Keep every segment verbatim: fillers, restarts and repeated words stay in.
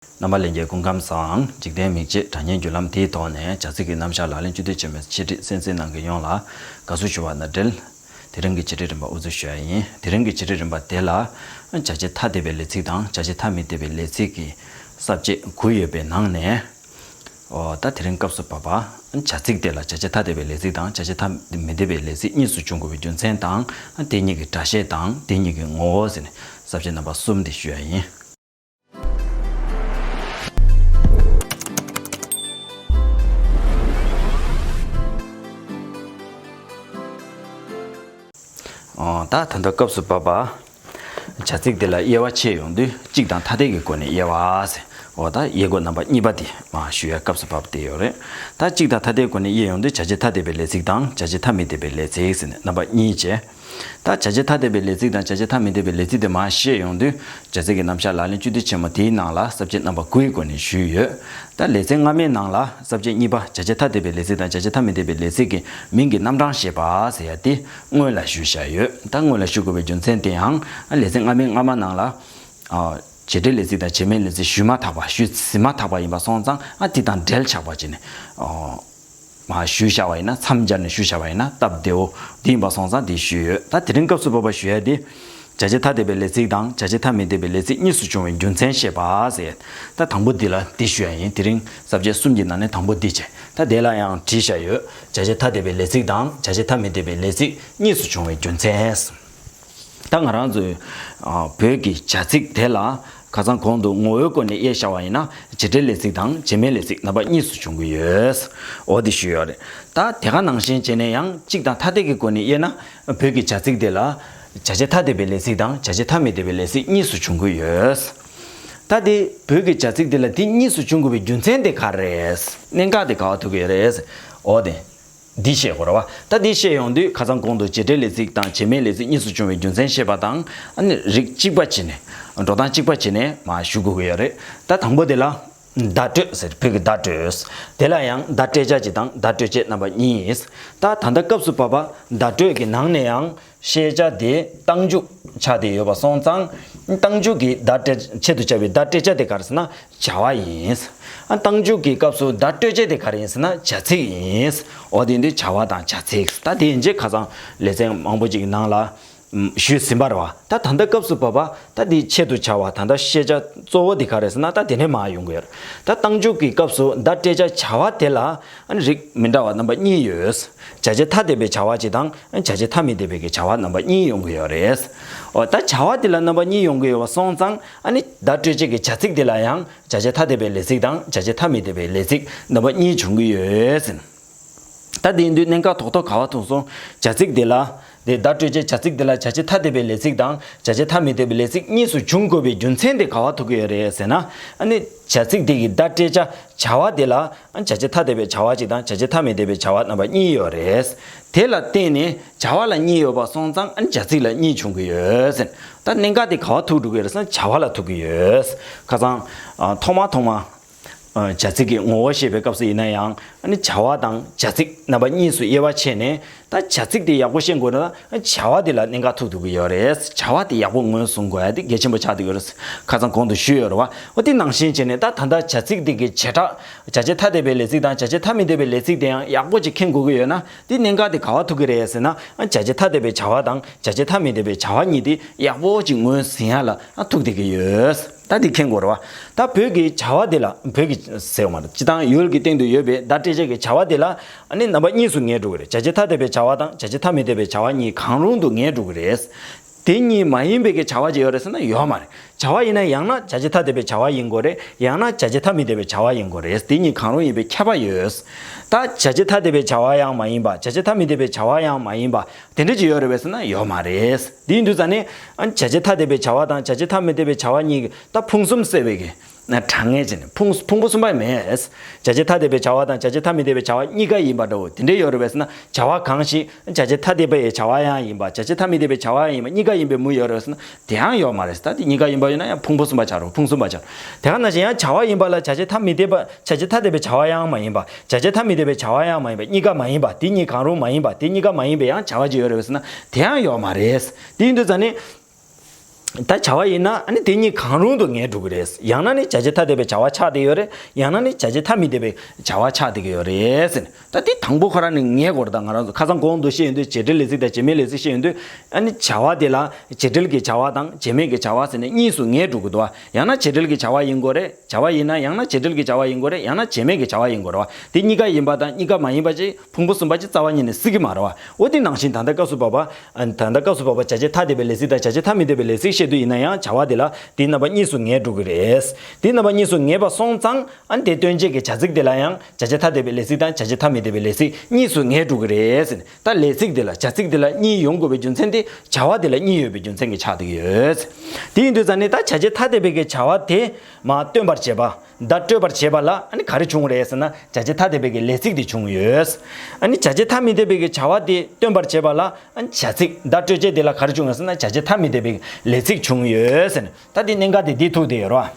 རྣམ་པ་ལྷན་རྒྱས་སྐུ་ཁམས་བཟང་། འཇིག་རྟེན་མིག་འབྱེད་དྲ་བརྙན་བརྒྱུད་ལམ་དེའི་ཐོག་ནས་བྱ་ཚིག་གི་རྣམ་གཞག་ལག་ལེན་བཅུད་བསྡུས་ཆེན་མོའི་འཆད་ཁྲིད་གསན་གཟིགས་གནང་མཁན་ཡོངས་ལ་དགའ་བསུ་ཞུ་བ་དང་འབྲེལ། དེ་རིང་གི་འཆད་ཁྲིད་རིམ་པ་དབུ་འཛུགས་ཞུ་ཡ་ཡིན། དེ་རིང་གི་འཆད་ཁྲིད་རིམ་པ་དེ་ལ་བྱ་བྱེད་ཐ་དད་པའི་ལས་ཚིག་དང་བྱ་བྱེད་ཐ་མི་དད་པའི་ལས་ཚིག་གི་ས་བཅད་དགུ་ཡོད་པའི་ནང་ནས། ཨོ། ད་དེ་རིང་སྐབས་སུ་བབ་པ་བྱ་ཚིག་དེ་ལ་བྱ་བྱེད་ཐ་དད་པའི་ལས་ཚིག་དང་བྱ་བྱེད་ཐ་མི་དད་པའི་ལས་ཚིག་གཉིས་སུ་འབྱུང་དགོས་པའི་རྒྱུ་མཚན་དང་། དེ་གཉིས་ཀྱི་སྒྲ་བཤད་དང་དེ་གཉིས་ཀྱི་ངོ་བོ་ཟེར་ནས་ས་བཅད་རྣམ་པ་གསུམ་དེ་ཞུ་ཡ་ཡིན། ཨོ། ད་ད་ལྟ་སྐབས་སུ་བབ་པ། བྱ་ཚིག་དེ་ལ་དབྱེ་བ་ཕྱེ་ཡོང་དུས་གཅིག་དང་ཐ་དད་ཀྱི་སྒོ་ནས་དབྱེ་བ་ཟེར། འོ། ད་དབྱེ་སྒོ་རྣམ་པ་གཉིས་པ་དེ་མར་ཞུ་ཡ་སྐབས་སུ་བབ་བསྡད་ཡོད་རེད། ད་གཅིག་དང་ཐ་དད་སྒོ་ནས་དབྱེ་ཡོང་དུས་བྱ་བྱེད་ཐ་དད་པའི་ལས་ཚིག་དང་བྱ་བྱེད་ཐ་མི་དད་པའི་ལས་ཚིག་ཟེར་ནས་རྣམ་པ་གཉིས་བྱས། ད་བྱ་བྱེད་ཐ་དད་པའི་ལས་ཚིག་དང་བྱ་བྱེད་ཐ་མི་དད་པའི་ལས་ཚིག་དེ་མར་བཤད་ཡོང་དུས་བྱ་ཚིག་གི་རྣམ་གཞག་ལག་ལེན་བཅུད་བསྡུས་ཆེན་མོ་དེའི་ནང་ལ་ས་བཅད་རྣམ་པ་དགུའི་སྒོ་ནས་ཞུས་ཡོད། ད་ལེ་ཚན་སྔ་མའི་ནང་ལ་ས་བཅད་གཉིས་པ་བྱ་བྱེད་ཐ་དད་པའི་ལས་ཚིག་དང་བྱ་བྱེད་ཐ་མི་དད་པའི་ལས་ཚིག་གི་མིང་གི་རྣམ་གྲངས་བཤད་པ་ཟེར་ཡ་དེ་སྔོན་ལ་ཞུས་བཞག་ཡོད། ད་སྔོན་ལ་ཞུ་དགོས་པའི་རྒྱུ་མཚན་དེ་ཡང་ལེ་ཚན་སྔ་མའི་སྔ་མ་ནང་ལ། ཨ། བྱེད་འབྲེལ་ལས་ཚིག་དང་བྱེད་མེད་ལས་ཚིག་ཞུས་མ་ཐག་པ། ཞུས་ཟིན་མ་ཐག་པ་ཡིན་པ་སོང་ཙང་། ཨ། དེ་དང་འབྲེལ་ཆགས་པ་བྱས་ནས། ཨོ། མར་ཞུས་བཞག་པ་ཡིན་ན། མཚམས་སྦྱར་ནས་ཞུས་བཞག་པ་ཡིན་ན་སྟབས་བདེ་བོ་དེ་ཡིན་པ་སོང་ཙང་དེ་ཞུས་ཡོད། ད་དེ་རིང་སྐབས་སུ་བབ་པ་ཞུ་ཡ་དེ། བྱ་བྱེད་ཐ་དད་པའི་ལས་ཚིག་དང་བྱ་བྱེད་ཐ་མི་དད་པའི་ལས་ཚིག་གཉིས་སུ་འབྱུང་བའི་རྒྱུ་མཚན་བཤད་པ་ཟེར། ད་དང་པོ་འདི་ལ་འདི་ཞུ་ཡ་ཡིན། དེ་རིང་ས་བཅད་གསུམ་གྱི་ནང་ནས་དང་པོ་འདི་བྱས། ད་དེ་ལ་ཡང་བྲིས་བཞག་ཡོད། བྱ་བྱེད་ཐ་དད་པའི་ལས་ཚིག་དང་བྱ་བྱེད་ཐ་མི་དད་པའི་ལས་ཚིག་གཉིས་སུ་འབྱུང་བའི་རྒྱུ་མཚན། ད་ང་རང་ཚོའི། ཨ། བོད་ཀྱི་བྱ་ཚིག་དེ་ལ་ཁ་སང་གོང་དུ་ངོ་བོའི་སྒོ་ནས་དབྱེ་བཞག་པ་ཡིན་ན། བྱེད་འབྲེལ་ལས་ཚིག་དང་བྱེད་མེད་ལས་ཚིག་རྣམ་པ་གཉིས་སུ་འབྱུང་གི་ཡོད། འོ། དེ་ཞུས་ཡོད་རེད། ད་དེ་ག་ནང་བཞིན་བྱས་ནས་ཡང་གཅིག་དང་ཐ་དད་ཀྱི་སྒོ་ནས་དབྱེ་ན། བོད་ཀྱི་བྱ་ཚིག་དེ་ལ་བྱ་བྱེད་ཐ་དད་པའི་ལས་ཚིག་དང་བྱ་བྱེད་ཐ་མི་དད་པའི་ལས་ཚིག་གཉིས་སུ་འབྱུང་གི་ཡོད། ད་དེ་བོད་ཀྱི་བྱ་ཚིག་དེ་ལ་དེ་གཉིས་སུ་འབྱུང་དགོས་པའི་རྒྱུ་མཚན་དེ་ག་རེ་རེད། གནད་འགག་དེ་ག་པར་ཐུག་གི་ཡོད་རེད། འོ་དེ། འདི་བཤད་དགོས་རེད་བ། ད་འདི་བཤད་ཡོང་དུས་ཁ་སང་གོང་དུ་བྱེད་འབྲེལ་ལས་ཚིག་དང་བྱེད་མེད་ལས་ཚིག་གཉིས་སུ་འབྱུང་བའི་རྒྱུ་མཚན་བཤད་པ་དང་། ཨ་ནི་རིགས་གཅིག་པ་བྱས་ནས། འགྲོ་སྟངས་གཅིག་པ་བྱས་ནས་མར་ཞུ་དགོས་ཀྱི་ཡོད་རེད། ད་དང་པོ་དེ་ལ་བརྡ་སྤྲོད་ཟེར། བོད་ཀྱི་བརྡ་སྤྲོད། དེ་ལ་ཡང་བརྡ་སྤྲད་བྱ་གཅིག་དང་བརྡ་སྤྲོད་བྱེད་རྣམ་པ་གཉིས། ད་ད་ལྟ་སྐབས་སུ་བབ་པ་བརྡ་སྤྲོད་ཀྱི་ནང་ནས་ཡང་། ཤེས་བྱ་དེ་རྟགས་འཇུག་ཆགས་བསྡད་ཡོད་པ་སོང་ཙང་། རྟགས་འཇུག་གི་བརྡ་སྤྲད། ཆེད་དུ་བྱ་བའི་བརྡ་སྤྲད་བྱ་དེ་ག་རེ་ཟེར་ན་བྱ་བ་ཡིན། ཨ། རྟགས་འཇུག་གི་སྐབས་སུ་བརྡ་སྤྲོད་བྱ་དེ་ག་རེ་ཡིན་ཟེར་ན་བྱ་ཚིག་ཡིན། འོ། དེ་འདི་བྱ་བ་དང་བྱ་ཚིག། ད་དེ་ཡིན་རྗེས་ཁ་སང་ལེ་ཚན་མང་པོ་ཅིག་གི་ནང་ལ་ཞུས་ཟིན་པ་རེད་བ། ད་ད་ལྟ་སྐབས་སུ་བབ་པ། ད་དེ་ཆེད་དུ་བྱ་བ། ད་ལྟ་ཤེས་བྱ་གཙོ་བོ་དེ་ག་རེ་ཟེར་ན་ད་དེ་ནས་མར་ཡོང་གི་ཡོད་རེད། ད་རྟགས་འཇུག་གི་སྐབས་སུ་བརྡ་སྤྲད་བྱ་བྱ་བ་དེ་ལ། ཨ་ནི་རིགས་མི་འདྲ་བ་རྣམ་པ་གཉིས་ཡོད། བྱ་བྱེད་ཐ་དད་པའི་བྱ་བ་གཅིག་དང་། བྱ་བྱེད་ཐ་མི་དད་པའི་གི་བྱ་བ་རྣམ་པ་གཉིས་ཡོང་གི་ཡོད་རེད། འོ། ད་བྱ་བ་དེ་ལ་རྣམ་པ་གཉིས་ཡོང་གི་ཡོད་པ་སོང་ཙང་། ཨ་ནི་བརྡ་སྤྲོད་བྱེད་ཀྱི་བྱ་ཚིག་དེ་ལ་ཡང་བྱ་བྱེད་ཐ་དད་པའི་ལས་ཚིག་དང་བྱ་བྱེད་ཐ་མི་དད་པའི་ལས་ཚིག་རྣམ་པ་གཉིས་བྱུང་གི་ཡོད་ཟེར། ད་དེ་ཡིན་དུས་གནད་འགག་རྡོག་རྡོག་ག་པར་ཐུག་སོང་། བྱ་ཚིག་དེ་ལ། དེ་བརྡ་སྤྲོད་བྱེད་བྱ་ཚིག་དེ་ལ་བྱ་བྱེད་ཐ་དད་པའི་ལས་ཚིག་དང་བྱ་བྱེད་ཐ་མི་དད་པའི་ལས་ཚིག་གཉིས་སུ་འབྱུང་དགོས་པའི་རྒྱུ་མཚན་དེ་ག་པར་ཐུག་གི་ཡོད་རེད་ཟེར་ན། ཨ་ནི་བྱ་ཚིག་དེ་གི་བརྡ་སྤྲད་བྱ་བྱ་བ་དེ་ལ། བྱ་བྱེད་ཐ་དད་པའི་བྱ་བ་གཅིག་དང་བྱ་བྱེད་ཐ་མི་དད་པའི་བྱ་བ་རྣམ་པ་གཉིས་ཡོད་རེད། དེ་ལ་བརྟེན་ནས་བྱ་བ་ལ་གཉིས་ཡོད་པ་སོང་ཙང་། ཨ་ནི་བྱ་ཚིག་ལ་གཉིས་བྱུང་གི་ཡོད་ཟེར། ད་གནད་འགག་དེ་ག་པར་ཐུག་འགྲོ་གི་ཡོད་རེད་ཟེར་ན་བྱ་བ་ལ་ཐུག་གི་ཡོད། ཁ་སང་། ཨ། ཐོག་མ་ཐོག་མ། ཨ། བྱ་ཚིག་གི་ངོ་བོ་བཤད་པའི་སྐབས་སུ་ཡིན་ན་ཡང་། ཨ་ནི་བྱ་བ་དང་བྱ་ཚིག་རྣམ་པ་གཉིས་སུ་དབྱེ་བ་ཕྱེ་ནས། ད་བྱ་ཚིག་དེ་ཡག་པོ་ཤེས་དགོས་ན། བྱ་བ་དེ་ལ་གནད་འགག་ཐུག་ཐུབ་ཀྱི་ཡོད་རེད། བྱ་བ་དེ་ཡག་པོ་ངོས་བཟུང་དགོས་ཡ་དེ་གལ་ཆེན་པོ་ཆགས་བསྡད་ཡོད་རེད། ཁ་སང་གོང་དུ་ཞུས་ཡོད་རེད་བ། འོ། དེ་ནང་བཞིན་བྱས་ནས་ད་ད་ལྟ་བྱ་ཚིག་དེ་གི་བྱེ་བྲག་བྱ་བྱེད་ཐ་དད་པའི་ལས་ཚིག་དང་བྱ་བྱེད་ཐ་མི་དད་པའི་ལས་ཚིག་དེ་ཡང་ཡག་པོ་ཅིག་མཁྱེན་དགོས་ཀྱི་ཡོད་ན། དེ་གནད་འགག་དེ་ག་པར་ཐུག་གི་རེད་ཟེར་ན། བྱ་བྱེད་ཐ་དད་པའི་བྱ་བ་དང་བྱ་བྱེད་ཐ་མི་དད་པའི་བྱ་བ་གཉིས་དེ་ཡག་པོ་ཅིག་ངོས་ཟིན་ཡ་ལ་ཐུག་བསྡད་ཀྱི་ཡོད། ད་དེ་མཁྱེན་དགོས་རེད་བ། ད་བོད་ཀྱི་བྱ་བ་དེ་ལ། བོད་ཀྱི་ཟེར་བ་མ་རེད། སྤྱིར་བཏང་ཡུལ་གྱི་སྟེང་དུ་ཡོད་པའི་བརྡ་སྤྲད་བྱེད་ཀྱི་བྱ་བ་དེ་ལ། ཨ་ནི་རྣམ་པ་གཉིས་སུ་ངེས་འགྲོ་གི་རེད། བྱ་བྱེད་ཐ་དད་པའི་བྱ་བ་དང་བྱ་བྱེད་ཐ་མི་དད་པའི་བྱ་བ་གཉིས་གང་རུང་དུ་ངེས་འགྲོ་གི་རེད། དེ་གཉིས་མ་ཡིན་པའི་གི་བྱ་བ་ཅིག་ཡོད་རེད་ཟེར་ན་ཡོད་མ་རེད། བྱ་བ་ཡིན་ན་ཡང་ན་བྱ་བྱེད་ཐ་དད་པའི་བྱ་བ་ཡིན་དགོས་རེད། ཡང་ན་བྱ་བྱེད་ཐ་མི་དད་པའི་བྱ་བ་ཡིན་དགོས་རེད། དེ་གཉིས་གང་རུང་ཡིན་པའི་ཁྱབ་པ་ཡོད། ད་བྱ་བྱེད་ཐ་དད་པའི་བྱ་བ་ཡང་མ་ཡིན་པ། བྱ་བྱེད་ཐ་མི་དད་པའི་བྱ་བ་ཡང་མ་ཡིན་པ། དེ་འདྲ་ཅིག་ཡོད་རེད་པས་ཟེར་ན་ཡོད་མ་རེད། དེ་ཡིན་དུས་ཙང་ནས། ཨ། བྱ་བྱེད་ཐ་དད་པའི་བྱ་བ་དང་བྱ་བྱེད་ཐ་མི་དད་པའི་བྱ་བ་གཉིས་ཀྱི་ད་ཕུང་གསུམ་སེལ་བའི་གི་ན་གྲངས་ངེས་བྱས་ནས་ཕུང་ཕུང་པོ་གསུམ་པ་མེད། བྱ་བྱེད་ཐ་དད་པའི་བྱ་བ་དང་བྱ་བྱེད་ཐ་མི་དད་པའི་བྱ་བ་གཉིས་ཀ་ཡིན་པ་འདྲ་བོ་དེ་འདྲ་ཡོད་རེད་པས་ཟེར་ན། བྱ་བ་གང་ཞིག་བྱ་བྱེད་ཐ་དད་པའི་བྱ་བ་ཡང་ཡིན་པ། བྱ་བྱེད་ཐ་མི་དད་པའི་བྱ་བ་ཡང་ཡིན་པ། གཉིས་ཀ་ཡིན་པའི་མུ་ཡོད་རེད་པས་ཟེར་ན། དེ་ཡང་ཡོད་མ་རེད། ད་དེ་གཉིས་ཀ་ཡིན་པ་ཡིན་ན་ཡང་ཕུང་པོ་གསུམ་པ་ཆགས་རེད། ཕུང་གསུམ་པ་ཆགས། དེ་ག་ནང་བཞིན་ཡང་བྱ་བ་ཡིན་པ་ལ་བྱ་བྱེད་ཐ་མི་དད་པ། བྱ་བྱེད་ཐ་དད་པའི་བྱ་བ་ཡང་མ་ཡིན་པ། བྱ་བྱེད་ཐ་མི་དད་པའི་བྱ་བ་ཡང་མ་ཡིན་པ། གཉིས་ཀ་མ་ཡིན་པ། དེ་གཉིས་གང་རུང་མ་ཡིན་པ། དེ་གཉིས་ཀ་མ་ཡིན་པའི་ཡང་བྱ་བ་ཅིག་ཡོད་རེད་པས་ཟེར་ན། དེ་ཡང་ཡོད་མ་རེད། དེ་ཡིན་དུས་ཙང་ནས། ད་བྱ་བ་ཡིན་ན་ཨ་ནི་དེ་གཉིས་གང་རུང་དུ་ངེས་འགྲོ་གི་རེད། ཡང་ན་ནི་བྱ་བྱེད་ཐ་དད་པའི་བྱ་བ་ཆགས་བསྡད་ཡོད་རེད། ཡང་ན་ནི་བྱ་བྱེད་ཐ་མི་དད་པའི་བྱ་བ་ཆགས་བསྡད་ཀྱི་ཡོད་རེད་ཟེར་ནས། ད་དེ་དང་པོ་ཁོ་རང་ནི་ངེས་དགོས་རེད། ད་ང་རང་ཚོ་ཁ་སང་གོང་དུ་བཤད་ཡོང་དུས་བྱེད་འབྲེལ་ལས་ཚིག་དང་བྱེད་མེད་ལས་ཚིག་བཤད་ཡོང་དུས། ཨ་ནི་བྱ་བ་དེ་ལ་བྱེད་འབྲེལ་གྱི་བྱ་བ་དང་བྱེད་མེད་ཀྱི་བྱ་བ་ཟེར་ནས་གཉིས་སུ་ངེས་འགྲོ་གི་འདུག་བ། ཡང་ན་བྱེད་འབྲེལ་གྱི་བྱ་བ་ཡིན་དགོས་རེད། བྱ་བ་ཡིན་ན་ཡང་ན་བྱེད་འབྲེལ་གྱི་བྱ་བ་ཡིན་དགོས་རེད། ཡང་ན་བྱེད་མེད་ཀྱི་བྱ་བ་ཡིན་དགོས་རེད་བ། དེ་གཉིས་ཀ་ཡིན་པ་དང་གཉིས་ཀ་མ་ཡིན་པ་ཅིག་ཕུང་པོ་གསུམ་པ་ཅིག་རྩ་བ་ཉིད་ནས་སྲིད་ཀྱི་མ་རེད་བ། འོ་དེ་ནང་བཞིན་ད་ལྟ་སྐབས་སུ་བབ་པ། ད་ལྟ་སྐབས་སུ་བབ་པ་བྱ་བྱེད་ཐ་དད་པའི་ལས་ཚིག་དང་བྱ་བྱེད་ཐ་མི་དད་པའི་ལས་ཚིག་བཤད་དུས་ཡིན་ན་ཡང་བྱ་བ་དེ་ལ་དེའི་རྣམ་པ་གཉིས་སུ་ངེས་འགྲོ་གི་རེད། དེའི་རྣམ་པ་གཉིས་སུ་ངེས་པ་སོང་ཙང་། ཨ་ནི་དེ་སྟོན་བྱེད་ཀྱི་བྱ་ཚིག་དེ་ལ་ཡང་བྱ་བྱེད་ཐ་དད་པའི་ལས་ཚིག་དང་བྱ་བྱེད་ཐ་མི་དད་པའི་ལས་ཚིག་གཉིས་སུ་ངེས་འགྲོ་གི་རེད་ཟེར་ནས། ད་ལས་ཚིག་དེ་ལ་བྱ་ཚིག་དེ་ལ་གཉིས་ཡོང་དགོས་པའི་རྒྱུ་མཚན་དེ་བྱ་བ་དེ་ལ་གཉིས་ཡོད་པའི་རྒྱུ་མཚན་གྱིས་ཆགས་བསྡད་ཀྱི་ཡོད། དེ་ཡིན་དུས་ཙང་ནི་ད་བྱ་བྱེད་ཐ་དད་པའི་གི་བྱ་བ་དེ་མ་སྟོན་པར་བྱེད་པ། བརྡ་སྤྲོད་པར་བྱེད་པ་ལ་ཨ་ནི་ག་རེ་བྱུང་རེད་ཟེར་ན། བྱ་བྱེད་ཐ་དད་པའི་གི་ལས་ཚིག་དེ་བྱུང་ཡོད། ཨ་ནི་བྱ་བྱེད་ཐ་མི་དད་པའི་གི་བྱ་བ་དེ་སྟོན་པར་བྱེད་པ་ལ་ཨ་ནི་བྱ་ཚིག་བརྡ་སྤྲོད་བྱེད་དེ་ལ་ག་རེ་བྱུང་ཡོད་ཟེར་ན། བྱ་བྱེད་ཐ་མི་དད་པའི་ལས་ཚིག་བྱུང་ཡོད་ཟེར་ནས། ད་དེ་གནད་འགག་དེ་འདི་ཐུག་བསྡད་ཡོད་རེད་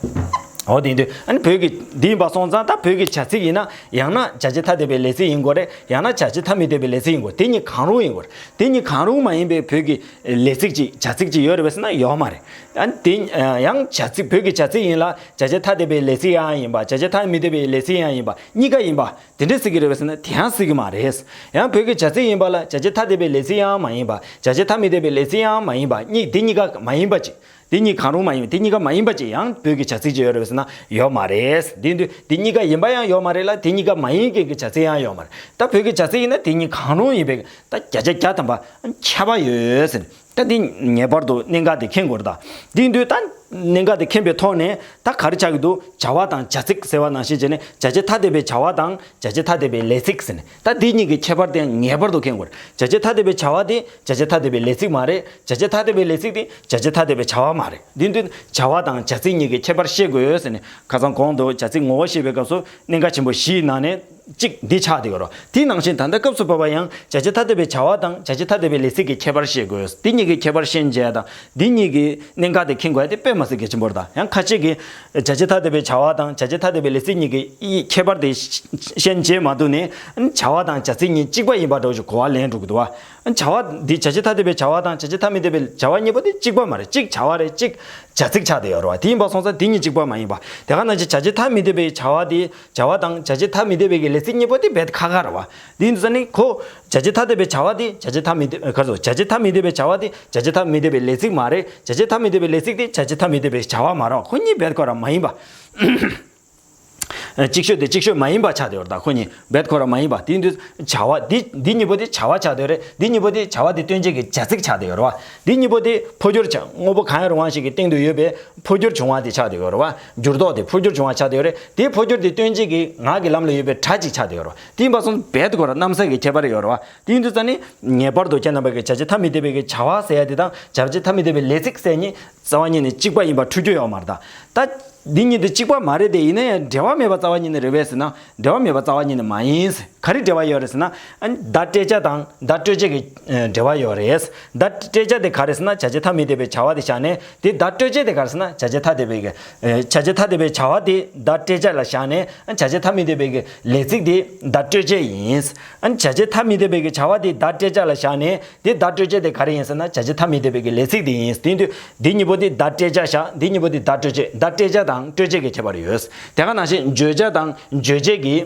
བ། འོ་དེ་དུས་ཨ་ནི་བོད་ཀྱི་འདི་ཡིན་པ་སོང་ཙང་། ད་བོད་ཀྱི་བྱ་ཚིག་ཡིན་ན་ཡང་ན་བྱ་བྱེད་ཐ་དད་པའི་ལས་ཚིག་ཡིན་དགོས་རེད། ཡང་ན་བྱ་བྱེད་ཐ་མི་དད་པའི་ལས་ཚིག་ཡིན་དགོས། དེ་གཉིས་གང་རུང་ཡིན་དགོས་རེད། དེ་གཉིས་གང་རུང་མ་ཡིན་པའི་བོད་ཀྱི་ལས་ཚིག་ཅིག་བྱ་ཚིག་ཅིག་ཡོད་རེད་པས་ཟེར་ན་ཡོད་མ་རེད། ཨ་ནི་དེ་ཡང་བྱ་ཚིག་བོད་ཀྱི་བྱ་ཚིག་ཡིན་ལ་བྱ་བྱེད་ཐ་དད་པའི་ལས་ཚིག་ཡང་ཡིན་པ། བྱ་བྱེད་ཐ་མི་དད་པའི་ལས་ཚིག་ཡང་ཡིན་པ། གཉིས་ཀ་ཡིན་པ། དེ་འདྲ་སྲིད་ཀྱི་རེད་པས་ཟེར་ན་དེ་ཡང་སྲིད་ཀྱི་མ་རེད། ཡང་བོད་ཀྱི་བྱ་ཚིག་ཡིན་པ་ལ་བྱ་བྱེད་ཐ་དད་པའི་ལས་ཚིག་ཡང་མ་ཡིན་པ། བྱ་བྱེད་ཐ་མི་དད་པའི་ལས་ཚིག་ཡང་མ་ཡིན་པ། གཉིས་དེ་གཉིས་ཀ་མ་ཡིན་པ་ཅིག་དེ་གཉིས་གང་རུང་མ་ཡིན་པ། དེ་གཉིས་ཀ་མ་ཡིན་པ་ཅིག་ཡང་བོད་ཀྱི་བྱ་ཚིག་ཅིག་ཡོད་རེད་པས་ཟེར་ན་ཡོད་མ་རེད། དེ་དུས་དེ་གཉིས་ཀ་ཡིན་པ་ཡང་ཡོད་མ་རེད་ལ། དེ་གཉིས་ཀ་མ་ཡིན་མཁན་གྱི་བྱ་ཚིག་ཡང་ཡོད་མ་རེད། ད་བོད་ཀྱི་བྱ་ཚིག་ཡིན་ན་དེ་གཉིས་གང་རུང་ཡིན་པའི་ད་བརྒྱ་ཆ་བརྒྱ་ཐམ་པ་ཁྱབ་པ་ཡོད་ཟེར། ད་འདི་ངེས་པར་དུ་གནད་འགག་དེ་མཁྱེན་དགོས་རེད་ད། དེ་ཡིན་དུས་ད་གནད་འགག་དེ་མཁྱེན་པའི་ཐོག་ནས་ད་ག་རེ་ཆགས་ཀྱི་འདུག་བྱ་བ་དང་བྱ་ཚིག་ཟེར་བ་ནང་བཞིན་བྱས་ནས་བྱ་བྱེད་ཐ་དད་པའི་བྱ་བ་དང་བྱ་བྱེད་ཐ་དད་པའི་ལས་ཚིག་ཟེར་ནས། ད་འདི་གཉིས་ཀྱི་ཁྱད་པར་དེ་ངེས་པར་དུ་མཁྱེན་དགོས་རེད། བྱ་བྱེད་ཐ་དད་པའི་བྱ་བ་དེ་བྱ་བྱེད་ཐ་དད་པའི་ལས་ཚིག་མ་རེད། བྱ་བྱེད་ཐ་དད་པའི་ལས་ཚིག་དེ་བྱ་བྱེད་ཐ་དད་པའི་བྱ་བ་མ་རེད། འདི་འདི་བྱ་བ་དང་བྱ་ཚིག་གཉིས་ཀྱི་ཁྱད་པར་ཤེས་དགོས་ཟེར་ནས། ཁ་སང་གོང་དུ་བྱ་ཚིག་ངོ་བོ་བཤད་པའི་སྐབས་སུ་གནད་འགག་ཆེན་པོ་བཞིའི་ནང་ནས་གཅིག་འདི་ཆགས་བསྡད་ཡོད་རེད། དེ་ནང་བཞིན་ད་ལྟ་སྐབས་སུ་བབ་པ་ཡང་བྱ་བྱེད་ཐ་དད་པའི་བྱ་བ་དང་བྱ་བྱེད་ཐ་དད་པའི་ལས་ཚིག་གི་ཁྱད་པར་ཤེས་དགོས། འདི་གཉིས་ཀྱི་ཁྱད་པར་ཤེས་བྱས་དང་འདི་གཉིས་ཀྱི་གནད་འགག་དེ་མཁྱེན་དགོས་ཡ་དེ་དཔེ་མ་སྲིད་གལ་ཆེན་པོ་རེད་ད། ཡང་ཁ་ཤས་ཀྱིས་བྱ་བྱེད་ཐ་དད་པའི་བྱ་བ་དང་བྱ་བྱེད་ཐ་དད་པའི་ལས་ཚིག་གཉིས་ཀྱི་ཁྱད་པར་དེ་ཤེས་བྱེད་མ་ཐུབ་ནས། བྱ་བ་དང་བྱ་ཚིག་གཉིས་གཅིག་པ་ཡིན་པ་འདྲ་བོ་ཞིག་གོ་བ་ལེན་འགྲོ་གི་འདུག་བ། བྱ་བ་འདི་བྱ་བྱེད་ཐ་དད་པའི་བྱ་བ་དང་བྱ་བྱེད་ཐ་མི་དད་པའི་བྱ་བ་གཉིས་པོ་དེ་གཅིག་པ་མ་རེད། གཅིག་བྱ་བ་རེད། གཅིག་བྱ་ཚིག་ཆགས་བསྡད་ཡོད་རེད་བ། དེ་ཡིན་པ་སོང་ཙང་དེ་གཉིས་གཅིག་པ་མ་ཡིན་པ། དེ་ག་ནང་བཞིན་བྱ་བྱེད་ཐ་མི་དད་པའི་བྱ་བ་དེ། བྱ་བ་དང་བྱ་བྱེད་ཐ་མི་དད་པའི་གི་ལས་ཚིག་གཉིས་པོ་དེ་རྦད་ཁག་ཁག་རེད་བ། དེ་ཡིན་དུས་ཙང་ནི་ཁོ་བྱ་བྱེད་ཐ་དད་པའི་བྱ་བ་དེ་བྱ་བྱེད་ཐ་མི་དད། ག་རེ་ཟེར། བྱ་བྱེད་ཐ་མི་དད་པའི་བྱ་བ་དེ་བྱ་བྱེད་ཐ་མི་དད་པའི་ལས་ཚིག་མ་རེད། བྱ་བྱེད་ཐ་མི་དད་པའི་ལས་ཚིག་དེ་བྱ་བྱེད་ཐ་མི་དད་པའི་བྱ་བ་མ་རེད་བ། ཁོ་གཉིས་རྦད་ཁོ་རང་མ་ཡིན་པ། ཅིག་ཤོས་དེ་ཅིག་ཤོས་མ་ཡིན་པ་ཆགས་བསྡད་ཡོད་རེད་ད། ཁོ་གཉིས་རྦད་ཁོ་རང་མ་ཡིན་པ། དེ་ཡིན་དུས་བྱ་བ་འདི་འདི་གཉིས་པོ་དེ་བྱ་བ་ཆགས་བསྡད་ཡོད་རེད། འདི་གཉིས་པོ་དེ་བྱ་བ་དེ་སྟོན་བྱེད་ཀྱི་བྱ་ཚིག་ཆགས་བསྡད་ཡོད་རེད་བ། འདི་གཉིས་པོ་དེ་འཕོ་འགྱུར་བྱ། དངོས་པོ་གང་ཡང་རུང་བ་ཞིག་གི་སྟེང་དུ་ཡོད་པའི་འཕོ་འགྱུར་བྱུང་བ་དེ་ཆགས་བསྡད་ཡོད་རེད་བ། འགྱུར་ལྡོག་དེ་འཕོ་འགྱུར་བྱུང་བ་ཆགས་བསྡད་ཡོད་རེད། དེའི་འཕོ་འགྱུར་དེ་སྟོན་བྱེད་ཀྱི་ངག་གི་ལམ་ལ་ཡོད་པའི་སྒྲ་ཅིག་ཆགས་བསྡད་ཡོད་རེད་བ། དེ་ཡིན་པ་སོང་རྦད་ཁོ་རང་གནམ་ས་གི་ཁྱད་པར་ཡོད་རེད་བ། དེ་ཡིན་དུས་ཙང་ནི་ངེས་པར་དུ་ཁྱེད་རྣམ་པ་གི་བྱ་བྱེད་ཐ་མི་དད་པའི་གི་བྱ་བ་ཟེར་ཡ་དེ་དང་བྱ་བྱེད་ཐ་མི་དད་པའི་ལས་ཚིག་ཟེར་གཉིས་རྩ་བ་ཉིད་ནས་གཅིག་པ་ཡིན་པ་འཁྲུལ་རྒྱུ་ཡོད་མ་རེད་ད། ད་འདི་གཉིས་དེ་གཅིག་པ་མ་རེད་དེ། ཡིན་ན་ཡང་འབྲེལ་བ་མེད་པ་རྩ་བ་ཉིད་ནས་རེད་པས་ཟེར་ན། འབྲེལ་བ་མེད་པ་རྩ་བ་ཉིད་ནས་མ་ཡིན། ག་རེ་འབྲེལ་བ་ཡོད་རེད་ཟེར་ན། ཨ་ནི་བརྡ་སྤྲད་བྱ་དང་བརྡ་སྤྲོད་བྱེད་ཀྱི་ཨ་འབྲེལ་བ་ཡོད་རེད། བརྡ་སྤྲད་བྱ་དེ་ག་རེ་ཟེར་ན་བྱ་བྱེད་ཐ་མི་དད་པའི་བྱ་བ་དེ་བཞག་ནས། དེ་བརྡ་སྤྲོད་བྱེད་དེ་ག་རེ་ཟེར་ན་བྱ་བྱེད་ཐ་དད་པའི་གི་ཨ་བྱ་བྱེད་ཐ་དད་པའི་བྱ་བ་དེ་བརྡ་སྤྲད་བྱ་ལ་བཞག་ནས། ཨ་བྱ་བྱེད་ཐ་མི་དད་པའི་གི་ལས་ཚིག་དེ་བརྡ་སྤྲོད་བྱེད་ཡིན། ཨ་བྱ་བྱེད་ཐ་མི་དད་པའི་གི་བྱ་བ་དེ་བརྡ་སྤྲད་བྱ་ལ་བཞག་ནས། དེ་བརྡ་སྤྲོད་བྱེད་དེ་ག་རེ་ཡིན་ཟེར་ན་བྱ་བྱེད་ཐ་མི་དད་པའི་གི་ལས་ཚིག་དེ་ཡིན། དེ་ཡིན་དུས་འདི་གཉིས་པོ་དེ་བརྡ་སྤྲད་བྱ་བཞག་འདི་གཉིས་པོ་དེ་བརྡ་སྤྲོད་བྱེད། བརྡ་སྤྲད་བྱ་དང་སྤྲོད་བྱེད་ཀྱི་ཁྱད་པར་ཡོད། དེ་ག་ནང་བཞིན་བརྗོད་བྱ་དང་རྗོད་བྱེད་ཀྱི་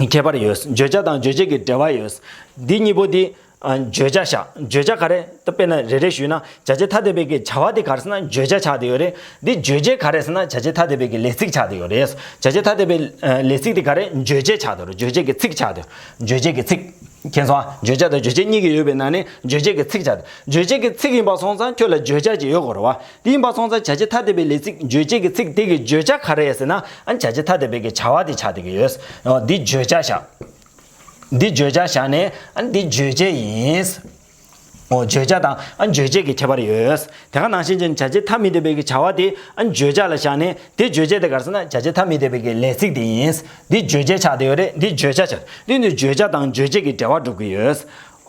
ཁྱད་པར་ཡོད། བརྗོད་བྱ་དང་རྗོད་བྱེད་ཀྱི་འབྲེལ་བ་ཡོད། འདི་གཉིས་པོ་དེ་ཨ་བརྗོད་བྱ་བཞག་བརྗོད་བྱ་ག་རེ། ད་དཔེར་ན་རེ་རེ་ཞུས་ན་བྱ་བྱེད་ཐ་དད་པའི་གི་བྱ་བ་དེ་ག་རེ་ཟེར་ན་བརྗོད་བྱ་ཆགས་བསྡད་ཡོད་རེད། འདི་རྗོད་བྱེད་ག་རེ་ཟེར་ན་བྱ་བྱེད་ཐ་དད་པའི་གི་ལས་ཚིག་ཆགས་བསྡད་ཡོད་རེད། བྱ་བྱེད་ཐ་དད་པའི་ཨ་ལས་ཚིག་དེ་ག་རེ། རྗོད་བྱེད་ཆགས་བསྡད་ཡོད་རེད། རྗོད་བྱེད་ཀྱི་ཚིག་ཆགས་བསྡད་ཡོད། རྗོད་བྱེད་ཀྱི་ཚིག་མཁྱེན་སོང་ཨ། བརྗོད་བྱ་དང་རྗོད་བྱེད་གཉིས་ཀྱི་ཡོད་པའི་ནང་ནས་རྗོད་བྱེད་ཀྱི་ཚིག་ཆགས་བསྡད། རྗོད་བྱེད་ཀྱི་ཚིག་ཡིན་པ་སོང་ཙང་ཁྱོད་ལ་བརྗོད་བྱ་ཅིག་ཡོད་དགོས་རེད་བ། དེ་ཡིན་པ་སོང་ཙང་བྱ་བྱེད་ཐ་དད་པའི་ལས་ཚིག་རྗོད་བྱེད་ཀྱི་ཚིག་དེ་གི་བརྗོད་བྱ་ག་རེ་ཟེར་ན། ཨ་བྱ་བྱེད་ཐ་དད་པའི་གི་བྱ་བ་དེ་ཆགས་བསྡད་ཀྱི་ཡོད། འོ་འདི་བརྗོད་བྱ་བཞག་འདི་བརྗོད་བྱ་བཞག་ནས་ཨ་འདི་རྗོད་བྱེད་ཡིན། འོ་བརྗོད་བྱ་དང་ཨ་རྗོད་བྱེད་ཀྱི་ཁྱད་པར་ཡོད། དེ་ག་ནང་བཞིན་ཅན་བྱ་བྱེད་ཐ་མི་དད་པའི་གི་བྱ་བ་དེ་ཨ་བརྗོད་བྱ་ལ་བཞག་ནས། དེ་རྗོད་བྱེད་དེ་ག་རེ་ཟེར་ན་བྱ་བྱེད་ཐ་མི་དད་པའི་གི་ལས་ཚིག་དེ་ཡིན། འདི་རྗོད་བྱེད་ཆགས་བསྡད་ཡོད་རེད། འདི་བརྗོད་བྱ་ཆགས། འདི་ནི་བརྗོད་བྱ་དང་རྗོད་བྱེད་ཀྱི་འབྲེལ་བ་སྒྲུབ་ཀྱི་ཡོད།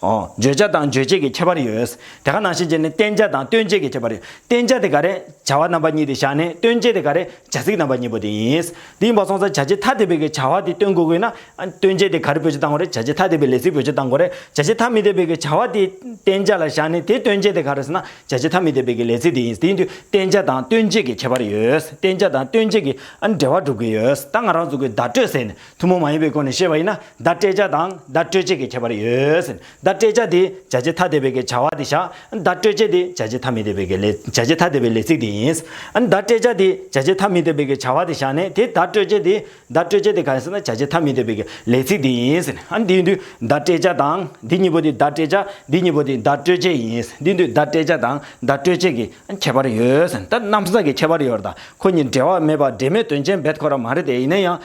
ཨོ། བརྗོད་བྱ་དང་རྗོད་བྱེད་ཀྱི་ཁྱད་པར་ཡོད། དེ་ག་ནང་བཞིན་བྱས་ནས་བསྟན་བྱ་དང་སྟོན་བྱེད་ཀྱི་ཁྱད་པར་ཡོད། བསྟན་བྱ་དེ་ག་རེ། བྱ་བ་རྣམ་པ་གཉིས་དེ་བཞག་ནས། སྟོན་བྱེད་དེ་ག་རེ། བྱ་ཚིག་རྣམ་པ་གཉིས་པོ་དེ་ཡིན། དེ་ཡིན་པ་སོང་ཙང་བྱ་བྱེད་ཐ་དད་པའི་གི་བྱ་བ་དེ་སྟོན་དགོས་དགོས་ན། ཨ། སྟོན་བྱེད་དེ་ག་རེ་བེད་སྤྱོད་བཏང་དགོས་རེད། བྱ་བྱེད་ཐ་དད་པའི་ལས་ཚིག་བེད་སྤྱོད་བཏང་དགོས་རེད། བྱ་བྱེད་ཐ་མི་དད་པའི་གི་བྱ་བ་དེ་བསྟན་བྱ་ལ་བཞག་ནས། དེ་སྟོན་བྱེད་དེ་ག་རེ་ཟེར་ན། བྱ་བྱེད་ཐ་མི་དད་པའི་གི་ལས་ཚིག་དེ་ཡིན། དེ་ཡིན་དུས་བསྟན་བྱ་དང་སྟོན་བྱེད་ཀྱི་ཁྱད་པར་ཡོད། བསྟན་བྱ་དང་སྟོན་བྱེད་ཀྱི། ཨ། འབྲེལ་བ་སྒྲུབ་ཀྱི་ཡོད། ད་ང་རང་ཚོ་གི་བརྡ་སྤྲོད་ཟེར་ནས་ཐུན་མོང་མ་ཡིན་པའི་སྒོ་ནས་བཤད་པ་ཡིན་ན། བརྡ་སྤྲད་བྱ་དང་བརྡ་སྤྲོད་བྱེད་ཀྱི་ཁྱད་པར་ཡོད་ཟེར། བརྡ་སྤྲད་བྱ་དེ་བྱ་བྱེད་ཐ་དད་པའི་གི་བྱ་བ་དེ་བཞག་བརྡ་སྤྲོད་བྱེད་དེ་བྱ་བྱེད་ཐ་མི་དད་པའི་གི་ལས། བྱ་བྱེད་ཐ་དད་པའི་ལས་ཚིག་དེ་ཡིན། བརྡ་སྤྲད་བྱ་དེ་བྱ་བྱེད་ཐ་མི་དད་པའི་གི་བྱ་བ་དེ་བཞག་ནས། དེ་བརྡ་སྤྲོད་བྱེད་དེ། བརྡ་སྤྲོད་བྱེད་དེ་ག་རེ་ཟེར་ན། བྱ་བྱེད་ཐ་མི་དད་པའི་གི་ལས་ཚིག་དེ་ཡིན་ཟེར། ཨ། འདི་ཡིན་དུས་བརྡ་སྤྲད་བྱ་དང་། འདི་གཉིས་པོ་དེ་བརྡ་སྤྲད་བྱ། འདི་གཉིས་པོ་དེ་བརྡ་སྤྲོད་བྱེད་ཡིན། འདི་ཡིན་དུས་བརྡ་སྤྲད་བྱ་དང་བརྡ་སྤྲོད་བྱེད་ཀྱི་ཁྱད་པར་ཡོད་ཟེར། ད་རྣམ་གཞག་གི་ཁྱད་པར་ཡོད་རེད། ད་ཁོ་གཉིས་འབྲེལ་བ་མེད་པ། འབྲེལ་མེད་དོན་ཅན་རྦད་ཁོ་རང་མ་རེད་དེ། ཡིན་ན་ཡང་།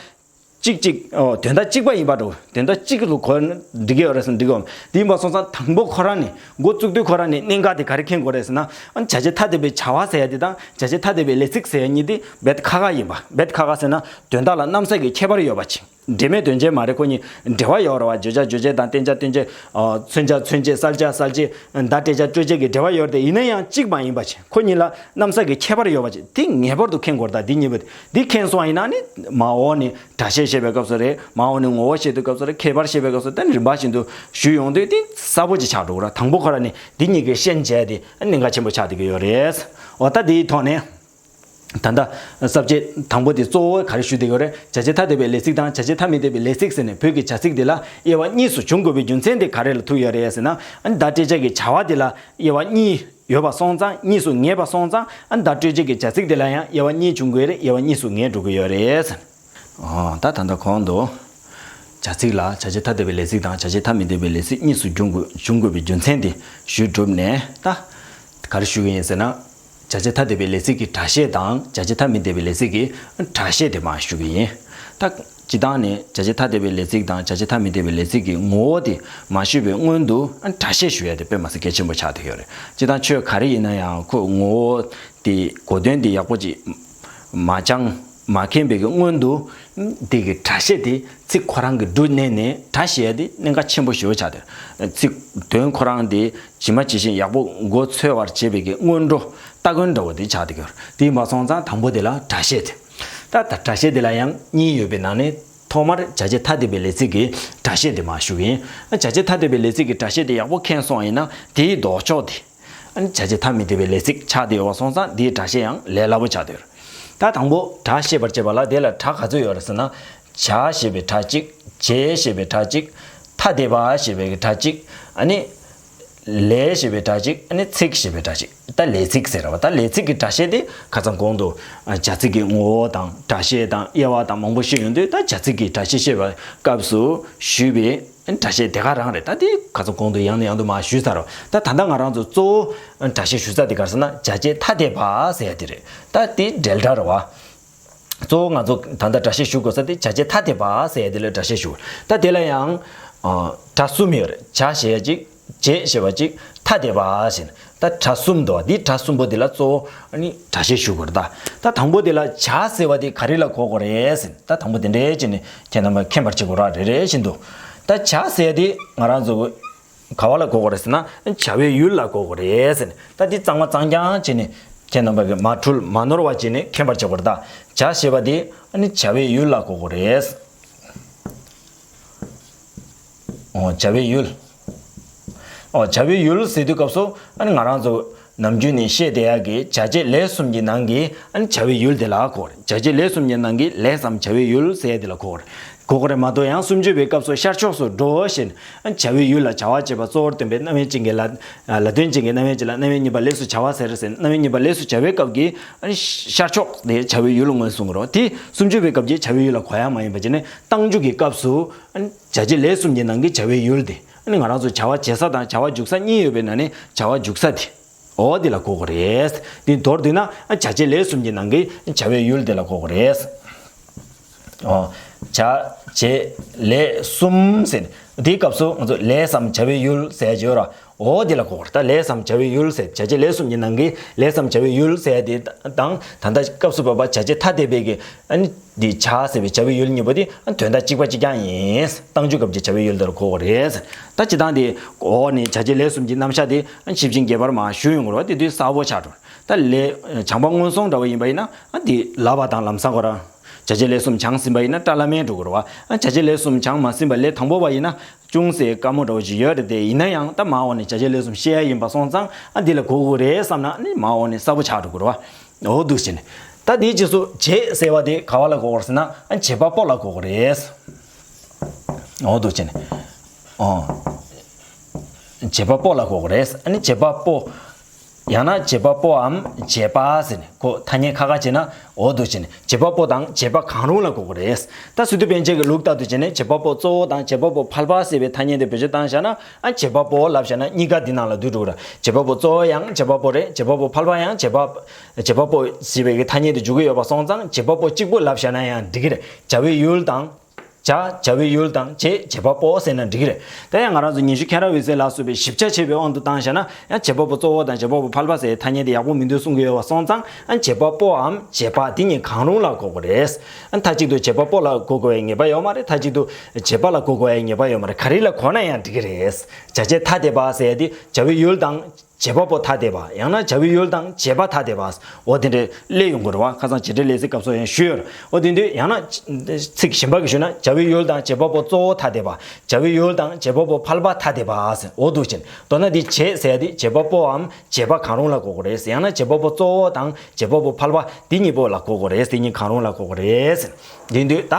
གཅིག་གཅིག་ཨོ། དོན་དག་གཅིག་པ་ཡིན་པ་འགྲོ། དོན་དག་གཅིག་ལ་གོ་ན་འགྲིག་གི་ཡོད་རེད་ཟེར་ན་འགྲིག་གི་ཡོད། དེ་ཡིན་པ་སོང་ཙང་དང་པོ་ཁོ་རང་ནས། འགོ་བཙུགས་དུས་ཁོ་རང་ནས་གནད་འགག་དེ་ག་རེ་མཁྱེན་དགོས་རེད་ཟེར་ན། ཨ། བྱ་བྱེད་ཐ་དད་པའི་བྱ་བ་ཟེར་ཡ་དེ་དང་བྱ་བྱེད་ཐ་དད་པའི་ལས་ཚིག་ཟེར་ཡ་གཉིས་དེ་རྦད་ཁ་ཁ་ཡིན་པ། རྦད་ཁ་ཁ་ཟེར་ན་དོན་དག་ལ་རྣམ་གཞག་གི་ཁྱད་པར་ཡོད་པ་ཅིག་འབྲེལ་མེད་དོན་ཅན་མ་རེད། ཁོ་གཉིས་འབྲེལ་བ་ཡོད་རེད་བ། བརྗོད་བྱ་རྗོད་བྱེད་དང་། བསྟན་བྱ་སྟོན་བྱེད། ཨ། མཚོན་བྱ་མཚོན་བྱེད། གསལ་བྱ་གསལ་བྱེད། བརྡ་སྤྲད་བྱ་སྤྲོད་བྱེད་ཀྱི་འབྲེལ་བ་ཡོད་རེད་དེ། ཡིན་ན་ཡང་གཅིག་མ་ཡིན་པ་ཅིག་ཁོ་གཉིས་ལ་རྣམ་གཞག་གི་ཁྱད་པར་ཡོད་པ་ཅིག་དེ་ངེས་པར་དུ་མཁྱེན་དགོས་རེད། ད་འདི་གཉིས་པོ་འདི་མཁྱེན་སོང་བ་ཡིན་ན་ནི། མ་འོངས་ནས་སྒྲ་བཤད་བཤད་པའི་སྐབས་སུ་རེད། མ་འོངས་ནས་ངོ་བོ་བཤད་དུས་སྐབས་སུ་རེད། ཁྱད་པར་བཤད་པའི་སྐབས་སུ། དེ་ནི་རིམ་པ་བཞིན་དུ་ཞུས་ཡོང་དུས་དེ་གསལ་པོ་ཅིག་ཆགས་འགྲོ་གི་རེད། དང་པོ་ཁོ་རང་ནས་འདི་གཉིས་ཀྱི་ཤན་འབྱེད་དེ་གནད་འགག་ཆེན་པོ་ཆགས་བསྡད་ཀྱི་ཡོད་རེད། འོ། ད་འདིའི་ཐོག་ནས། ད་ལྟ་ས་བཅད་དང་པོ་དེ་གཙོ་བོ་ག་རེ་ཞུ་བསྡད་ཡོད་རེད། བྱ་བྱེད་ཐ་དད་པའི་ལས་ཚིག་དང་བྱ་བྱེད་ཐ་མི་དད་པའི་ལས་ཚིག་ཟེར་ནས། བོད་ཀྱི་བྱ་ཚིག་འདི་ལ་དབྱེ་བ་གཉིས་སུ་འབྱུང་དགོས་པའི་རྒྱུ་མཚན་དེ་ག་རེ་ལ་ཐུག་ཡོད་རེད་ཟེར་ན། ཨ། བརྡ་སྤྲད་བྱ་གི་བྱ་བ་དེ་ལ་དབྱེ་བ་གཉིས་ཡོད་པ་སོང་ཙང་། གཉིས་སུ་ངེས་པ་སོང་ཙང་། ཨ། བརྡ་སྤྲོད་བྱེད་ཀྱི་བྱ་ཚིག་དེ་ལ་ཡང་དབྱེ་བ་གཉིས་འབྱུང་དགོས་རེད། དབྱེ་བ་གཉིས་སུ་ངེས་འགྲོ་གི་ཡོད་རེད་ཟེར། ཨོ། ད་ད་ལྟ་གོང་དུ་བྱ་ཚིག་ལ་བྱ་བྱེད་ཐ་དད་པའི་ལས་ཚིག་དང་བྱ་བྱེད་ཐ་མི་དད་པའི་ལས་ཚིག་གཉིས་སུ་འབྱུང་དགོས། འབྱུང་དགོས་པའི་རྒྱུ་མཚན་དེ་ཞུས་གྲུབ་ནས། ད་ག་རེ་ཞུ་གི་ཡིན་ཟེར་ན། བྱ་བྱེད་ཐ་དད་པའི་ལས་ཚིག་གི་སྒྲ་བཤད་དང་བྱ་བྱེད་ཐ་མི་དད་པའི་ལས་ཚིག་གི་སྒྲ་བཤད་དེ་མར་ཞུ་གི་ཡིན། ད་སྤྱིར་བཏང་ནས་བྱ་བྱེད་ཐ་དད་པའི་ལས་ཚིག་དང་བྱ་བྱེད་ཐ་མི་དད་པའི་ལས་ཚིག་གི་ངོ་བོ་དེ་མ་ཞུས་པའི་སྔོན་དུ་སྒྲ་བཤད་ཞུ་ཡ་དེ་དཔེ་མ་སྲིད་གལ་ཆེན་པོ་ཆགས་བསྡད་ཡོད་རེད། སྤྱིར་བཏང་ཆོས་ག་རེ་ཡིན་ན་ཡང་ཁོ་ངོ་བོ་དེ། གོ་དོན་དེ་ཡག་པོ་ཅིག་མ་སྦྱངས་མ་མཁྱེན་པའི་གི་སྔོན་དུ། དེ་གི་སྒྲ་བཤད་དེ་ཚིག་ཁོ་རང་གི་འབྲུ་བསྣན་ནས་སྒྲ་བཤད་ཡ་དེ་གནད་འགག་ཆེན་པོ་ཞེ་པོ་ཆགས་བསྡད་ཡོད། ཚིག་དོན་ཁོ་རང་དེ་ཇི་མ་ཇི་བཞིན་ཡག་པོ་མགོ་འཚོས་པར་བྱེད་པའི་གི་སྔོན་འགྲོ་སྟ་གོན་འདྲ་བོ་དེ་ཆགས་བསྡད་ཀྱི་ཡོད་རེད། དེ་ཡིན་པ་སོང་ཙང་དང་པོ་དེ་ལ་སྒྲ་བཤད་དེ། ད་ད་སྒྲ་བཤད་དེ་ལ་ཡང་གཉིས་ཡོད་པའི་ནང་ནས་ཐོག་མར་བྱ་བྱེད་ཐ་དད་པའི་ལས་ཚིག་གི་སྒྲ་བཤད་དེ་མར་ཞུ་གི་ཡིན། བྱ་བྱེད་ཐ་དད་པའི་ལས་ཚིག་གི་སྒྲ་བཤད་དེ་ཡག་པོ་མཁྱེན་སོང་བ་ཡིན་ན། དེའི་ལྡོག་ཕྱོགས་དེ། ཨ་ནི་བྱ་བྱེད་ཐ་མི་དད་པའི་ལས་ཚིག་ཆགས་བསྡད་ཡོད་པ་སོང་ཙང་དེའི་སྒྲ་བཤད་ཡང་ལས་སླ་པོ་ཆགས་བསྡད་ཡོད་རེད། ད་དང་པོ་སྒྲ་བཤད་པར་བྱེད་པ་ལ་དེ་ལ་སྒྲ་ག་ཚོད་ཡོད་རེད་ཟེར་ན། བྱ་ཞེས་པའི་སྒྲ་གཅིག་བྱེད་ཞེས་པའི་སྒྲ་གཅིག་ཐ་དད་པ་ཞེས་པའི་སྒྲ་གཅིག་ཨ་ནི་ལས་ཞེས་པའི་སྒྲ་གཅིག་ཨ་ནི་ཚིག་ཞེས་པའི་སྒྲ་གཅིག་ད་ལས་ཚིག་ཟེར་བ། ད་ལས་ཚིག་གི་སྒྲ་བཤད་དེ་ཁ་སང་གོང་དུ་བྱ་ཚིག་གི་ངོ་བོ་དང་སྒྲ་བཤད་དང་དབྱེ་བ་དང་མང་པོ་བཤད་ཡོང་དུས། ད་བྱ་ཚིག་གི་སྒྲ་བཤད་བཤད་པའི་སྐབས་སུ་ཞུས་པའི་སྒྲ་བཤད་དེ་ག་རང་རེད། ད་དེ་ཁ་སང་གོང་དུ་ཡང་ནས་ཡང་དུ་མར་ཞུས་ཚར་བ། ད་ད་ལྟ་ང་རང་ཚོ་གཙོ་བོ་སྒྲ་བཤད་ཞུ་ས་དེ་ག་རེ་ཟེར་ན། བྱ་བྱེད་ཐ་དད་པ་ཟེར་ཡ་དེ་རེད། ད་དེ་འབྲེལ་སྒྲ་རེད་བ། གཙོ་བོ་ང་ཚོ་ད་ལྟ་སྒྲ་བཤད་ཞུ་དགོས་ས་དེ་བྱ་བྱེད་ཐ་དད་པ་ཟེར་ཡ་དེ་ལ་སྒྲ་བཤད་ཞུ། ད་དེ་ལ་ཡང་སྒྲ་གསུམ་ཡོད་རེད། བྱ་ཞེས་ཡ་གཅིག་བྱེད་ཞེས་པ་གཅིག་ཐ་དད་པ་ཟེར། ད་སྒྲ་གསུམ་འདུག་འདི་སྒྲ་གསུམ་པོ་འདི་ལ་གཙོ་བོ་ཨ་ནི་སྒྲ་བཤད་ཞུ་དགོས་རེད། ད་ད་དང་པོ་འདི་ལ་བྱ་ཟེར་བ་འདི་ག་རེ་ལ་གོ་དགོས་རེད་ཟེར། ད་དང་པོ་དེ་འདྲའི་བྱས་ནས་ཁྱེད་རྣམ་པ་མཁྱེན་པར་བྱེད་དགོས་ར། རེ་རེ་བཞིན་དུ། ད་བྱ་ཟེར་འདི་ང་རང་ཚོ་ག་བ་ལ་གོ་དགོས་རེད་ཟེར་ན། བྱ་བའི་ཡུལ་ལ་གོ་དགོས་རེད་ཟེར། ད་འདི་གཙང་མ་གཙང་རྐྱང་བྱས་ནས་ཁྱེད་རྣམ་པ་གིས་མ་འཁྲུལ་མ་ནོར་བ་བྱས་ནས་མཁྱེན་པར་བྱེད་དགོས་རེད། ད་བྱ་ཞེས་པ་འདི་ཨ་ནི་བྱ་བའི་ཡུལ་ལ་གོ་དགོས་རེད། ཨོ། བྱ་བའི་ཡུལ། ཨོ། བྱ་བའི་ཡུལ་ཟེར་དུས་སྐབས་སུ་ཨ་ནི་ང་རང་ཚོ་ནམ་རྒྱུན་ནས་བཤད་བསྡད་ཡག་གི་བྱ་བྱེད་ལས་གསུམ་གྱི་ནང་གི་ཨ་ནི་བྱ་བའི་ཡུལ་དེ་ལ་གོ་དགོས་རེད། བྱ་བྱེད་ལས་གསུམ་གྱི་ནང་གི་ལས་སམ་བྱ་བའི་ཡུལ་ཟེར་ཡ་དེ་ལ་གོ་དགོས་རེད། གོ་དགོས་རེད་མ་གཏོགས། ཡང་སུམ་ཅུ་པའི་སྐབས་སུ་ཤར་ཕྱོགས་སུ་འགྲོ་ཞེས་ཨ་ནི་བྱ་བའི་ཡུལ་ལ་བྱ་བ་བྱེད་པ་གཙོ་བོར་སྟོན་པའི་རྣམ་དབྱེ་ཅན་གྱི་ལ། ལ་དོན་ཅན་གྱི་རྣམ་དབྱེ་ཅན་ལ་རྣམ་དབྱེ་གཉིས་པ་ལས་སུ་བྱ་བ་ཟེར་ཟེར། རྣམ་དབྱེ་གཉིས་པ་ལས་སུ་བྱ་བའི་སྐབས་ཀྱི་ཨ་ནི་ཤར་ཕྱོགས་དེ་བྱ་བའི་ཡུལ་ལ་མངོན་སུམ་རོ། དེ་སུམ་ཅུ་པའི་སྐབས་ཀྱི་བྱ་བའི་ཡུལ་ལ་གོ་ཡ་མ་ཡིན་པ་བྱས་ནས། རྟགས་འཇུག་གི་སྐབས་སུ་ཨ་ནི་བྱ་བྱེད་ལས་གསུམ་གྱི་ནང་གི་བྱ་བའི་ཡུལ་དེ། ཨ་ནི་ང་རང་ཚོ་བྱ་བ་བྱེད་ས་དང་བྱ་བ་འཇུག་ས་གཉིས་ཡོད་པའི་ནང་ནས་བྱ་བ་འཇུག་ས་དེ། འོ་དེ་ལ་གོ་དགོས་རེད། དེ་མདོར་བསྡུས་ན་ཨ་བྱ་བྱེད་ལས་གསུམ་གྱི་ནང་གི་བྱ་བའི་ཡུལ་དེ་ལ་གོ་དགོས་རེད། ཨོ། བྱ་བྱེད་ལས་གསུམ་ཟེར། དེའི་སྐབས་སུ་ང་ཚོ་ལས་སམ་བྱ་བའི་ཡུལ་ཟེར་གྱི་ཡོད་ར། འོ་དེ་ལ་གོ་དགོས་རེད། ད་ལས་སམ་བྱ་བའི་ཡུལ་ཟེར། བྱ་བྱེད་ལས་གསུམ་གྱི་ནང་གི་ལས་སམ་བྱ་བའི་ཡུལ་ཟེར་ཡ་དེ་དང་། ད་ལྟ་སྐབས་སུ་བབ་པ་བྱ་བྱེད་ཐ་དད་པའི་གི་ཨ་ནི་འདི་བྱ་ཟེར་བའི་བྱ་བའི་ཡུལ་གཉིས་པོ་དེ་ཨ་དོན་དག་གཅིག་པ་གཅིག་རྐྱང་ཡིན། རྟགས་འཇུག་སྐབས་ཀྱི་བྱ་བའི་ཡུལ་དེ་ལ་གོ་དགོས་རེད། ད་སྤྱིར་བཏང་དེ་འོག་ནས་བྱ་བྱེད་ལས་གསུམ་གྱི་རྣམ་གཞག་དེ་ཨ་ཞིབ་ཅིང་རྒྱས་པར་མར་ཞུས་ཡོང་གི་རེད་བ། དེ་དུས་གསལ་པོ་ཆགས་འགྲོ། ད་ལས་བྱམས་པ་སྔོན་སོང་འདྲ་བོ་ཡིན་པ་ཡིན་ན་ཨ་དེ་ལབ་པ་དང་ལམ་སང་ཁོ་རང་། བྱ་བྱེད་ལས་གསུམ་བྱང་ཟིན་པ་ཡིན་ན་སྐྲ་ལམ་མེར་འགྲོ་གི་རེད་བ། ཨ་བྱ་བྱེད་ལས་གསུམ་བྱང་མ་ཟིན་པ་ལས་དང་པོ་བ་ཡིན་ན་ཅུང་ཟད་དཀའ་མོ་འདྲ་བོ་ཞིག་ཡོད་རེད་དེ། ཡིན་ན་ཡང་ད་མར་འོག་ནས་བྱ་བྱེད་ལས་གསུམ་བཤད་ཡ་ཡིན་པ་སོང་ཙང་ཨ་འདི་ལ་གོ་དགོས་རེད་བསམ་ན་ཨ་ནི་མར་འོག་ནས་གསལ་པོ་ཆགས་འགྲོ་གི་རེད་བ། འོ་འདུག་བྱས་ནས། ད་དེའི་རྗེས་སུ་བྱེད་ཟེར་བ་དེ་ག་བ་ལ་གོ་དགོས་རེད་ཟེར་ན་ཨ་བྱེད་པ་པོ་ལ་གོ་དགོས་རེད། འོ་འདུག་བྱས་ནས། ཨོ། བྱེད་པ་པོ་ལ་གོ་དགོས་རེད། ཨ་ནི་བྱེད་པ་པོ། ཡང་ན་བྱེད་པ་པོའམ་བྱེད་པ་ཟེར་ནས་ཁོ་ཐ་སྙད་ཁ་ཁ་བྱས་ན་འོ་འདུག་བྱས་ནས་བྱེད་པ་པོ་དང་བྱེད་པ་གང་རུང་ལ་གོ་དགོས་རེད། ད་སི་ཏུ་པཎ་ཆེན་གྱི་ལུགས་ལྟར་དུ་བྱས་ནས་བྱེད་པ་པོ་གཙོ་བོ་དང་བྱེད་པ་པོ་ཕལ་པ་ཟེར་བའི་ཐ་སྙད་དེ་བེད་སྤྱོད་བཏང་བཞག་ན་ཨ་བྱེད་པ་པོ་ལབ་བཞག་ན་གཉིས་ཀ་འདི་ནང་ལ་འདུས་འགྲོ་གི་རེད། བྱེད་པ་པོ་གཙོ་བོ་ཡང་བྱེད་པ་པོ་རེད། བྱེད་པ་པོ་ཕལ་པ་ཡང་བྱེད་པ། བྱེད་པ་པོ་ཟེར་བའི་གི་ཐ་སྙད་དེ་འཇུག་གི་ཡོད་པ་སོང་ཙང་བྱེད་པ་པོ་གཅིག་པུ་ལབ་བཞག་ན་ཡང་འགྲིག་གི་རེད། བྱ་བའི་ཡུལ་དང་། བྱ། བྱ་བའི་ཡུལ་དང་བྱེད། བྱེད་པ་པོ་ཟེར་ན་འགྲིག་གི་རེད། དེ་ཡང་ང་རང་ཚོ་ཉི་ཤུ་མཁྱེན་རབ་འོད་ཟེར་ལགས་སུ་བའི་ཞིབ་ཆ་ཆེ་བའི་དབང་དུ་བཏང་བཞག་ན་ཡང་བྱེད་པ་པོ་གཙོ་བོ་དང་བྱེད་པ་པོ་ཕལ་པ་ཟེར་ཐ་སྙད་དེ་ཡག་པོ་མི་འདུག་གསུང་གི་ཡོད་པ་སོང་ཙང་ཡང་བྱེད་པ་པོའམ་བྱེད་པ་དེ་གཉིས་གང་རུང་ལ་གོ་དགོས་རེད། ཨ་མཐའ་གཅིག་ཏུ་བྱེད་པ་པོ་ལ་གོ་དགོས་པའི་ངེས་པ་ཡོད་མ་རེད། མཐའ་གཅིག་ཏུ་བྱེད་པ་ལ་གོ་དགོས་པའི་ངེས་པ་ཡོད་མ་རེད། ག་རེ་ལ་གོ་ན་ཡང་འགྲིག་གི་རེད། བྱ་བྱེད་ཐ་དད་པ་ཟེར་ཡ་དེ་བྱ་བའི་ཡུལ་དང་། བྱེད་པ་པོ་ཐ་དད་པ། ཡང་ན་བྱ་བའི་ཡུལ་དང་བྱེད་པ་ཐ་དད་པ། འོ་དེ་འདྲའི་སླེབས་ཡོང་གི་རེད་བ། ཁ་སང་བྱེད་འབྲེལ་ལས་ཚིག་སྐབས་སུ་ཡང་ཞུས་ཡོད་རེད། འོ་དེ་དུས་ཡང་ན་ཚིག་གཞན་པ་གི་ཞུས་ན་བྱ་བའི་ཡུལ་དང་བྱེད་པ་པོ་གཙོ་བོ་ཐ་དད་པ། བྱ་བའི་ཡུལ་དང་བྱེད་པ་པོ་ཕལ་པ་ཐ་དད་པ་ཟེར། འོ་འདུག་བྱས་ནས་མདོར་ན་འདི་བྱེད་ཟེར་ཡ་དེ་བྱེད་པ་པོའམ་བྱེད་པ་གང་རུང་ལ་གོ་དགོས་རེད། ཡང་ན་བྱེད་པ་པོ་གཙོ་བོ་དང་བྱེད་པ་པོ་ཕལ་པ་འདི་གཉིས་པོ་ལ་གོ་དགོས་རེད། དེ་གཉིས་གང་རུང་ལ་གོ་དགོས་རེད། དེ་དུས་ད་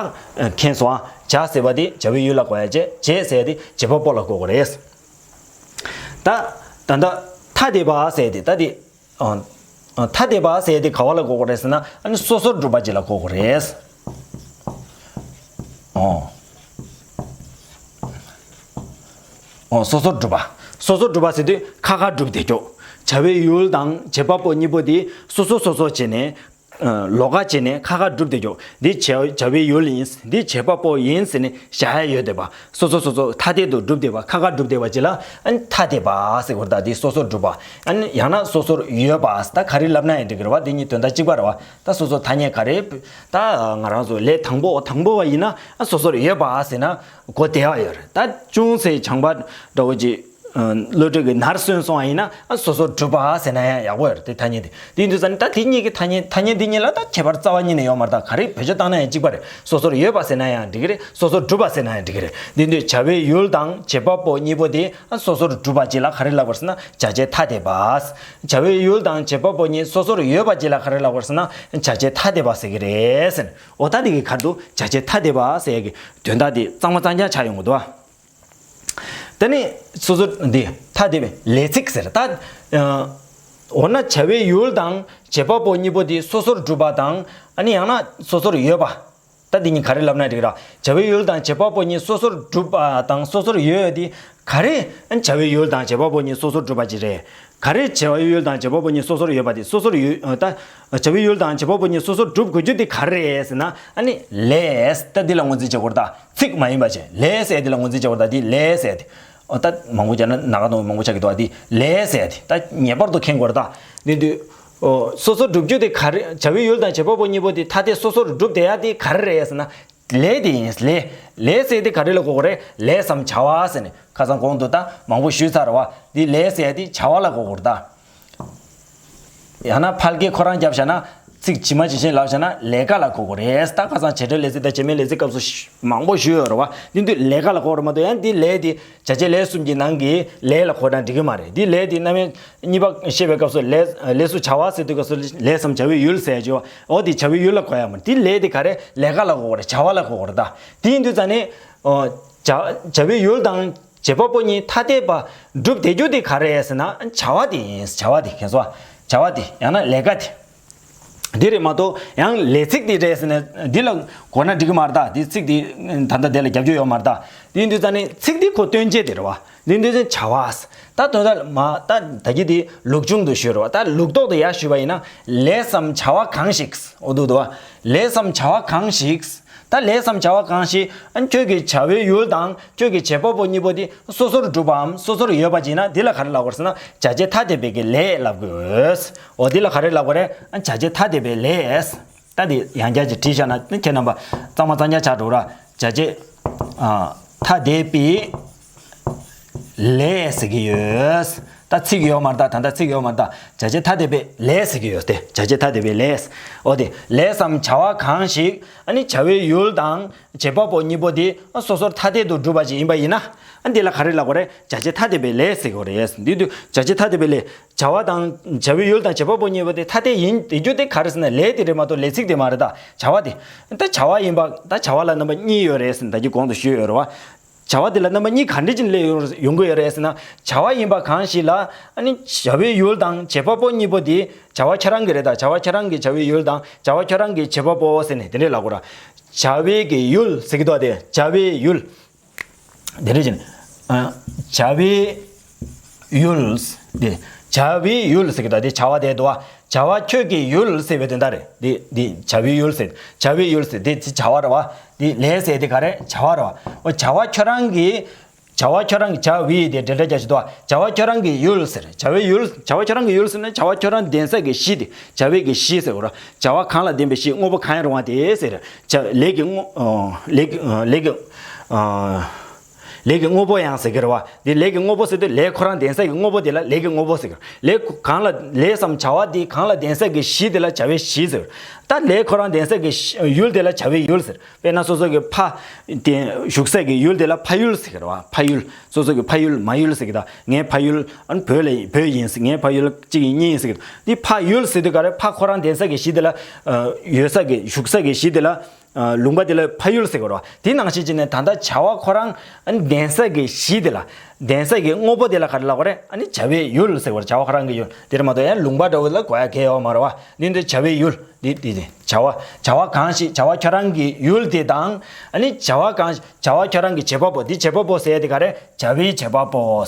མཁྱེན་སོང་ཨ། བྱ་ཟེར་བ་དེ་བྱ་བའི་ཡུལ་ལ་གོ་ཡ་བྱས། བྱེད་ཟེར་ཡ་དེ་བྱེད་པ་པོ་ལ་གོ་དགོས་རེད། ད། ད་ལྟ་ཐ་དད་པ་ཟེར་ཏེ་ད་དེ། ཨ། ཨ། ཐ་དད་པ་ཟེར་ཏེ་ག་བ་ལ་གོ་དགོས་རེད་ཟེར་ན་ཨ་ནི་སོ་སོར་གྲུབ་པ་ཅིག་ལ་གོ་དགོས་རེད། ཨོ། ཨོ་སོ་སོར་གྲུབ་པ། སོ་སོར་གྲུབ་པ་ཟེར་དུས་ཁ་ཁ་གྲུབ་བསྡད་རྒྱུ། བྱ་བའི་ཡུལ་དང་བྱེད་པ་པོ་གཉིས་པོ་དེ་སོ་སོ་སོ་སོ་བྱས་ནས། ཨ། ལོགས་ཀ་བྱས་ནས་ཁ་ཁ་གྲུབ་བསྡད་རྒྱུ། འདི་བྱ་བྱ་བའི་ཡུལ་ཡིན། འདི་བྱེད་པ་པོ་ཡིན་ཟེར་ནས་བཞག་ཡ་ཡོད་བསྡད་པ། སོ་སོ་སོ་སོ་ཐ་དད་དུ་གྲུབ་བསྡད་པ། ཁ་ཁ་གྲུབ་བསྡད་པ་ཅིག་ལ་ཨ་ནི་ཐ་དད་པ་ཟེར་དགོས་རེད། ད་འདི་སོ་སོར་གྲུབ་པ། ཨ་ནི་ཡང་ན་སོ་སོར་ཡོད་པ། ད་ག་རེ་ལབ་ན་ཡང་འགྲིག་གི་རེད་བ། འདི་གཉིས་དོན་དག་གཅིག་པ་རེད་བ། ད་སོ་སོ་ཐ་སྙད་ག་རེ། ད་ང་རང་ཚོ་ལས་དང་པོ་དང་པོ་བ་ཡིན་ན་ཨ་སོ་སོར་ཡོད་པ་ཟེར་ན་གོ་བདེ་བ་ཡོད་རེད། ད་ཅུང་ཟད་བྱང་པ་འདྲ་བོ་ཅིག་ཨ། བློ་གྲོས་ཀྱི་ནར་སོན་སོང་བ་ཡིན་ན་ཨ་སོ་སོར་གྲུབ་པ་ཟེར་ན་ཡང་ཡག་པོ་ཡོད་རེད། དེ་ཐ་སྙད་དེ། དེ་ཡིན་དུས་ཙང་ནི་ད་དེ་གཉིས་ཀྱི་ཐ་སྙད་ཐ་སྙད་འདི་གཉིས་ལ་ད་ཁྱད་པར་རྩ་བ་ཉིད་ནས་ཡོད་མ་རེད། ད་ག་རེ་བེད་སྤྱོད་བཏང་ན་ཡང་གཅིག་པ་རེད། སོ་སོར་ཡོད་པ་ཟེར་ན་ཡང་འགྲིག་གི་རེད། སོ་སོར་གྲུབ་པ་ཟེར་ན་ཡང་འགྲིག་གི་རེད། དེ་ཡིན་དུས་བྱ་བའི་ཡུལ་དང་བྱེད་པ་པོ་གཉིས་པོ་དེ་ཨ་སོ་སོར་གྲུབ་པ་ཅིག་ལ་ག་རེ་ལབ་དགོས་ཟེར་ན་བྱ་བྱེད་ཐ་དད་པ། བྱ་བའི་ཡུལ་དང་བྱེད་པ་པོ་གཉིས་སོ་སོར་ཡོད་པ་ཅིག་ལ་ག་རེ་ལབ་དགོས་ཟེར་ན་བྱ་བྱེད་ཐ་དད་པ་ཟེར་གི་རེད་ཟེར། འོ་ད་དེ་གི་ཁར་དུ་བྱ་བྱེད་ཐ་དད་པ་ཟེར་གི་དོན་དག་དེ་གཙང་མ་གཙང་རྐྱང་ཆགས་ཡོང་གི་འདུག་བ། དེ་ནི་སོ་སོ་འདི་ཐ་དད་པའི་ལས་ཚིག་ཟེར། ད། ཨ། འོ་ན་བྱ་བའི་ཡུལ་དང་བྱེད་པ་པོ་གཉིས་པོ་དེ་སོ་སོར་གྲུབ་པ་དང་ཨ་ནི་ཡང་ན་སོ་སོར་ཡོད་པ། ད་འདི་གཉིས་ག་རེ་ལབ་ན་འགྲིག་ར། བྱ་བའི་ཡུལ་དང་བྱེད་པ་པོ་གཉིས་སོ་སོར་གྲུབ་པ་དང་སོ་སོར་ཡོད་དེ་ག་རེ། བྱ་བའི་ཡུལ་དང་བྱེད་པ་པོ་གཉིས་སོ་སོར་གྲུབ་པ་ཅིག་རེད། ག་རེ་བྱ་བའི་ཡུལ་དང་བྱེད་པ་པོ་གཉིས་སོ་སོར་ཡོད་པ་དེ་སོ་སོར་ཡོད། ད། བྱ་བའི་ཡུལ་དང་བྱེད་པ་པོ་གཉིས་སོ་སོར་གྲུབ་དགོས་རྒྱུ་དེ་ག་རེ་རེད་ཟེར་ན་ཨ་ནི་ལས། ད་འདི་ལ་ངོས་འཛིན་བྱེད་དགོས་རེད་ད། ཚིག་མ་ཡིན་པ་བྱས་ལས་ཟེར་དེ་ལ་ངོས་འཛིན་བྱེད་དགོས་རེད་ད། འདི་ལས་ཟེར་དེ། ཨོ་ད་མང་པོ་བྱས་ན་ནག་དང་མང་པོ་ཆགས་ཀྱི་འདུག་ཨ། འདི་ལས་ཟེར་དེ་ད་ངེས་པར་དུ་མཁྱེན་དགོས་རེད་ད། འདི་འདི། ཨོ་སོ་སོར་གྲུབ་རྒྱུ་དེ་ག་རེ། བྱ་བའི་ཡུལ་དང་བྱེད་པ་པོ་གཉིས་པོ་དེ་ཐ་དད་སོ་སོར་གྲུབ་བསྡད་ཡ་དེ་ག་རེ་རེད་ཟེར་ན། ལས་དེ་ཡིན། ལས། ལས་ཟེར་དེ་ག་རེ་ལ་གོ་དགོས་རེད། ལས་སམ་བྱ་བ་ཟེར་ནས་ཁ་སང་གོང་དུ་ད་མང་པོ་ཞུས་ཚར་བ། འདི་ལས་ཟེར་དེ་བྱ་བ་ལ་གོ་དགོས་རེད་ད། ཡང་ན་ཕལ་སྐད་ཁོ་རང་བརྒྱབ་བཞག་ན་ཚིག་ཇི་མ་ཇི་བཞིན་ལབ་བཞག་ན་ལས་ཀ་ལ་གོ་དགོས་རེད། ད་ཁ་སང་བྱེད་འབྲེལ་ལས་ཚིག་དང་བྱེད་མེད་ལས་ཚིག་སྐབས་སུ་མང་པོ་ཞུས་ཡོད་རེད་བ། འདི་འདི་ལས་ཀ་ལ་གོ་དགོས་རེད་མ་གཏོགས་ཡང་འདི་ལས་དེ་བྱ་བྱེད་ལས་གསུམ་གྱི་ནང་གི་ལས་ལ་གོ་ན་འགྲིག་གི་མ་རེད། འདི་ལས་དེ་རྣམ་དབྱེ་གཉིས་པ་བཤད་པའི་སྐབས་སུ་ལས་ལས་སུ་བྱ་བ་ཟེར་དུས་སྐབས་སུ་ལས་སམ་བྱ་བའི་ཡུལ་ཟེར་ཡ་ཅིག་ཡོད་བ། འོ་དེ་བྱ་བའི་ཡུལ་ལ་གོ་ཡ་མ་རེད། འདི་ལས་དེ་ག་རེ། ལས་ཀ་ལ་གོ་དགོས་རེད། བྱ་བ་ལ་གོ་དགོས་རེད་ད། དེ་ཡིན་དུས་ཙང་ནས་ཨོ་བྱ་བྱ་བའི་ཡུལ་དང་བྱེད་པ་པོ་གཉིས་ཐ་དད་པ་གྲུབ་བསྡད་རྒྱུ་དེ་ག་རེ་རེད་ཟེར་ན་བྱ་བ་དེ་ཡིན། བྱ་བ་དེ་མཁྱེན་སོང་། བྱ་བ་དེ་ཡང་ན་ལས་ཀ་དེ། འདི་རེད་མ་གཏོགས་ཡང་ལས་ཚིག་དེ་རེད་ཟེར་ནས་འདི་ལ་གོ་ན་འགྲིག་གི་མ་རེད་ད། འདི་ཚིག་དེ་ད་ལྟ་དེ་ལ་རྒྱབ་སྐྱོར་ཡོད་མ་རེད་ད། དེ་ཡིན་དུས་ཙང་ནས་ཚིག་དེ་ཁོ་སྟོན་བྱེད་དེ་རེད་བ། འདི་འདི་ཚེ་བྱ་བ། ད་དོན་དག་མ་ད་ད་གི་དེ་ལུགས་འབྱུང་དུ་ཞུས་རེད་བ། ད་ལུགས་ལྡོག་ཏུ་ཡར་ཞུས་པ་ཡིན་ན་ལས་སམ་བྱ་བ་གང་ཞིག་འོ་འདུག་འདུག་བ། ལས་སམ་བྱ་བ་གང་ཞིག་ད་ལས་སམ་བྱ་བ་གང་ཞིག་ཁྱོད་ཀྱི་བྱ་བའི་ཡུལ་དང་ཁྱོད་ཀྱི་བྱེད་པ་པོ་གཉིས་པོ་དེ་སོ་སོར་གྲུབ་པའམ་སོ་སོར་ཡོད་པ་ཅིག་ན་འདི་ལ་ག་རེ་ལབ་དགོས་ཟེར་ན་བྱ་བྱེད་ཐ་དད་པའི་གི་ལས་ལབ་དགོས། འོ་འདི་ལ་ག་རེ་ལབ་དགོས་རེད། བྱ་བྱེད་ཐ་དད་པའི་ལས། ད་འདི་ཡང་བསྐྱར་ཅིག་བྲིས་བཞག་ན་ཁྱེད་རྣམ་པ་གཙང་མ་གཙང་རྐྱང་ཆགས་འགྲོ་ར། བྱ་བྱེད་ཨ་ཐ་དད་པའི་ལས་ཟེར་གྱི་ཡོད། ད་ཚིག་ཡོད་མ་རེད་ད། ད་ལྟ་ཚིག་ཡོད་མ་རེད་ད། བྱ་བྱེད་ཐ་དད་པའི་ལས་ཟེར་གྱི་ཡོད་དེ། བྱ་བྱེད་ཐ་དད་པའི་ལས། འོ་དེ་ལས་སམ་བྱ་བ་གང་ཞིག་ཨ་ནི་བྱ་བའི་ཡུལ་དང་བྱེད་པ་པོ་གཉིས་པོ་དེ་སོ་སོར་ཐ་དད་དུ་གྲུབ་པ་ཞིག་ཡིན་པ་ཡིན་ན། ཨ་འདི་ལ་ག་རེ་ལབ་དགོས་རེད། བྱ་བྱེད་ཐ་དད་པའི་ལས་ཟེར་དགོས་རེད། འདི་དུས་བྱ་བྱེད་ཐ་དད་པའི་ལས། བྱ་བ་དང་བྱ་བའི་ཡུལ་དང་བྱེད་པ་པོ་གཉིས་པོ་དེ་ཐ་དད་ཡིན་དེ་རྒྱུ་དེ་ག་རེ་ཟེར་ན་ལས་དེ་རེད་མ་གཏོགས་ལས་ཚིག་དེ་མ་རེད་ད། བྱ་བ་དེ། ད་བྱ་བ་ཡིན་པ་ད་བྱ་བ་ལ་རྣམ་པ་གཉིས་ཡོད་རེད་ཟེར་ད་གི་གོང་དུ་ཞུས་ཡོད་རེད་བ། བྱ་བ་དེ་ལ་རྣམ་པ་གཉིས་ག་འདྲ་ཅིག་སླེབས་ཡོང་ཡོང་གི་ཡོད་རེད་ཟེར་ན། བྱ་བ་ཡིན་པ་གང་ཞིག་ལ་ཨ་ནི་བྱ་བའི་ཡུལ་དང་བྱེད་པ་པོ་གཉིས་པོ་དེ་བྱ་བ་ཁྱོད་རང་གི་རེད་ད། བྱ་བ་ཁྱོད་རང་གི་བྱ་བའི་ཡུལ་དང་བྱ་བ་ཁྱོད་རང་གི་བྱེད་པ་པོ་ཟེར་ནས་དེ་འདྲས་ལབ་དགོས་ར། བྱ་བའི་གི་ཡུལ་ཟེར་གི་འདུག་དེ་བྱ་བའི་ཡུལ། དེ་འདྲས་ཅན། ཨ། བྱ་བའི་ཡུལ་དེ། བྱ་བའི་ཡུལ་ཟེར་གི་འདུག་དེ་བྱ་བ་དེ་འདུག་བ། བྱ་བ་ཁྱོད་ཀྱི་ཡུལ་ཟེར་བའི་དོན་དག་རེད། དེ་དེ་བྱ་བའི་ཡུལ་ཟེར། བྱ་བའི་ཡུལ་ཟེར་དེ་བྱ་བ་རེད་བ། དེ་ལས་ཟེར་དེ་ག་རེ་བྱ་བ་རེད་བ། འོ་བྱ་བ་ཁྱོད་རང་གི། བྱ་བ་ཁྱོད་རང་གི་བྱ་བའི་དེ་འབྲེལ་སྒྲ་རྒྱག་བྱེད་དོ། བྱ་བ་ཁྱོད་རང་གི་ཡུལ་ཟེར། བྱ་བའི་ཡུལ། བྱ་བ་ཁྱོད་རང་གི་ཡུལ་ཟེར་ན་བྱ་བ་ཁྱོད་རང་ལྡན་ས་གི་གཞི་དེ་བྱ་བའི་གི་གཞི་ཟེར་བ་རེད། བྱ་བ་གང་ལ་ལྡན་པའི་གཞི་དངོས་པོ་གང་ཡང་རུང་བ་དེ་ཟེར། བྱ་ལས་ཀྱི་དངོས། ཨ། ལས་ཀྱི། ཨ། ལས་ཀྱི། ཨ། ལས་ཀྱི་དངོས་པོ་ཡང་ཟེར་གི་རེད་བ། འདི་ལས་ཀྱི་དངོས་པོ་ཟེར་དུས་ལས་ཁོ་རང་ལྡན་ས་གི་དངོས་པོ་དེ་ལ་ལས་ཀྱི་དངོས་པོ་ཟེར་གི་རེད། ལས་གང་ལ་ལས་སམ་བྱ་བ་འདི་གང་ལ་ལྡན་ས་གི་གཞི་དེ་ལ་བྱ་བའི་གཞི་ཟེར། ད་ལས་ཁོ་རང་ལྡན་ས་གི་གཞི། ཡུལ་དེ་ལ་བྱ་བའི་ཡུལ་ཟེར། དཔེར་ན་སོ་སོ་གི་ཕ་དེ་བཞུགས་ས་གི་ཡུལ་དེ་ལ་ཕ་ཡུལ་ཟེར་གི་རེད་བ། ཕ་ཡུལ། སོ་སོ་གི་ཕ་ཡུལ་མ་ཡུལ་ཟེར་གི་ད། ངའི་ཕ་ཡུལ་ཨ་ནི་བོད་ལ་བོད་ཡིན་ཟེར། ངའི་ཕ་ཡུལ་གཅིག་ཡིན་གཉིས་ཡིན་ཟེར་གི་ད། འདི་ཕ་ཡུལ་ཟེར་དུས་ག་རེ་ཕ་ཁོ་རང་ལྡན་ས་གི་གཞི་དེ་ལ། ཨ། ཡོད་ས་གི་བཞུགས་ས་གི་གཞི་དེ་ལ། ཨ། ལུང་པ་དེ་ལ་ཕ་ཡུལ་ཟེར་གི་རེད་བ། དེ་ནང་བཞིན་བྱས་ནས་ད་ལྟ་བྱ་བ་ཁོ་རང་ཨ་ནི་ལྡན་ས་གི་གཞི་དེ་ལ། ལྡན་ས་གི་དངོས་པོ་དེ་ལ་ག་རེ་ལབ་དགོས་རེད། ཨ་ནི་བྱ་བའི་ཡུལ་ཟེར་བར་བྱ་བ་ཁོ་རང་གི་ཡུལ་དེ་རེད་མ་གཏོགས་ཡང་ལུང་པ་འདྲ་བོ་ལ་གོ་ཡ་གལ་ཡོད་མ་རེད་བ། འདི་འདི་བྱ་བའི་ཡུལ་འདི་འདི་འདི་བྱ་བ། བྱ་བ་གང་ཞིག་བྱ་བ་ཁྱོད་རང་གི་ཡུལ་དེ་དང་། ཨ་ནི་བྱ་བ་གང་ཞིག་བྱ་བ་ཁྱོད་རང་གི་བྱེད་པ་པོ། འདི་བྱེད་པ་པོ་ཟེར་ཡ་དེ་ག་རེ། བྱ་བའི་བྱེད་པ་པོ།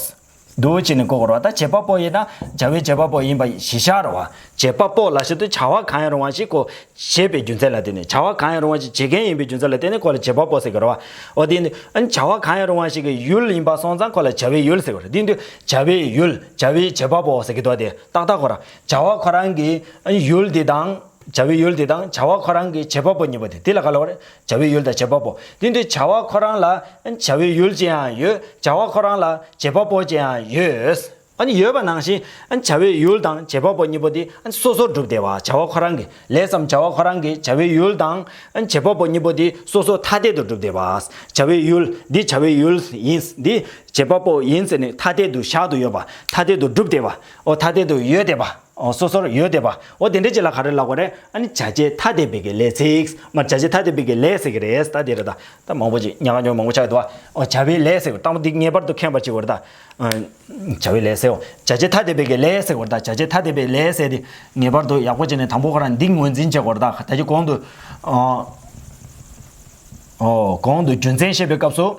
འདུག་བྱས་ནས་གོ་དགོས་རེད་བ། ད་བྱེད་པ་པོ་ཡིན་ན་བྱ་བའི་བྱེད་པ་པོ་ཡིན་པ་གཞི་བཞག་རེད་བ། བྱེད་པ་པོ་ལབ་བྱེད་དུས་བྱ་བ་གང་ཡང་རུང་བ་ཞིག་གོ། བྱེད་པའི་རྒྱུ་མཚན་ལ་བརྟེན་ནས། བྱ་བ་གང་ཡང་རུང་བ་ཞིག་བྱེད་མཁན་ཡིན་པའི་རྒྱུ་མཚན་ལ་བརྟེན་ནས་ཁོ་ལ་བྱེད་པ་པོ་ཟེར་གི་རེད་བ། འོ་དེ་ནི་ཨ་ནི་བྱ་བ་གང་ཡང་རུང་བ་ཞིག་གི་ཡུལ་ཡིན་པ་སོང་ཙང་ཁོ་ལ་བྱ་བའི་ཡུལ་ཟེར་གི་རེད། དེ་དུས་བྱ་བའི་ཡུལ། བྱ་བའི་བྱེད་པ་པོ་ཟེར་གི་འདུག་དེ་ཏག་ཏག་གོ་ར། བྱ་བ་ཁོ་རང་གི་ཨ་ནི་ཡུལ་དེ་དང་། བྱ་བའི་ཡུལ་དེ་དང་བྱ་བ་ཁོ་རང་གི་བྱེད་པ་པོ་གཉིས་པོ་དེ། དེ་ལ་ག་ལབ་དགོས་རེད། བྱ་བའི་ཡུལ་དང་བྱེད་པ་པོ། དེ་དུས་བྱ་བ་ཁོ་རང་ལ་བྱ་བའི་ཡུལ་ཅིག་ཡང་ཡོད། བྱ་བ་ཁོ་རང་ལ་བྱེད་པ་པོ་ཅིག་ཡང་ཡོད། ཨ་ནི་ཡོད་པ་ནང་བཞིན་ཨ་ནི་བྱ་བའི་ཡུལ་དང་བྱེད་པ་པོ་གཉིས་པོ་དེ་ཨ་ནི་སོ་སོར་གྲུབ་བསྡད་པ། བྱ་བ་ཁོ་རང་གི་ལས་སམ་བྱ་བ་ཁོ་རང་གི་བྱ་བའི་ཡུལ་དང་ཨ་ནི་བྱེད་པ་པོ་གཉིས་པོ་དེ་སོ་སོ་ཐ་དད་དུ་གྲུབ་བསྡད་པ། བྱ་བའི་ཡུལ་འདི་བྱ་བའི་ཡུལ་ཡིན། འདི་བྱེད་པ་པོ་ཡིན་ཟེར་ནས་ཐ་དད་དུ་བཞག་ཏུ་ཡོད་པ། ཐ་དད་དུ་གྲུབ་བསྡད་པ། འོ་ཐ་དད་དུ་ཡོད་བསྡད་པ། འོ་སོ་སོར་ཡོད་བསྡད་པ། འོ་དེ་འདྲ་ཅིག་ལ་ག་རེ་ལབ་དགོས་རེད། ཨ་ནི་བྱ་བྱེད་ཐ་དད་པའི་གི་ལས་ཚིག་མར་བྱ་བྱེད་ཐ་དད་པའི་གི་ལས་ཟེར་གི་རེད། ད་དེ་རེད་ད། ད་མང་པོ་ཅིག་ཉག་ག་ཉོ་མང་པོ་ཆགས་འདུག་བ། འོ་བྱ་བའི་ལས་ཟེར་གི་རེད། ད་མོ་འདི་ངེས་པར་དུ་མཁྱེན་པ་ཅིག་དགོས་རེད་ད། བྱ་བའི་ལས་ཟེར། འོ་བྱ་བྱེད་ཐ་དད་པའི་གི་ལས་ཟེར་དགོས་རེད་ད། བྱ་བྱེད་ཐ་དད་པའི་ལས་ཟེར་དེ་ངེས་པར་དུ་ཡག་པོ་བྱས་ནས་དང་པོ་ཁོ་རང་འདི་ངོས་འཛིན་བྱེད་དགོས་རེད་ད། ད་ཅི་གོང་དུ། འོ་གོང་དུ་རྒྱུ་མཚན་བཤད་པའི་སྐབས་སུ།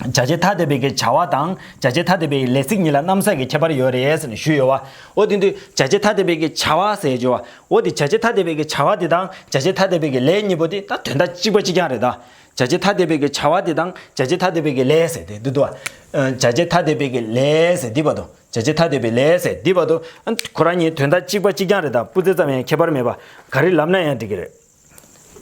བྱ་བྱེད་ཐ་དད་པའི་གི་བྱ་བ་དང་བྱ་བྱེད་ཐ་དད་པའི་ལས་ཚིག་གཉིས་ལ་གནམ་ས་གི་ཁྱད་པར་ཡོད་རེད་ཟེར་ནས་ཞུས་ཡོད་བ། འོ་དེ་དུས་བྱ་བྱེད་ཐ་དད་པའི་གི་བྱ་བ་ཟེར་ཡོད་བ། འོ་དེ་བྱ་བྱེད་ཐ་དད་པའི་གི་བྱ་བ་དེ་དང་བྱ་བྱེད་ཐ་དད་པའི་གི་ལས་གཉིས་པོ་དེ་ད་དོན་དག་གཅིག་པ་གཅིག་རྐྱང་རེད་ད། བྱ་བྱེད་ཐ་དད་པའི་གི་བྱ་བ་དེ་དང་བྱ་བྱེད་ཐ་དད་པའི་གི་ལས་ཟེར་དེ་འདུག་འདུག་བ། བྱ་བྱེད་ཐ་དད་པའི་གི་ལས་ཟེར་འདི་བར་དུ། བྱ་བྱེད་ཐ་དད་པའི་ལས་ཟེར་འདི་བར་དུ། ཁོ་རང་གཉིས་དོན་དག་གཅིག་པ་གཅིག་རྐྱང་རེད་ད། སྤུས་ཚད་ཙམ་ཡང་ཁྱད་པར་མེད་པ། ག་རེ་ལབ་ན་ཡང་འགྲིག་གི་རེད།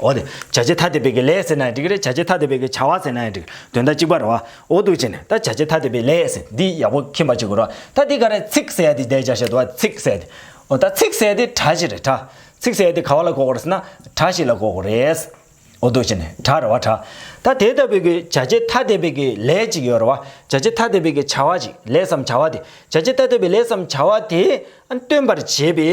འོ་དེ་བྱ་བྱེད་ཐ་དད་པའི་གི་ལས་ཟེར་ན་ཡང་འགྲིག་གི་རེད། བྱ་བྱེད་ཐ་དད་པའི་གི་བྱ་བ་ཟེར་ན་ཡང་འགྲིག་དོན་དག་གཅིག་པ་རེད་བ། འོ་འདུག་བྱས་ནས་ད་བྱ་བྱེད་ཐ་དད་པའི་ལས་ཟེར་འདི་ཡག་པོ་མཁྱེན་པ་བྱེད་དགོས་རེད་བ། ད་འདི་ག་རེ་ཚིག་ཟེར་ཡ་དེ་བསྡད་བྱ་བྱེད་དོ་བ། ཚིག་ཟེར་ཡ་དེ། འོ་ད་ཚིག་ཟེར་ཡ་དེ་སྒྲ་ཞིག་རེད་སྒྲ། ཚིག་ཟེར་ཡ་དེ་ག་བ་ལ་གོ་དགོས་རེད་ཟེར་ན་སྒྲ་ཞིག་ལ་གོ་དགོས་རེད། འོ་འདུག་བྱས་ནས་སྒྲ་རེད་བ་སྒྲ། ད་དེ་ལྟ་བུའི་གི་བྱ་བྱེད་ཐ་དད་པའི་གི་ལས་ཅིག་ཡོད་རེད་བ། བྱ་བྱེད་ཐ་དད་པའི་གི་བྱ་བ་ཅིག་ལས་སམ་བྱ་བ་དེ། བྱ་བྱེད་ཐ་དད་པའི་ལས་སམ་བྱ་བ་དེ་སྟོན་པར་བྱེད་པའི་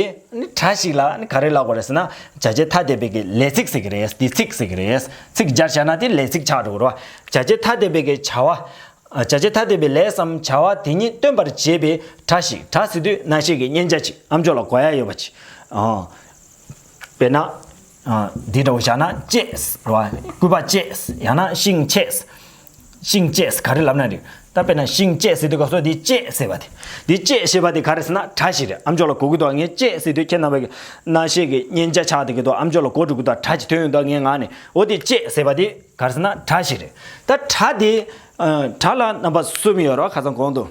སྒྲ་ཞིག་ལ་ག་རེ་ལབ་དགོས་རེད་ཟེར་ན། བྱ་བྱེད་ཐ་དད་པའི་གི་ལས་ཚིག་ཟེར་གི་རེད། འདི་ཚིག་ཟེར་གི་རེད། ཚིག་སྦྱར་བྱས་ན་དེ་ལས་ཚིག་ཆགས་འགྲོ་གི་རེད་བ། བྱ་བྱེད་ཐ་དད་པའི་གི་བྱ་བ། བྱ་བྱེད་ཐ་དད་པའི་ལས་སམ་བྱ་བ་དེ་ཉིད་སྟོན་པར་བྱེད་པའི་སྒྲ་ཞིག་སྒྲ་ཟེར་དུས་རྣམ་ཤེས་ཀྱི་མཉན་བྱ་ཅིག་ཨ་མཆོག་ལ་གོ་ཡ་ཡོད་པ་ཅིག་དཔེར་ན། འདི་འདྲ་བོ་བཞག་ན་བཅད་རེད་བ། སྐུད་པ་བཅད། ཡང་ན་ཤིང་བཅད། ཤིང་བཅད་ག་རེ་ལབ་ན་འགྲིག་ད་དཔེར་ན་ཤིང་བཅད་ཟེར་དུས་སྐབས་སུ་འདི་བཅད་ཟེར་བ་དེ། འདི་བཅད་ཞེས་པ་དེ་ག་རེ་ཟེར་ན་དྲ་ཞིག་རེད། ཨམ་ཅོག་ལ་གོ་གི་འདུག་ངས་བཅད་ཟེར་དུས་ཁྱེད་རྣམ་པ་གི་རྣ་ཤེས་ཀྱི་མཉན་ཆ་ཆགས་བསྡད་ཀྱི་འདུག་ཨམ་ཅོག་ལ་གོ་འགྲོ་གི་འདུག་དྲ་ཅིག་ཐོན་ཡོང་འདུག་ངའི་ངག་ནས། འོ་དེ་བཅད་ཟེར་བ་དེ་ག་རེ་ཟེར་ན་དྲ་ཞིག་རེད། ད་དྲ་དེ། ཨ། དྲ་ལ་རྣམ་པ་གསུམ་ཡོད་རེད་བ། ཁ་སང་གོང་དུ།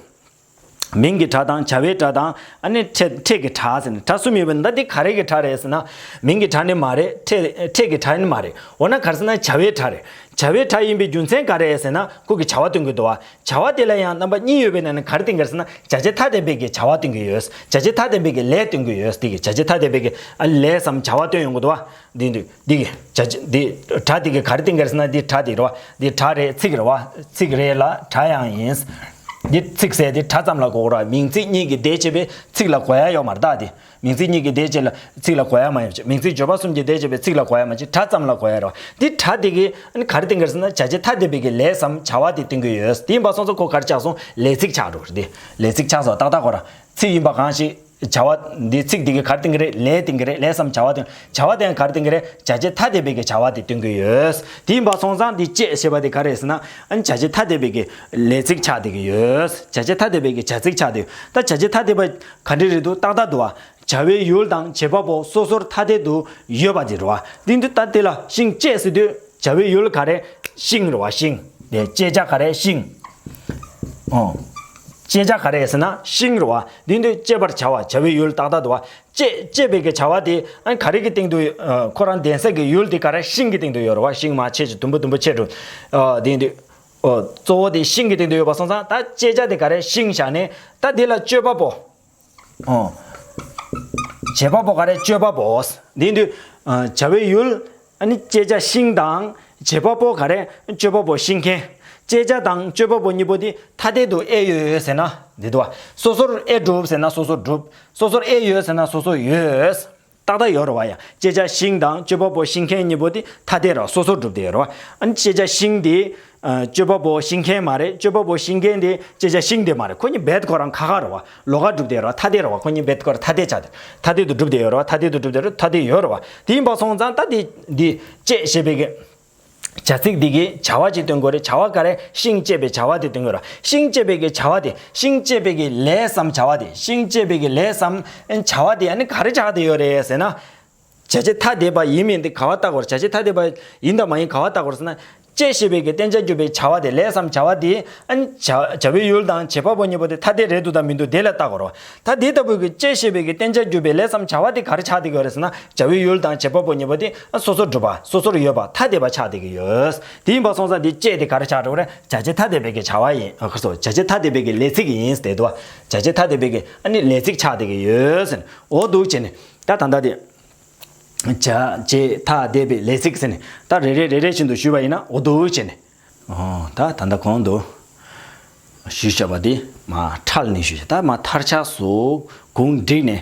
མིང་གི་དྲ་དང་བྱ་བའི་དྲ་དང་། ཨ་ནི་ཕྲད་ཕྲད་ཀྱི་དྲ་ཟེར་ནས་དྲ་གསུམ་ཡོད་པ་ནི། ད་འདི་ག་རེ་གི་དྲ་རེད་ཟེར་ན། མིང་གི་དྲ་ནི་མ་རེད། ཕྲད་ཕྲད་ཀྱི་དྲ་ནི་མ་རེད། འོ་ན་ག་རེ་ཟེར་ན་བྱ་བའི་དྲ་རེད། བྱ་བའི་དྲ་ཡིན་པའི་རྒྱུ་མཚན་ག་རེ་ཟེར་ན་ཁོ་གི་བྱ་བ་སྟོན་གྱི་འདུག་བ། བྱ་བ་དེ་ལ་ཡང་རྣམ་པ་གཉིས་ཡོད་པའི་ནང་ནས་ག་རེ་སྟོན་གྱི་རེད་ཟེར་ན། བྱ་བྱེད་ཐ་དད་པའི་གི་བྱ་བ་སྟོན་གྱི་ཡོད། བྱ་བྱེད་ཐ་དད་པའི་གི་ལས་སྟོན་གྱི་ཡོད། དེ་གི་བྱ་བྱེད་ཐ་དད་པའི་གི་ཨ་ལས་སམ་བྱ་བ་སྟོན་ཡོང་གི་འདུག་བ། འདི་འདི་འདི་གི་བྱ་བྱེད་འདི་དྲ་འདི་གི་ག་རེ་སྟོན་གྱི་རེད་ཟེར་ན། འདི་དྲ་འདི་རེད་བ། འདི་དྲ་རེད། ཚིག་རེད་བ། ཚིག་རེད་ལ་དྲ་ཡང་ཡིན། འདི་ཚིག་ཟེར་འདི་དྲ་ཙམ་ལ་གོ་དགོས་རེད་བ། མིང་ཚིག་གཉིས་ཀྱི་སྡེ་བྱས་པའི་ཚིག་ལ་གོ་ཡ་ཡོད་མ་རེད་ད། འདི་མིང་ཚིག་གཉིས་ཀྱི་སྡེ་བྱས་ལ་ཚིག་ལ་གོ་ཡ་མ་ཡོད་ཅེས། མིང་ཚིག་བརྗོད་པ་གསུམ་གྱི་སྡེ་བྱས་པའི་ཚིག་ལ་གོ་ཡ་མ་ཅིག་དྲ་ཙམ་ལ་གོ་ཡ་རེད་བ། འདི་དྲ་འདི་གི་ཨ་ནི་ག་རེ་སྟོན་གྱི་རེད་ཟེར་ན། བྱ་བྱེད་ཐ་དད་པའི་གི་ལས་སམ་བྱ་བ་དེ་སྟོན་གྱི་ཡོད། དེ་ཡིན་པ་སོང་ཙང་ཁོ་ག་རེ་ཆགས་སོང་། ལས་ཚིག་ཆགས་འགྲོ་རེད། འདི་ལས་ཚིག་ཆགས་སོང་། ཏག་ཏག་གོ་ར། ཚིག་ཡིན་པ་གང་ཞིག་བྱ་བ་འདི་ཚིག་འདི་གི་ག་རེ་སྟོན་གྱི་རེད། ལས་སྟོན་གྱི་རེད། ལས་སམ་བྱ་བ་སྟོན། བྱ་བ་དེ་ཡང་ག་རེ་སྟོན་གྱི་རེད། བྱ་བྱེད་ཐ་དད་པའི་གི་བྱ་བ་དེ་སྟོན་གྱི་ཡོད། དེ་ཡིན་པ་སོང་ཙང་འདི་བཅད་ཞེས་པ་དེ་ག་རེ་ཟེར་ན། ཨ་ནི་བྱ་བྱེད་ཐ་དད་པའི་གི་ལས་ཚིག་ཆགས་བསྡད་ཀྱི་ཡོད། བྱ་བྱེད་ཐ་དད་པའི་གི་བྱ་ཚིག་ཆགས་བསྡད་ཡོད། ད་བྱ་བྱེད་ཐ་དད་པ་ག་འདྲ་རེད་འདུག་ཏག་ཏག་འདུག་བ། བྱ་བའི་ཡུལ་དང་བྱེད་པ་པོ་སོ་སོར་ཐ་དད་དུ་ཡོད་པ་དེ་རེད་བ། འདི་འདི་ད་དེ་ལ་ཤིང་བཅད་ཟེར་དུས་བྱ་བའི་ཡུལ་ག་རེ། ཤིང་རེད་བ། ཤིང་། དེ་བཅད་བྱ་ག་རེ། ཤིང་། ཨོ། བཅད་བྱ་ག་རེ་ཟེར་ན་ཤིང་རེད་བ། འདི་འདི་བཅད་པར་བྱ་བ། བྱ་བའི་ཡུལ་ཏག་ཏག་འདུག་བ། བཅད་བཅད་པའི་གི་བྱ་བ་དེ་ཨ་ག་རེ་གི་སྟེང་དུ། ཨ་ཁོ་རང་གདན་ས་གི་ཡུལ་དེ་ག་རེ། ཤིང་གི་སྟེང་དུ་ཡོད་རེད་བ། ཤིང་མ་ཆེ་ཆེ་དུམ་བུ་དུམ་བུ་ཆེ་འགྲོ། ཨ་འདི་འདི། ཨོ་གཙོ་བོ་དེ་ཤིང་གི་སྟེང་དུ་ཡོད་པ་སོང་ཙང་ད་བཅད་བྱ་དེ་ག་རེ། ཤིང་བཞག་ནས་ད་དེ་ལ་སྤྱོད་པ་པོ། ཨོ། བྱེད་པ་པོ་ག་རེ། སྤྱོད་པ་པོ། འདི་འདི། ཨ་བྱ་བའི་ཡུལ། ཨ་ནི་བཅད་བྱ་ཤིང་དང་བྱེད་པ་པོ་ག་རེ། སྤྱོད་པ་པོ་ཤིང་མཁན། བཅད་བྱ་དང་སྤྱོད་པ་པོ་གཉིས་པོ་དེ་ཐ་དད་དུ་ཨེ་ཡོད་ཟེར་ན་འདི་འདུག་བ། སོ་སོར་ཨེ་གྲུབ་ཟེར་ན་སོ་སོར་གྲུབ། སོ་སོར་ཨེ་ཡོད་ཟེར་ན་སོ་སོར་ཡོད། ཏག་ཏག་ཡོད་རེད་བ། ཡ་བཅད་བྱ་ཤིང་དང་སྤྱོད་པ་པོ་ཤིང་མཁན་གཉིས་པོ་དེ་ཐ་དད་རེད་བ། སོ་སོར་གྲུབ་བསྡད་ཡོད་རེད་བ། ཨ་ནི་བཅད་བྱ་ཤིང་དེ། ཨ་སྤྱོད་པ་པོ་ཤིང་མཁན་མ་རེད། སྤྱོད་པ་པོ་ཤིང་མཁན་དེ་བཅད་བྱ་ཤིང་དེ་མ་རེད། ཁོ་གཉིས་རྦད་ཁོ་རང་ཁ་ཁ་རེད་བ། ལོགས་ཀ་གྲུབ་བསྡད་རེད་བ། ཐ་དད་རེད་བ། ཁོ་གཉིས་རྦད་ཁོ་རང་ཐ་དད་ཆགས་ཏེ་ཐ་དད་དུ་གྲུབ་བསྡད་ཡོད་རེད་བ། ཐ་དད་དུ་གྲུབ་བསྡད་རེད། ཐ་དད་ཡོད་རེད་བ། དེ་ཡིན་པ་སོང་ཙང་ད་དེ་འདི་བཅད་ཞེས་པའི་གི་བྱ་ཚིག་འདི་གི་བྱ་བ་ཅིག་སྟོན་དགོས་རེད། བྱ་བ་ག་རེ། ཤིང་བཅད་པའི་བྱ་བ་དེ་སྟོན་དགོས་རེད། ཤིང་བཅད་པའི་གི་བྱ་བ་དེ། ཤིང་བཅད་པའི་གི་ལས་སམ་བྱ་བ་དེ། ཤིང་བཅད་པའི་གི་ལས་སམ་བྱ་བ་དེ་ཨ་ནི་ག་རེ་ཆགས་བསྡད་ཡོད་རེད་ཟེར་ན། བྱ་བྱེད་ཐ་དད་པ་ཡིན་མིན་དེ་ག་བ་བལྟ་དགོས་རེད། བྱ་བྱེད་ཐ་དད་པ་ཡིན་དང་མ་ཡིན་ག་བ་བལྟ་དགོས་རེད་ཟེར་ན། བཅད་ཞེས་པའི་གི་བསྟན་བྱར་གྱུར་པའི་བྱ་བ་དེ། ལས་སམ་བྱ་བ་དེ་ཨ་ནི་བྱ་བྱ་བའི་ཡུལ་དང་བྱེད་པ་པོ་གཉིས་པོ་དེ་ཐ་དད་རེད་འདུག་དང་མི་འདུག་དེ་ལ་བལྟ་དགོས་རེད་བ། ད་དེ་ལྟ་བུའི་གི་བཅད་ཞེས་པའི་གི་བསྟན་བྱར་གྱུར་པའི་ལས་སམ་བྱ་བ་དེ་ག་རེ་ཆགས་བསྡད་ཀྱི་ཡོད་རེད་ཟེར་ན། བྱ་བའི་ཡུལ་དང་བྱེད་པ་པོ་གཉིས་པོ་དེ་ཨ་སོ་སོར་གྲུབ་པ། སོ་སོར་ཡོད་པ། ཐ་དད་པ་ཆགས་བསྡད་ཀྱི་ཡོད། དེ་ཡིན་པ་སོང་ཙང་དེ་བཅད་དེ་ག་རེ་ཆགས་འགྲོ་གི་རེད། བྱ་བྱེད་ཐ་དད་པའི་གི་བྱ་བ་ཡིན། ཨ་ཁ་སོ། བྱ་བྱེད་ཐ་དད་པའི་གི་ལས་ཚིག་ཡིན་ཟེར་དུས། བྱ་བྱེད་ཐ་དད་པའི་གི་ཨ་ནི་ལས་ཚིག་ཆགས་བསྡད་ཀྱི་ཡོད་ཟེར་ནས། འོ་འདུག་བྱས་ནས་ད་ད་ལྟ་དེ། བྱ་བྱེད་ཐ་དད་པའི་ལས་ཚིག་ཟེར་ནས་ད་རེ་རེ་རེ་རེ་བཞིན་དུ་ཞུས་པ་ཡིན་ན། འོ་འདུག་བྱས་ནས། ཨོ་ད་ད་ལྟ་གོང་དུ་ཞུས་བཞག་པ་དེ་མར་ཕྲལ་ནས་ཞུས་བཞག་ད་མར་མཐར་ཆགས་སུ་གུང་བསྒྲིགས་ནས།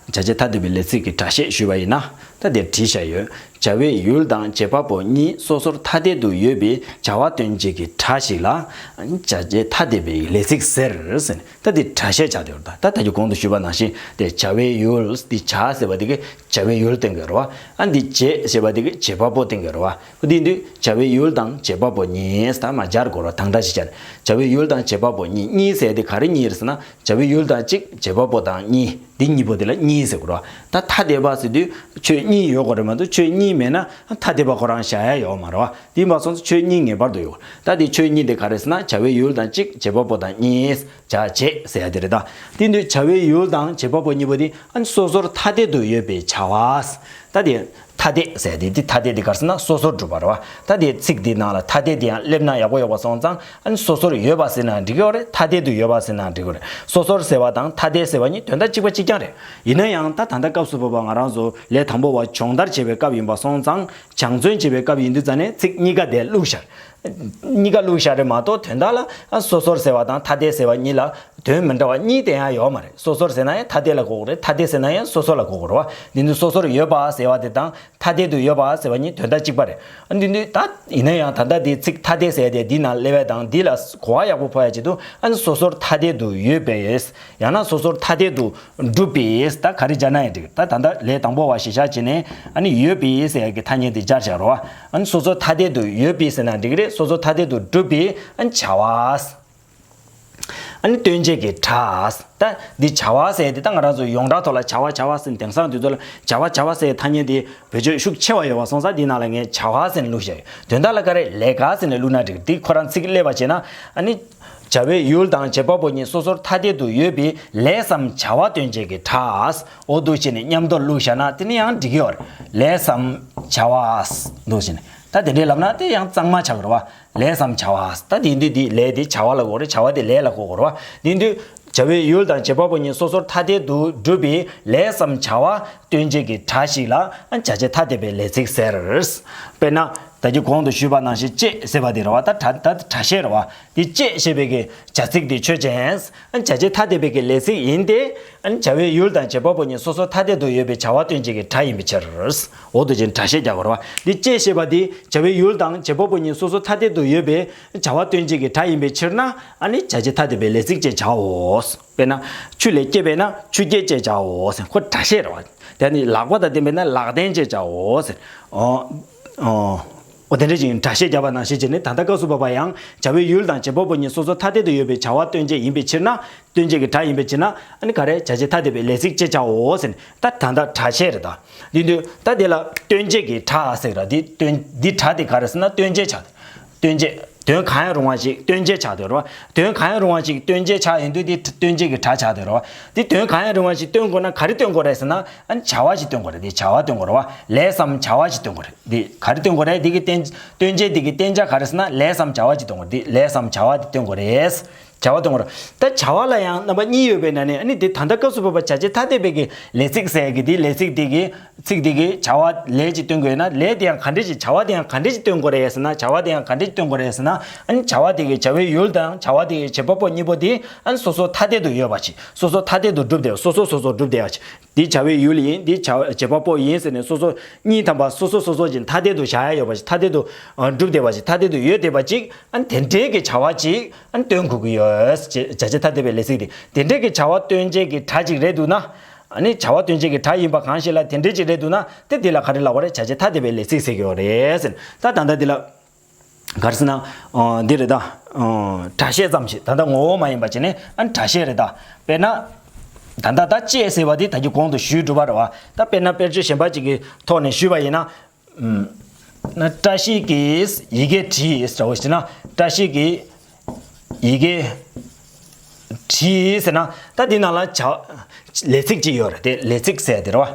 བྱ་བྱེད་ཐ་དད་པའི་ལས་ཚིག་གི་སྒྲ་བཤད་ཞུས་པ་ཡིན་ན། ད་དེར་བྲིས་བཞག་ཡོད། བྱ་བའི་ཡུལ་དང་བྱེད་པ་པོ་གཉིས་སོ་སོར་ཐ་དད་དུ་ཡོད་པའི་བྱ་བ་སྟོན་བྱེད་ཀྱི་སྒྲ་ཞིག་ལ་བྱ་བྱེད་ཐ་དད་པའི་ལས་ཚིག་ཟེར་ཟེར་ནས། ད་དེ་སྒྲ་བཤད་བྱ་དེ་རེད། ད་ད་ད་ཀྱི་གོང་དུ་ཞུས་པ་ནང་བཞིན་དེ་བྱ་བའི་ཡུལ་འདི་བྱ་ཟེར་བ་དེ་གི་བྱ་བའི་ཡུལ་སྟོན་གྱི་རེད་བ། ཨ་འདི་བྱེད་ཟེར་བ་དེ་གི་བྱེད་པ་པོ་སྟོན་གྱི་རེད་བ། འདི་འདི་བྱ་བའི་ཡུལ་དང་བྱེད་པ་པོ་གཉིས། ད་མར་སྦྱར་དགོས་རེད། དང་སྒྲ་ཞིག་སྦྱར། བྱ་བའི་ཡུལ་དང་བྱེད་པ་པོ་གཉིས། གཉིས་ཟེར་དེ་ག་རེ་གཉིས་རེད་ཟེར་ན། བྱ་བའི་ཡུལ་དང་གཅིག་བྱེད་པ་པོ་དང་གཉིས། འདི་གཉིས་པོ་དེ་ལ་གཉིས་ཟེར་དགོས་རེད་བ། ད་ཐ་དད་པ་ཟེར་དུས་ཆོས་གཉིས་ཡོད་དགོས་རེད་མ་གཏོགས་ཆོས་གཉིས་མེད་ན་ཐ་དད་པ་ཁོ་རང་བཞག་ཡ་ཡོད་མ་རེད་བ། དེ་མ་སོང་ཚེ་ཆོས་གཉིས་ངེས་པར་དུ་ཡོད། ད་དེ་ཆོས་གཉིས་དེ་ག་རེ་ཟེར་ན། བྱ་བའི་ཡུལ་དང་གཅིག་བྱེད་པ་པོ་དང་གཉིས། བྱ་བྱེད་ཟེར་ཡ་དེ་རེད་ད། དེ་དུས་བྱ་བའི་ཡུལ་དང་བྱེད་པ་པོ་གཉིས་པོ་དེ་ཨ་ནི་སོ་སོར་ཐ་དད་དུ་ཡོད་པའི་བྱ་བ། ད་དེ་ཐ་དད་ཟེར་ཡ་དེ་དེ་ཐ་དད་དེ་ག་རེ་ཟེར་ན་སོ་སོར་གྲུབ་པ་རེད་བ། ད་དེ་ཚིག་འདི་ནང་ལ་ཐ་དད་དེ་ཡང་སླེབས་ན་ཡག་པོ་ཡོད་པ་སོང་ཙང་ཨ་ནི་སོ་སོར་ཡོད་པ་ཟེར་ན་འགྲིག་གི་ཡོད་རེད། ཐ་དད་དུ་ཡོད་པ་ཟེར་ན་འགྲིག་གི་རེད། སོ་སོར་ཟེར་བ་དང་ཐ་དད་ཟེར་བ་གཉིས་དོན་དག་གཅིག་པ་གཅིག་རྐྱང་རེད། ཡིན་ན་ཡང་ད་ད་ལྟ་སྐབས་སུ་བབ་པ་ང་རང་ཚོ་ལས་དང་པོ་བ་སྦྱོང་བརྡར་བྱེད་པའི་སྐབས་ཡིན་པ་སོང་ཙང་། སྦྱང་བརྩོན་བྱེད་པའི་སྐབས་ཡིན་དུས་ཙང་ནས་ཚིག་གཉིས་ཀ་དེ་བླུགས་བཞག་གཉིས་ཀ་བླུགས་བཞག་རེད་མ་གཏོགས་དོན་དག་ལ་ཨ་སོ་སོར་ཟེར་བ་དང་ཐ་དད་ཟེར་བ་གཉིས་ལ་དོན་མི་འདྲ་བ་གཉིས་དེ་ཡང་ཡོད་མ་རེད། སོ་སོར་ཟེར་ན་ཡང་ཐ་དད་ལ་གོ་གི་རེད། ཐ་དད་ཟེར་ན་ཡང་སོ་སོ་ལ་གོ་གི་རེད་བ། འདི་ནི་སོ་སོར་ཡོད་པ་ཟེར་བ་དེ་དང་ཐ་དད་དུ་ཡོད་པ་ཟེར་བ་གཉིས་དོན་དག་གཅིག་པ་རེད། ཨ་འདི་འདི་ད་ཡིན་ན་ཡང་ད་ལྟ་འདི་ཚིག་ཐ་དད་ཟེར་དེ་འདི་ནང་སླེབས་པ་དང་འདི་ལ་གོ་བ་ཡག་པོ་ཕོག་ཡ་ཆེད་དུ་ཨ་ནི་སོ་སོར་ཐ་དད་དུ་ཡོད་པས། ཡང་ན་སོ་སོར་ཐ་དད་དུ་གྲུབ་པས། ད་ག་རེ་སྦྱར་ན་ཡང་འགྲིག་ད་ད་ལྟ་ལས་དང་པོ་བ་གཞི་བཞག་བྱས་ནས་ཨ་ནི་ཡོད་པས་ཟེར་ཡ་གི་ཐ་སྙད་དེ་སྦྱར་བཞག་རོགས། ཨ་ནི་སོ་སོ་ཐ་དད་དུ་ཡོད་པས་ཟེར་ན་འགྲིག་གི་རེད། སོ་སོ་ཐ་དད་དུ་གྲུབ་པས་ཨ་ནི་བྱ་བ། ཨ་ནི་སྟོན་བྱེད་ཀྱི་སྒྲ། ད་འདི་བྱ་བ་ཟེར་དེ་ད་ང་རང་ཚོ་ཡོངས་གྲགས་ཐོག་ལ་བྱ་བ་བྱ་བ་ཟེར་དེང་སང་དུས་ཚོད་ལ་བྱ་བ་བྱ་བ་ཟེར་ཐ་སྙད་དེ་བེད་སྤྱོད་ཤུགས་ཆེ་བ་ཡོད་པ་སོང་ཙང་འདི་ནང་ལ་ངས་བྱ་བ་ཟེར་ནས་བླུགས་བཞག་ཡོད། དོན་དག་ལ་ག་རེ་ལས་ཀ་ཟེར་ནས་བླུགས་ན་འགྲིག་འདི་ཁོ་རང་ཚིག་སླེབས་པ་བྱས་ན་ཨ་ནི། བྱ་བའི་ཡུལ་དང་བྱེད་པ་པོ་གཉིས་སོ་སོར་ཐ་དད་དུ་ཡོད་པའི་ལས་སམ་བྱ་བ་སྟོན་བྱེད་ཀྱི་སྒྲ། འོ་འདུག་བྱས་ནས་མཉམ་དུ་བླུགས་བཞག་ན་དེ་ནི་ཡང་འགྲིག་གི་ཡོད་རེད། ལས་སམ་བྱ་བ། འདུག་བྱས་ནས་ད་དེ་འདྲའི་ལབ་ན་དེ་ཡང་གཙང་མ་ཆགས་ཀྱི་རེད་བ། ལས་སམ་བྱ་བ། ད་དེ་འདི་འདི་ལས་དེ་བྱ་བ་ལ་གོ་རེད། བྱ་བ་དེ་ལས་ལ་གོ་དགོས་རེད་བ། དེ་འདི་བྱ་བའི་ཡུལ་དང་བྱེད་པ་པོ་གཉིས་སོ་སོར་ཐ་དད་དུ་གྲུབ་པའི་ལས་སམ་བྱ་བ་སྟོན་བྱེད་ཀྱི་སྒྲ་ཞིག་ལ་བྱ་བྱེད་ཐ་དད་པའི་ལས་ཚིག་ཟེར། དཔེར་ན་ད་ཅི་གོང་དུ་ཞུས་པ་ནང་བཞིན་ཅེས་ཟེར་བ་དེ་རེད་བ། ད་ད་ད་སྒྲ་བཤད་རེད་བ། དེ་ཅེས་ཞེས་པའི་གི་བྱ་ཚིག་དེ་ཆོས་ཅན། བྱ་བྱེད་ཐ་དད་པའི་གི་ལས་ཚིག་ཡིན་ཏེ། བྱ་བའི་ཡུལ་དང་བྱེད་པ་པོ་གཉིས་སོ་སོ་ཐ་དད་དུ་ཡོད་པའི་བྱ་བ་སྟོན་བྱེད་ཀྱི་སྒྲ་ཡིན་པའི་ཕྱིར། འོ་དེ་བཞིན་སྒྲ་བཤད་རྒྱག་དགོས་རེད་བ། འདི་ཅེས་ཞེས་པ་འདི་བྱ་བའི་ཡུལ་དང་བྱེད་པ་པོ་གཉིས་སོ་སོ་ཐ་དད་དུ་ཡོད་པའི་བྱ་བ་སྟོན་བྱེད་ཀྱི་སྒྲ་ཡིན་པའི་ཕྱིར་ན་ཨ་ནི་བྱ་བྱེད་ཐ་དད་པའི་ལས་ཚིག་ཅེས་བྱའོ། དཔེར་ན་ཆུ་ལས་སྐྱེས་པས་ན་ཆུ་སྐྱེས་ཅེས་བྱའོ་ཟེར། ཁོ་སྒྲ་བཤད་རེད་བ། དེ་ནི་ལག་པ་དང་ལྡན་པས་ན་ལག་ལྡན་ཅེས་བྱའོ་ཟེར། ཨོ། ཨོ། འོ་དེ་འདྲ་ཞིག་སྒྲ་བཤད་བརྒྱབ་པ་ནང་བཞིན་བྱས་ནས་ད་ལྟ་སྐབས་སུ་བབ་པ་ཡང་བྱ་བའི་ཡུལ་དང་བྱེད་པ་པོ་གཉིས་སོ་སོ་ཐ་དད་དུ་ཡོད་པའི་བྱ་བ་སྟོན་བྱེད་ཡིན་པའི་ཕྱིར་ན། སྟོན་བྱེད་ཀྱི་སྒྲ་ཡིན་པའི་ཕྱིར་ན་ཨ་ནི་ག་རེ་བྱ་བྱེད་ཐ་དད་པའི་ལས་ཚིག་ཅེས་བྱའོ་ཟེར་ནས་ད་ད་ལྟ་སྒྲ་བཤད་རེད་ད། འདི་འདུག་ད་དེ་ལ་སྟོན་བྱེད་ཀྱི་སྒྲ་ཟེར་ར་འདི་སྟོན་འདི་སྒྲ་དེ་ག་རེ་ཟེར་ན་སྟོན་བྱེད་བྱ། སྟོན་བྱེད། དོན་གང་ཡང་རུང་བ་ཞིག་སྟོན་བྱེད་བྱ་དེ་རེད་བ། དོན་གང་ཡང་རུང་བ་ཞིག་སྟོན་བྱེད་བྱ་ཡིན་དུས་འདི་སྟོན་བྱེད་ཀྱི་སྒྲ་བྱ་དེ་རེད་བ། འདི་དོན་གང་ཡང་རུང་བ་ཞིག་སྟོན་དགོས་ན་ག་རེ་སྟོན་དགོས་རེད་ཟེར་ན་ཨ་ནི་བྱ་བ་ཞིག་སྟོན་དགོས་རེད། འདི་བྱ་བ་སྟོན་དགོས་རེད་བ། ལས་སམ་བྱ་བ་ཞིག་སྟོན་དགོས་རེད། འདི་ག་རེ་སྟོན་དགོས་རེད། འདི་གི་བསྟན་སྟོན་བྱེད་འདི་གི་བསྟན་བྱ་ག་རེ་ཟེར་ན་ལས་སམ་བྱ་བ་ཞིག་སྟོན་དགོས་རེད། འདི་ལས་སམ་བྱ་བ་འདི་སྟོན་དགོས་རེད། བྱ་བ་སྟོན་དགོས་རེད། ད་བྱ་བ་ལ་ཡང་རྣམ་པ་གཉིས་ཡོད་པའི་ནང་ནས་ཨ་ནི་འདི་ད་ལྟ་སྐབས་སུ་བབ་པ་བྱ་བྱེད་ཐ་དད་པའི་གི་ལས་ཚིག་ཟེར་གི་འདི་ལས་ཚིག་འདི་གི་ཚིག་འདི་གི་བྱ་བ་ལས་ཅིག་སྟོན་དགོས་ན་ལས་དེ་ཡང་ག་འདྲ་ཞིག་བྱ་བ་དེ་ཡང་ག་འདྲ་ཞིག་སྟོན་དགོས་རེད་ཟེར་ན་བྱ་བ་དེ་ཡང་ག་འདྲ་ཞིག་སྟོན་དགོས་རེད་ཟེར་ན་ཨ་ནི་བྱ་བ་དེ་གི་བྱ་བའི་ཡུལ་དང་བྱ་བ་དེ་གི་བྱེད་པ་པོ་གཉིས་པོ་དེ་ཨ་ནི་སོ་སོ་ཐ་དད་དུ་ཡོད་པ་ཞིག་སོ་སོ་ཐ་དད་དུ་གྲུབ་བསྡད་སོ་སོ་སོ་སོ་གྲུབ་བསྡད་པ་ཞིག་འདི་བྱ་བའི་ཡུལ་ཡིན། འདི་བྱ་བྱེད་པ་པོ་ཡིན་ཟེར་ནས་སོ་སོ་གཉིས་ཐམ་པ་སོ་སོ་སོ་སོ་ཅིག་ཐ་དད་དུ་བཞག་ཡ་ཡོད་པ་ཞིག་ཐ་དད་དུ་གྲུབ་བསྡད་པ་ཞིག་ཐ་དད་དུ་ཡོད་བསྡད་པ་ཅིག་ཨ་ནི་དེ་འདྲའི་གི་བྱ་བ་ཅིག་ཨ་ནི་སྟོན་དགོས་ཀྱི་ཡོད། བྱ་བྱེད་ཐ་དད་པའི་ལས་ཚིག་དེ་དེ་འདྲའི་གི་བྱ་བ་སྟོན་བྱེད་ཀྱི་སྒྲ་ཅིག་རེད་འདུག་ན། ཨ་ནི་བྱ་བ་སྟོན་བྱེད་ཀྱི་སྒྲ་ཡིན་པ་གང་ཞིག་ལ་དེ་འདྲའི་ཅིག་རེད་འདུག་ན་དེ་དེ་ལ་ག་རེ་ལབ་པ་རེད། བྱ་བྱེད་ཐ་དད་པའི་ལས་ཚིག་ཟེར་གྱི་ཡོད་རེད་ཟེར། ད་ད་ལྟ་འདི་ལ་ག་རེ་ཟེར་ན་འདི་རེད་ད། སྒྲ་བཤད་ཙམ་ཞིག་ད་ལྟ་ངོ་བོ་མ་ཡིན་པ་བྱས་ནས་ཨ་ནི་སྒྲ་བཤད་རེད་ད། དཔེར་ན། ད་ལྟ་ད་ཅེས་ཟེར་བ་འདི་ད་གི་གོང་དུ་ཞུས་གྲུབ་པ་རེད་བ། ད་དཔེར་ན་དཔེར་བརྗོད་གཞན་པ་ཅིག་གི་ཐོག་ནས་ཞུས་པ་ཡིན་ན། ན་བཀྲ་ཤིས་ཀྱིས་ཡི་གེ་བྲིས་འདྲ་བོ་ཞིག་ན་བཀྲ་ཤིས་ཀྱིས་ཡི་གེ་བྲིས་ཟེར་ན་ད་འདི་ནང་ལ་བྱ་ལས་ཚིག་ཅིག་ཡོད་རེད་དེ་ལས་ཚིག་ཟེར་དེ་རེད་བ།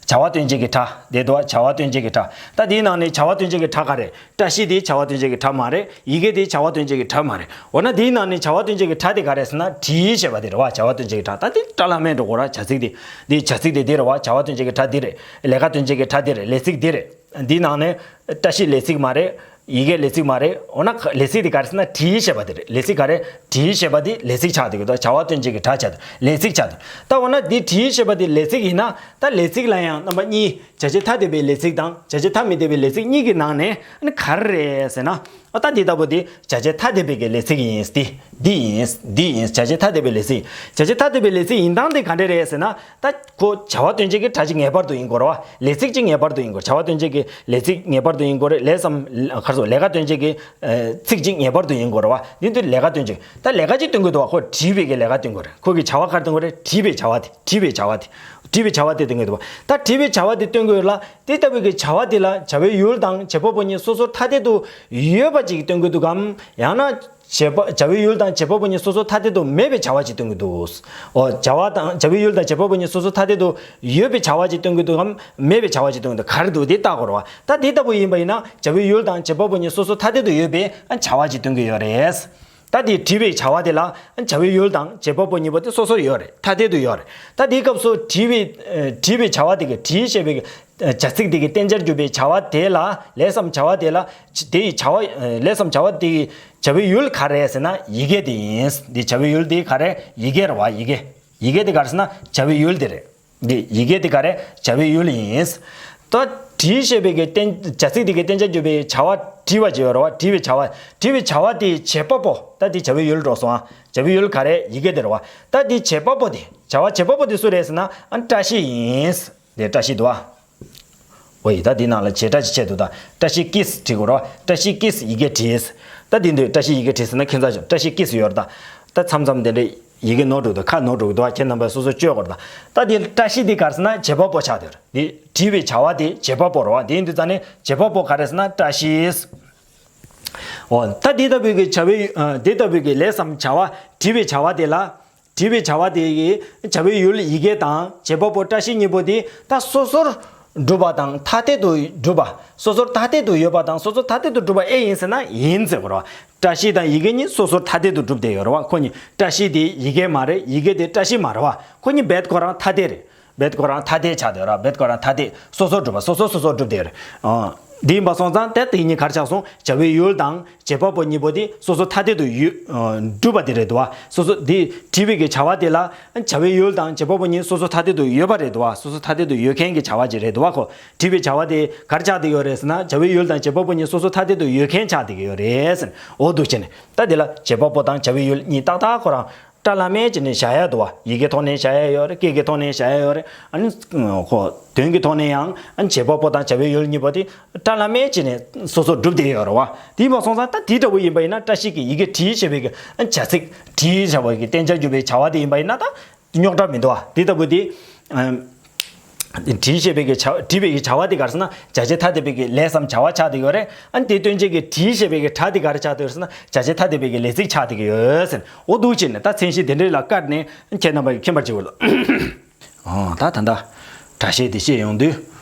བྱ་བ་སྟོན་བྱེད་ཀྱི་སྒྲ་དེ་འདུག་བ། བྱ་བ་སྟོན་བྱེད་ཀྱི་སྒྲ་ད་འདིའི་ནང་ནས་བྱ་བ་སྟོན་བྱེད་ཀྱི་སྒྲ་ག་རེ། བཀྲ་ཤིས་དེ་བྱ་བ་སྟོན་བྱེད་ཀྱི་སྒྲ་མ་རེད། ཡི་གེ་དེ་བྱ་བ་སྟོན་བྱེད་ཀྱི་སྒྲ་མ་རེད། འོ་ན་འདིའི་ནང་ནས་བྱ་བ་སྟོན་བྱེད་ཀྱི་སྒྲ་དེ་ག་རེ་ཟེར་ན་བྲིས་ཞེས་པ་དེ་རེད་བ། བྱ་བ་སྟོན་བྱེད་ཀྱི་སྒྲ་ད་དེ་སྒྲ་ལྷག་མེད་འགྲོ་གོ་ར་བྱ་ཚིག་དེ་འདི་བྱ་ཚིག་དེ་འདི་རེད་བ། བྱ་བ་སྟོན་བྱེད་ཀྱི་སྒྲ་འདི་རེད། ལས་ཀ་སྟོན་བྱེད་ཀྱི་སྒྲ་འདི་རེད། ལས་ཚིག་འདི་རེད། འདིའི་ནང་ནས་བཀྲ་ཤིས་ལས་ཚིག་མ་རེད། ཡི་གེ་ལས་ཚིག་མ་རེད། འོ་ན་ལས་ཚིག་དེ་ག་རེ་ཟེར་ན་བྲིས་ཞེས་པ་དེ་རེད། ལས་ཚིག་ག་རེ་བྲིས་ཞེས་པ་དེ་ལས་ཚིག་ཆགས་འདུག་གི་ད་བྱ་བ་སྟོན་བྱེད་ཀྱི་སྒྲ་ཆགས་འདུག་ལས་ཚིག་ཆགས་འདུག་ད་འོ་ན་འདི་བྲིས་ཞེས་པ་དེ་ལས་ཚིག་ཡིན་ན་ད་ལས་ཚིག་ལ་ཡང་རྣམ་པ་གཉིས་བྱ་བྱེད་ཐ་དད་པའི་ལས་ཚིག་དང་བྱ་བྱེད་ཐ་མི་དད་པའི་ལས་ཚིག་གཉིས་ཀྱི་ནང་ནས་ཨ་ནི་ག་རེ་རེད་ཟེར་ན། ཨ་ད་འདི་ལྟ་བུ་འདི་བྱ་བྱེད་ཐ་དད་པའི་གི་ལས་ཚིག་ཡིན། འདི་འདི་ཡིན། འདི་ཡིན། བྱ་བྱེད་ཐ་དད་པའི་ལས་ཚིག་བྱ་བྱེད་ཐ་དད་པའི་ལས་ཚིག་ཡིན་སྟངས་དེ་ག་འདྲ་རེད་ཟེར་ན། ད་ཁོ་བྱ་བ་སྟོན་བྱེད་ཀྱི་སྒྲ་གཅིག་ངེས་པར་དུ་ཡིན་དགོས་རེད་བ། ལས་ཚིག་གཅིག་ངེས་པར་དུ་ཡིན་དགོས། བྱ་བ་སྟོན་བྱེད་ཀྱི་ལས་ཚིག་ངེས་པར་དུ་ཡིན་དགོས་རེད། ལས་སམ་ག་རེ་ཟེར་ལས་ཀ་སྟོན་བྱེད་ཀྱི་ཚིག་གཅིག་ངེས་པར་དུ་ཡིན་དགོས་རེད་བ། འདི་འདི་ལས་ཀ་སྟོན་བྱེད་ད་ལས་ཀ་གཅིག་སྟོན་དགོས་འདུག་བ། ཁོ་བྲིས་པའི་གི་ལས་ཀ་སྟོན་དགོས་རེད། ཁོ་གི་བྱ་བ་ག་རེ་སྟོན་དགོས་རེད། བྲིས་པའི་བྱ་བ་དེ་བྲིས་པའི་བྱ་བ་དེ་བྲིས་པའི་བྱ་བ་དེ་སྟོན་དགོས་འདུག་བ། ད་བྲིས་པའི་བྱ་བ་དེ་སྟོན་དགོས་ལ། དེ་ལྟ་བུའི་གི་བྱ་བ་དེ་ལ་བྱ་བའི་ཡུལ་དང་བྱེད་པ་པོ་གཉིས་སོ་སོར་ཐ་དད་དུ་ཡོད་པ་ཅིག་སྟོན་དགོས་འདུག་གམ། ཡང་ན་བྱེད་པ་བྱ་བའི་ཡུལ་དང་བྱེད་པ་པོ་གཉིས་སོ་སོར་ཐ་དད་དུ་མེད་པའི་བྱ་བ་ཅིག་སྟོན་དགོས་འདུག་འོ་བྱ་བ་དང་བྱ་བའི་ཡུལ་དང་བྱེད་པ་པོ་གཉིས་སོ་སོར་ཐ་དད་དུ་ཡོད་པའི་བྱ་བ་ཅིག་སྟོན་དགོས་འདུག་གམ། མེད་པའི་བྱ་བ་ཅིག་སྟོན་དགོས་འདུག་ག་རེ་འདུག་དེ་བལྟ་དགོས་རེད་བ། ད་དེ་ལྟ་བུ་ཡིན་པ་ཡིན་ན་བྱ་བའི་ཡུལ་དང་བྱེད་པ་པོ་གཉིས་སོ་སོར་ཐ་དད་དུ་ཡོད་པའི་བྱ་བ་ཅིག་སྟོན་གྱི་ཡོད་རེད། ད་དེ་བྲིས་པའི་བྱ་བ་དེ་ལ་བྱ་བའི་ཡུལ་དང་བྱེད་པ་པོ་གཉིས་པོ་དེ་སོ་སོར་ཡོད་རེད། ཐ་དད་དུ་ཡོད་རེད། ད་དེའི་སྐབས་སུ་བྲིས་པའི་བྲིས་པའི་བྱ་བ་དེ་གི་བྲིས་ཞེས་པའི་བྱ་ཚིག་དེ་གི་བསྟན་བྱར་གྱུར་པའི་བྱ་བ་དེ་ལ་ལས་སམ་བྱ་བ་དེ་ལ་དེ་ཡི་བྱ་བ་ལས་སམ་བྱ་བ་དེ་ཡི་བྱ་བའི་ཡུལ་ག་རེ་ཟེར་ན་ཡི་གེ་དེ་ཡིན། འདི་བྱ་བའི་ཡུལ་དེ་ག་རེ་ཡི་གེ་རེད་བ། ཡི་གེ་ཡི་གེ་དེ་ག་རེ་ཟེར་ན་བྱ་བའི་ཡུལ་དེ་རེད། འདི་ཡི་གེ་དེ་ག་རེ་བྱ་བའི་ཡུལ་ཡིན། ད་བྲིས་ཞེས་པའི་གི་བསྟན་བྱ་ཚིག་དེ་གི་བསྟན་བྱར་གྱུར་པའི་བྱ་བ་བྲིས་པ་ཅིག་ཡོད་རེད་བ། བྲིས་པའི་བྱ་བ་བྲིས་པའི་བྱ་བ་དེའི་བྱེད་པ་པོ་ད་དེ་བྱ་བའི་ཡུལ་འགྲོ་སོང་ཨ། བྱ་བའི་ཡུལ་ག་རེ་ཡི་གེ་དེ་རེད་བ། ད་དེའི་བྱེད་པ་པོ་དེ་བྱ་བ་བྱེད་པ་པོ་དེ་སུ་རེད་ཟེར་ན་ཨ་བཀྲ་ཤིས་ཡིན། དེ་བཀྲ་ཤིས་འདུག་ཨ། འོ་ཡི་ད་འདི་ནང་ལ་བྱེད་སྒྲ་ཅིག་ཆད་འདུག་ད་བཀྲ་ཤིས་ཀྱིས་བྲིས་དགོས་རེད་བ། བཀྲ་ཤིས་ཀྱིས་ཡི་གེ་བྲིས། ད་འདི་འདོད་བཀྲ་ཤིས་ཡི་གེ་བྲིས་ཟེར་ན་ཁྱད་མཚར་ཞིག་བཀྲ་ཤིས་ཀྱིས་ཡོད་རེད་ད། ད་མཚམས་མཚམས་དེ་འདྲ་ཡི་གེ་ནོར་འགྲོ་འདུག་ཁ་ནོར་འགྲོ་གི་འདུག་ཁྱེད་རྣམ་པས་སོ་སོ་བཅོས་དགོས་རེད་ད། ད་དེ་བཀྲ་ཤིས་དེ་ག་རེ་ཟེར་ན་བྱེད་པ་པོ་ཆགས་བསྡད་ཡོད་རེད། དེ་བྲིས་པའི་བྱ་བ་དེ་བྱེད་པ་པོ་རེད་བ། དེ་ཡིན་དུས་ཙང་ནས་བྱེད་པ་པོ་ག་རེ་ཟེར་ན་བཀྲ་ཤིས། འོ་ད་དེ་ལྟ་བུའི་གི་བྱ་བའི་ཨ་དེ་ལྟ་བུའི་གི་ལས་སམ་བྱ་བ་བྲིས་པའི་བྱ་བ་དེ་ལ། བྲིས་པའི་བྱ་བ་དེ་ཡི་བྱ་བའི་ཡུལ་ཡི་གེ་དང་བྱེད་པ་པོ་བཀྲ་ཤིས་གཉིས་པོ་དེ་ད་སོ་སོར་གྲུབ་པ་དང་ཐ་དད་དུ་གྲུབ་པ། སོ་སོར་ཐ་དད་དུ་ཡོད་པ་དང་སོ་སོར་ཐ་དད་དུ་གྲུབ་པ་ཨེ་ཡིན་ཟེར་ན་ཡིན་ཟེར་དགོས་རེད་བ། བཀྲ་ཤིས་དང་ཡི་གེ་གཉིས་སོ་སོར་ཐ་དད་དུ་གྲུབ་བསྡད་ཡོད་རེད་བ། ཁོ་གཉིས་བཀྲ་ཤིས་དེ་ཡི་གེ་མ་རེད། ཡི་གེ་དེ་བཀྲ་ཤིས་མ་རེད་བ། ཁོ་གཉིས་རྦད་ཁོ་རང་ཐ་དད་རེད། རྦད་ཁོ་རང་ཐ་དད་ཆགས་བསྡད་ཡོད་རེད། རྦད་ཁོ་རང་ཐ་དད་སོ་སོར་གྲུབ་པ། སོ་སོ་སོ་སོར་གྲུབ་བསྡད་ཡོད་རེད། ཨ། འདི་ཡིན་པ་སོང་ཙང་ད་དེ་གཉིས་ག་རེ་ཆགས་སོང་། བྱ་བའི་ཡུལ་དང་བྱེད་པ་པོ་གཉིས་པོ་དེ་སོ་སོ་ཐ་དད་དུ་ཡོད་ཨ་གྲུབ་པ་དེ་རེད་འདུག་བ། སོ་སོ་དེ་བྲིས་པའི་གི་བྱ་བ་དེ་ལ་བྱ་བའི་ཡུལ་དང་བྱེད་པ་པོ་གཉིས་སོ་སོ་ཐ་དད་དུ་ཡོད་པ་རེད་འདུག་བ། སོ་སོ་ཐ་དད་དུ་ཡོད་མཁན་གྱི་བྱ་བ་ཅིག་རེད་འདུག་བ། ཁོ་བྲིས་པའི་བྱ་བ་དེ་ག་རེ་ཆགས་བསྡད་ཡོད་རེད་ཟེར་ན་བྱ་བའི་ཡུལ་དང་བྱེད་པ་པོ་གཉིས་སོ་སོ་ཐ་དད་དུ་ཡོད་མཁན་ཆགས་བསྡད་ཀྱི་ཡོད་རེད་ཟེར། འོ་འདུག་བྱས་ནས་ད་དེ་ལ་བྱེད་པ་པོ་དང་བྱ་བའི་ཡུལ་གཉིས་ཏག་ཏག་ཁོ་རང་སྐྲ་ལམ་མེ་བྱས་ནས་བཞག་ཡ་འདུག་བ། ཡི་གེ་ཐོག་ནས་བཞག་ཡ་ཡོད་རེད། སྐད་ཀྱི་ཐོག་ནས་བཞག་ཡ་ཡོད་རེད། ཨ་ནི་ཁོ་དོན་གྱི་ཐོག་ནས་ཡང་ཨ་ནི་བྱེད་པ་པོ་དང་བྱ་བའི་ཡུལ་གཉིས་པོ་དེ་སྐྲ་ལམ་མེ་བྱས་ནས་སོ་སོ་གྲུབ་བསྡད་ཡོད་རེད་བ། དེ་ཡིན་པ་སོང་ཙང་ད་དེ་འདྲ་བོ་ཡིན་པ་ཡིན་ན་བཀྲ་ཤིས་ཀྱི་ཡི་གེ་བྲིས་ཞེས་པའི་གི་ཨ་ནི་བྱ་ཚིག་བྲིས་བྱ་བ་གི་བསྟན་བྱ་འཇུག་པའི་བྱ་བ་དེ་ཡིན་པ་ཡིན་ན་ད་རྙོག་དྲ་མི་འདུག་བ། དེ་ལྟ་བུ་དེ། བྲིས་ཞེས་པའི་གི་བྱ་བྲིས་པའི་གི་བྱ་བ་དེ་ག་རེ་ཟེར་ན་བྱ་བྱེད་ཐ་དད་པའི་གི་ལས་སམ་བྱ་བ་ཆགས་བསྡད་ཡོད་རེད། ཨ་ནི་དེ་སྟོན་བྱེད་ཀྱི་བྲིས་ཞེས་པའི་གི་སྒྲ་དེ་ག་རེ་ཆགས་བསྡད་ཡོད་ཟེར་ན་བྱ་བྱེད་ཐ་དད་པའི་གི་ལས་ཚིག་ཆགས་བསྡད་ཀྱི་ཡོད་ཟེར། འོ་འདུག་བྱས་ནས་ད་མཚན་གཞི་དེ་འདྲའི་ལ་བཀར་ནས་ཁྱེད་རྣམ་པ་གིས་མཁྱེན་པར་བྱེད་དགོས་ལ། ཨོ་ད་ད་ལྟ་སྒྲ་བཤད་དེ་བཤད་ཡོང་དུས།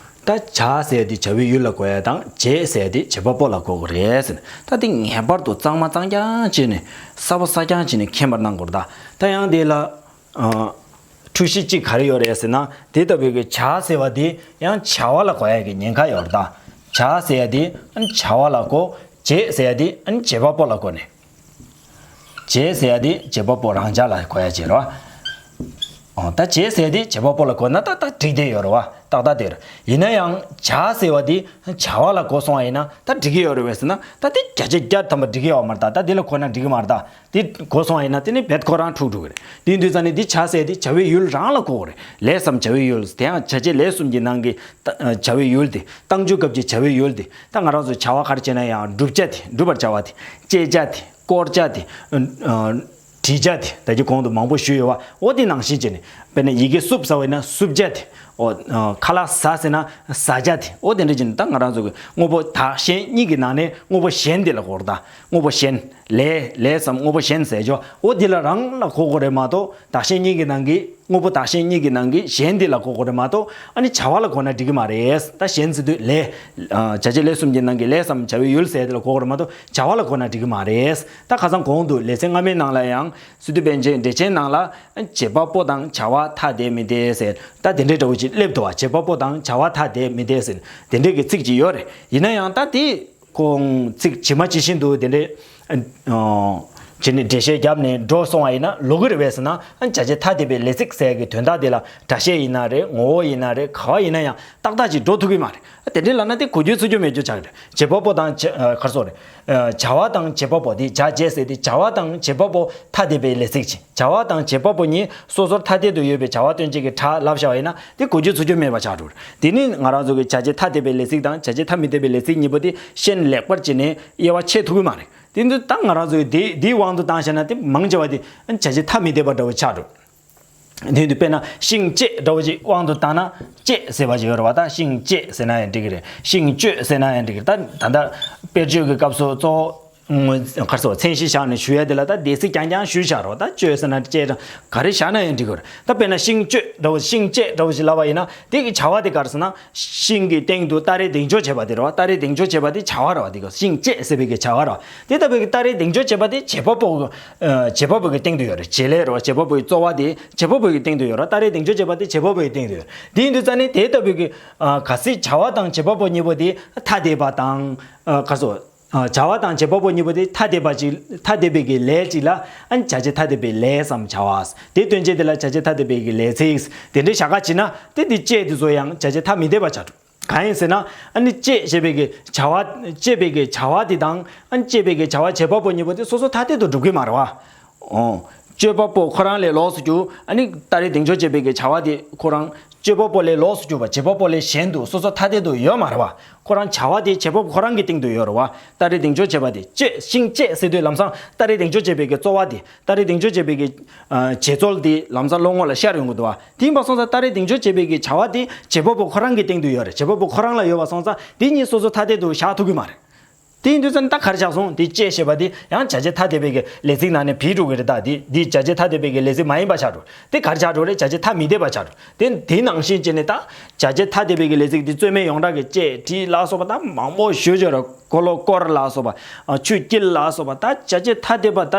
ད་བྱ་ཟེར་དེ་བྱ་བའི་ཡུལ་ལ་གོ་ཡ་དང་བྱེད་ཟེར་དེ་བྱེད་པ་པོ་ལ་གོ་དགོས་རེད་ཟེར། ད་དེ་ངེས་པར་དུ་གཙང་མ་གཙང་རྐྱང་བྱས་ནས་གསལ་པོ་གསལ་རྐྱང་བྱས་ནས་མཁྱེན་པར་གནང་དགོས་རེད་ད། ད་ཡང་དེ་ལ། ཨ། འཁྲུལ་གཞི་གཅིག་ག་རེ་ཡོད་རེད་ཟེར་ན་དེ་ལྟ་བུའི་གི་བྱ་ཟེར་བ་དེ་ཡང་བྱ་བ་ལ་གོ་ཡ་གི་ཉེན་ཁ་ཡོད་རེད་ད། བྱ་ཟེར་ཡ་དེ་ཨ་ནི་བྱ་བ་ལ་གོ། བྱེད་ཟེར་ཡ་དེ་ཨ་ནི་བྱེད་པ་པོ་ལ་གོ་ནས། བྱེད་ཟེར་ཡ་དེ་བྱེད་པ་པོ་རང་འཇགས་ལ་གོ་ཡ་ཅིག་རེད་བ། ཨོ་ད་བྱེད་ཟེར་ཡ་དེ་བྱེད་པ་པོ་ལ་གོ་ན་ད་ད་འགྲིག་བསྡད་ཡོད་རེད་བ། ཏག་ཏག་དེ་རེད། ཡིན་ན་ཡང་བྱ་ཟེར་བ་དེ་བྱ་བ་ལ་གོ་སོང་བ་ཡིན་ན་ད་འགྲིག་གི་ཡོད་རེད་བས་ཟེར་ན་ད་དེ་བརྒྱ་ཆ་བརྒྱ་ཐམ་པ་འགྲིག་གི་ཡོད་མ་རེད་ད། ད་དེ་ལ་གོ་ན་འགྲིག་གི་མ་རེད་ད། དེ་གོ་སོང་བ་ཡིན་ན་དེ་ནི་རྦད་ཁོ་རང་འཁྲུག་འགྲོ་གི་རེད། དེ་ཡིན་དུས་ཙང་ནས་འདི་བྱ་ཟེར་དེ་བྱ་བའི་ཡུལ་རང་ལ་གོ་དགོས་རེད། ལས་སམ་བྱ་བའི་ཡུལ་དེ་ཡང་བྱ་བྱེད་ལས་གསུམ་གྱི་ནང་གི་ད་བྱ་བའི་ཡུལ་དེ་རྟགས་འཇུག་སྐབས་ཀྱི་བྱ་བའི་ཡུལ་དེ་ད་ང་རང་ཚོ་བྱ་བ་ག་རེ་བྱས་ན་ཡང་བསྒྲུབ་བྱ་དེ་སྒྲུབ་པར་བྱ་བ་དེ་བྱེད་བྱ་དེ་བསྐོར་བྱ་དེ་བྲི་བྱ་དེ་ད་ཀྱི་གོང་དུ་མང་པོ་ཞུས་ཡོད་བ། འོ་དེ་ནང་བཞིན་བྱས་ནས་དཔེར་ན་ཡི་གེ་བསུབ་ཟ་བ་ཡིན་ན་བསུབ་བྱ་དེ། ཨོ། ཁ་ལག་ཟ་ཟེར་ན་ཟ་བྱ་དེ། ཨོ་དེ་འདྲ་བྱས་ནས་ད་ང་རང་ཚོ་གི་དངོས་པོ་བདག་གཞན་གཉིས་ཀྱི་ནང་ནས་དངོས་པོ་གཞན་དེ་ལ་གོ་རེད་ད། དངོས་པོ་གཞན། ལས་ལས་སམ་དངོས་པོ་གཞན་ཟེར་ཆོག་ཨོ་དེ་ལ་རང་ལ་གོ་དགོས་རེད་མ་གཏོགས་བདག་གཞན་གཉིས་ཀྱི་ནང་གི་དངོས་པོ་བདག་གཞན་གཉིས་ཀྱི་ནང་གི་གཞན་དེ་ལ་གོ་དགོས་རེད་མ་གཏོགས་ཨ་ནི་བྱ་བ་ལ་གོ་ན་འགྲིག་གི་མ་རེད། ད་གཞན་ཟེར་དུས་ལས། བྱ་བྱེད་ལས་གསུམ་གྱི་ནང་གི་ལས་སམ་བྱ་བའི་ཡུལ་ཟེར་དེ་ལ་གོ་དགོས་རེད་མ་གཏོགས་བྱ་བ་ལ་གོ་ན་འགྲིག་གི་མ་རེད། ད་ཁ་སང་གོང་དུ་ལེ་ཚན་སྔ་མའི་ནང་ལ་ཡང་སི་ཏུ་པཎ་ཆེན་འགྲེལ་ཆེན་ནང་ལ། བྱེད་པ་པོ་དང་བྱ་བ་ཐ་དད་མི་འཐད་ཟེར། ད་དེ་འདྲའི་འདྲ་བོ་ཅིག་སླེབས་འདུག་བ། བྱེད་པ་པོ་དང་བྱ་བ་ཐ་དད་མི་འཐད་ཟེར། དེ་འདྲའི་གི་ཚིག་ཅིག་ཡོད་རེད། ཡིན་ན་ཡང་ད་དེ་ཁོང་ཚིག་ཇི་མ་ཇི་བཞིན་དུ་དེ་འདྲའི་ཨ་བྱས་ནས་འགྲེལ་བཤད་བརྒྱབ་ནས་འགྲོ་སོང་བ་ཡིན་ན་ལོག་གི་རེད་བས་ཟེར་ན། བྱ་བྱེད་ཐ་དད་པའི་ལས་ཚིག་ཟེར་གི་དོན་དག་དེ་ལ་སྒྲ་བཤད་ཡིན་ན་རེད། ངོ་བོ་ཡིན་ན་རེད། ག་བ་ཡིན་ན་ཡང་ཏག་ཏག་ཅིག་འགྲོ་ཐུབ་ཀྱི་མ་རེད། དེ་འདྲའི་ལབ་ན་དེ་གོ་རྒྱུ་ཚོར་རྒྱུ་མེད་རྒྱུ་ཆགས་ཀྱི་རེད། བྱེད་པ་པོ་དང་བྱ་ཨ་ག་རེ་ཟེར་རེད། ཨ་བྱ་བ་དང་བྱེད་པ་པོ་དེ་བྱ་བྱེད་ཟེར་དེ་བྱ་བ་དང་བྱེད་པ་པོ་ཐ་དད་པའི་ལས་ཚིག་ཅིག་བྱ་བ་དང་བྱེད་པ་པོ་གཉིས་སོ་སོར་ཐ་དད་དུ་ཡོད་པའི་བྱ་བ་སྟོན་བྱེད་ཀྱི་སྒྲ་ལབ་བཞག་པ་ཡིན་ན་དེ་གོ་རྒྱུ་ཚོར་རྒྱུ་མེད་པ་ཆགས་འགྲོ་གི་རེད། དེ་ནི་ང་རང་ཚོ་གི་བྱ་བྱེད་ཐ་དད་པའི་ལས་ཚིག་དང་བྱ་བྱེད་ཐ་མི་དད་པའི་ལས་ཚིག་གཉིས་པོ་དེ་ཤན་ལེགས་པར་བྱས་ནས་དབྱེ་བ་ཕྱེ་ཐུབ་ཀྱི་མ་རེད། དེ་ཚོ་ད་ང་རང་ཚོ་གི་དེ་དེའི་དབང་དུ་བཏང་བཞག་ན་དེ་མང་ཆེ་བ་དེ་བྱ་བྱེད་ཐ་མི་དད་པ་འདྲ་བོ་ཆགས་འགྲོ། དེ་དུས་དཔེར་ན་ཤིང་བཅད་འདྲ་བོ་ཅིག་དབང་དུ་བཏང་ན་བཅད་ཟེར་བ་ཅིག་ཡོད་རེད་བ། ད་ཤིང་བཅད་ཟེར་ན་ཡང་འགྲིག་གི་རེད། ཤིང་གཅོད་ཟེར་ན་ཡང་འགྲིག་གི་རེད། ད་ད་ལྟ་དཔེར་བརྗོད་ཀྱི་སྐབས་སུ་གཙོ་བོ་ག་རེ་ཟེར་བ་མཚན་གཞི་བཞག་ནས་ཞུ་ཡ་དེ་ལ་ད་འདས་ཚིག་རྐྱང་རྐྱང་ཞུས་བཞག་རོགས། ད་གཅོད་ཟེར་ན་བཅད་དང་ག་རེ་བཞག་ན་ཡང་འགྲིག་གི་རེད། ད་དཔེར་ན་ཤིང་གཅོད་འདྲ་བོ་ཤིང་བཅད་འདྲ་བོ་ཞིག་ལབ་པ་ཡིན་ན་དེ་གི་བྱ་བ་དེ་ག་རེ་ཟེར་ན། ཤིང་གི་སྟེང་དུ་སྟ་རེ་གདེང་འཇོག་བྱེད་པ་དེ་རེད་བ། སྟ་རེ་གདེང་འཇོག་བྱེད་པ་དེ་བྱ་བ་རེད་བ། དེ་ག་ཤིང་བཅད་ཟེར་བའི་གི་བྱ་བ་རེད་བ། དེ་ལྟ་བུའི་གི་སྟ་རེ་གདེང་འཇོག་བྱེད་པ་དེ་བྱེད་པ་པོ་གི་ཨ་བྱེད་པ་པོ་གི་སྟེང་དུ་ཡོད་རེད། བྱེད་ལས་རེད་བ། བྱེད་པ་པོ་ཡི་རྩོལ་བ་དེ་བྱེད་པ་པོ་ཡི་སྟེང་དུ་ཡོད་རེད། སྟ་རེ་གདེང་འཇོག་བྱེད་པ་དེ་བྱེད་པ་པོ་ཡི་སྟེང་དུ་ཡོད། དེ་ཡིན་དུས་ཙང་ནས་དེ་ལྟ་བུའི་གི་ཨ་གལ་སྲིད་བྱ་བ་དང་བྱེད་པ་པོ་གཉིས་པོ་དེ་ཐ་དད་པ་དང་ཨ་ག་རེ་ཟེར་ཨ་བྱ་བ་དང་བྱེད་པ་པོ་གཉིས་པོ་དེ་ཐ་དད་པ་ཅིག་ཐ་དད་པའི་གི་ལས་ཅིག་ལ་ཨ་ནི་བྱ་བྱེད་ཐ་དད་པའི་ལས་སམ་བྱ་བ། དེ་སྟོན་བྱེད་དེ་ལ་བྱ་བྱེད་ཐ་དད་པའི་གི་ལས་ཚིག་དེ་འདྲའི་བཞག་ག་བྱེད་ན་དེ་དེ་བཅད་དེ་ཚོ་ཡང་བྱ་བྱེད་ཐ་མི་དད་པ་ཆགས་འགྲོ། གང་ཡིན་ཟེར་ན་ཨ་ནི་བཅད་ཞེས་པའི་གི་བྱ་བ་བཅད་པའི་གི་བྱ་བ་དེ་དང་ཨ་ནི་བཅད་པའི་གི་བྱ་བ་བྱེད་པ་པོ་གཉིས་པོ་དེ་སོ་སོ་ཐ་དད་དུ་གྲུབ་ཀྱི་མ་རེད་བ། ཨོ། གཅོད་པ་པོ་ཁོ་རང་ལས་ལོགས་སུ་གྱུར། ཨ་ནི་སྟ་རེ་གདེང་འཇོག་བྱེད་པའི་གི་བྱ་བ་དེ་ཁོ་རང་ སྤྱོད་པ་པོ་ལས་ལོགས་སུ་གྱུར་པ། བྱེད་པ་པོ་ལས་གཞན་དུ་སོ་སོ་ཐ་དད་དུ་ཡོད་མ་རེད་བ། ཁོ་རང་བྱ་བ་དེ་བྱེད་པ་པོ་ཁོ་རང་གི་སྟེང་དུ་ཡོད་རེད་བ། སྟ་རེ་གདེང་འཇོག་བྱེད་པ་དེ་བཅད་ཤིང་བཅད་ཟེར་དུས་ལམ་སང་སྟ་རེ་གདེང་འཇོག་བྱེད་པའི་གི་རྩོལ་བ་དེ། སྟ་རེ་གདེང་འཇོག་བྱེད་པའི་གི་ཨ་བྱེད་རྩོལ་དེ་ལམ་སང་བློ་ངོ་ལ་ཤར་ཡོང་གི་འདུག་བ། དེ་ཡིན་པ་སོང་ཙང་སྟ་རེ་གདེང་འཇོག་བྱེད་པའི་གི་བྱ་བ་དེ་བྱེད་པ་པོ་ཁོ་རང་གི་སྟེང་དུ་ཡོད་རེད། བྱེད་པ་པོ་ཁོ་རང་ལ་ཡོད་པ་སོང་ཙང་དེ་གཉིས་སོ་སོ་ཐ་དད་དུ་བཞག་ཐུབ་ཀྱི་མ་རེད། དེ་ཡིན་དུས་ཙང་ད་ག་རེ་ཆགས་སོང་། དེ་བཅད་ཞེས་པ་དེ་ཡང་བྱ་བྱེད་ཐ་དད་པའི་གི་ལས་ཚིག་ནང་ནས་བུད་འགྲོ་གི་རེད། ད་དེ་དེ་བྱ་བྱེད་ཐ་དད་པའི་གི་ལས་ཚིག་མ་ཡིན་པ་ཆགས་འགྲོ། དེ་ག་རེ་ཆགས་འགྲོ་རེད། བྱ་བྱེད་ཐ་མི་དད་པ་ཆགས་འགྲོ། དེ་དེ་ནང་བཞིན་བྱས་ནས་ད་བྱ་བྱེད་ཐ་དད་པའི་གི་ལས་ཚིག་དེ་རྩོད་མེད་ཡོངས་གྲགས་ཀྱི་བཅད་བྲིས་ལ་སོགས་པ་ད་མང་པོ་ཞེ་ཅིག་ཡོད་རེད། གོ་ལོག་བསྐོར་ལ་སོགས་པ། ཨ་ཆུ་བསྐྱིལ་ལ་སོགས་པ། ད་བྱ་བྱེད་ཐ་དད་པ་ད་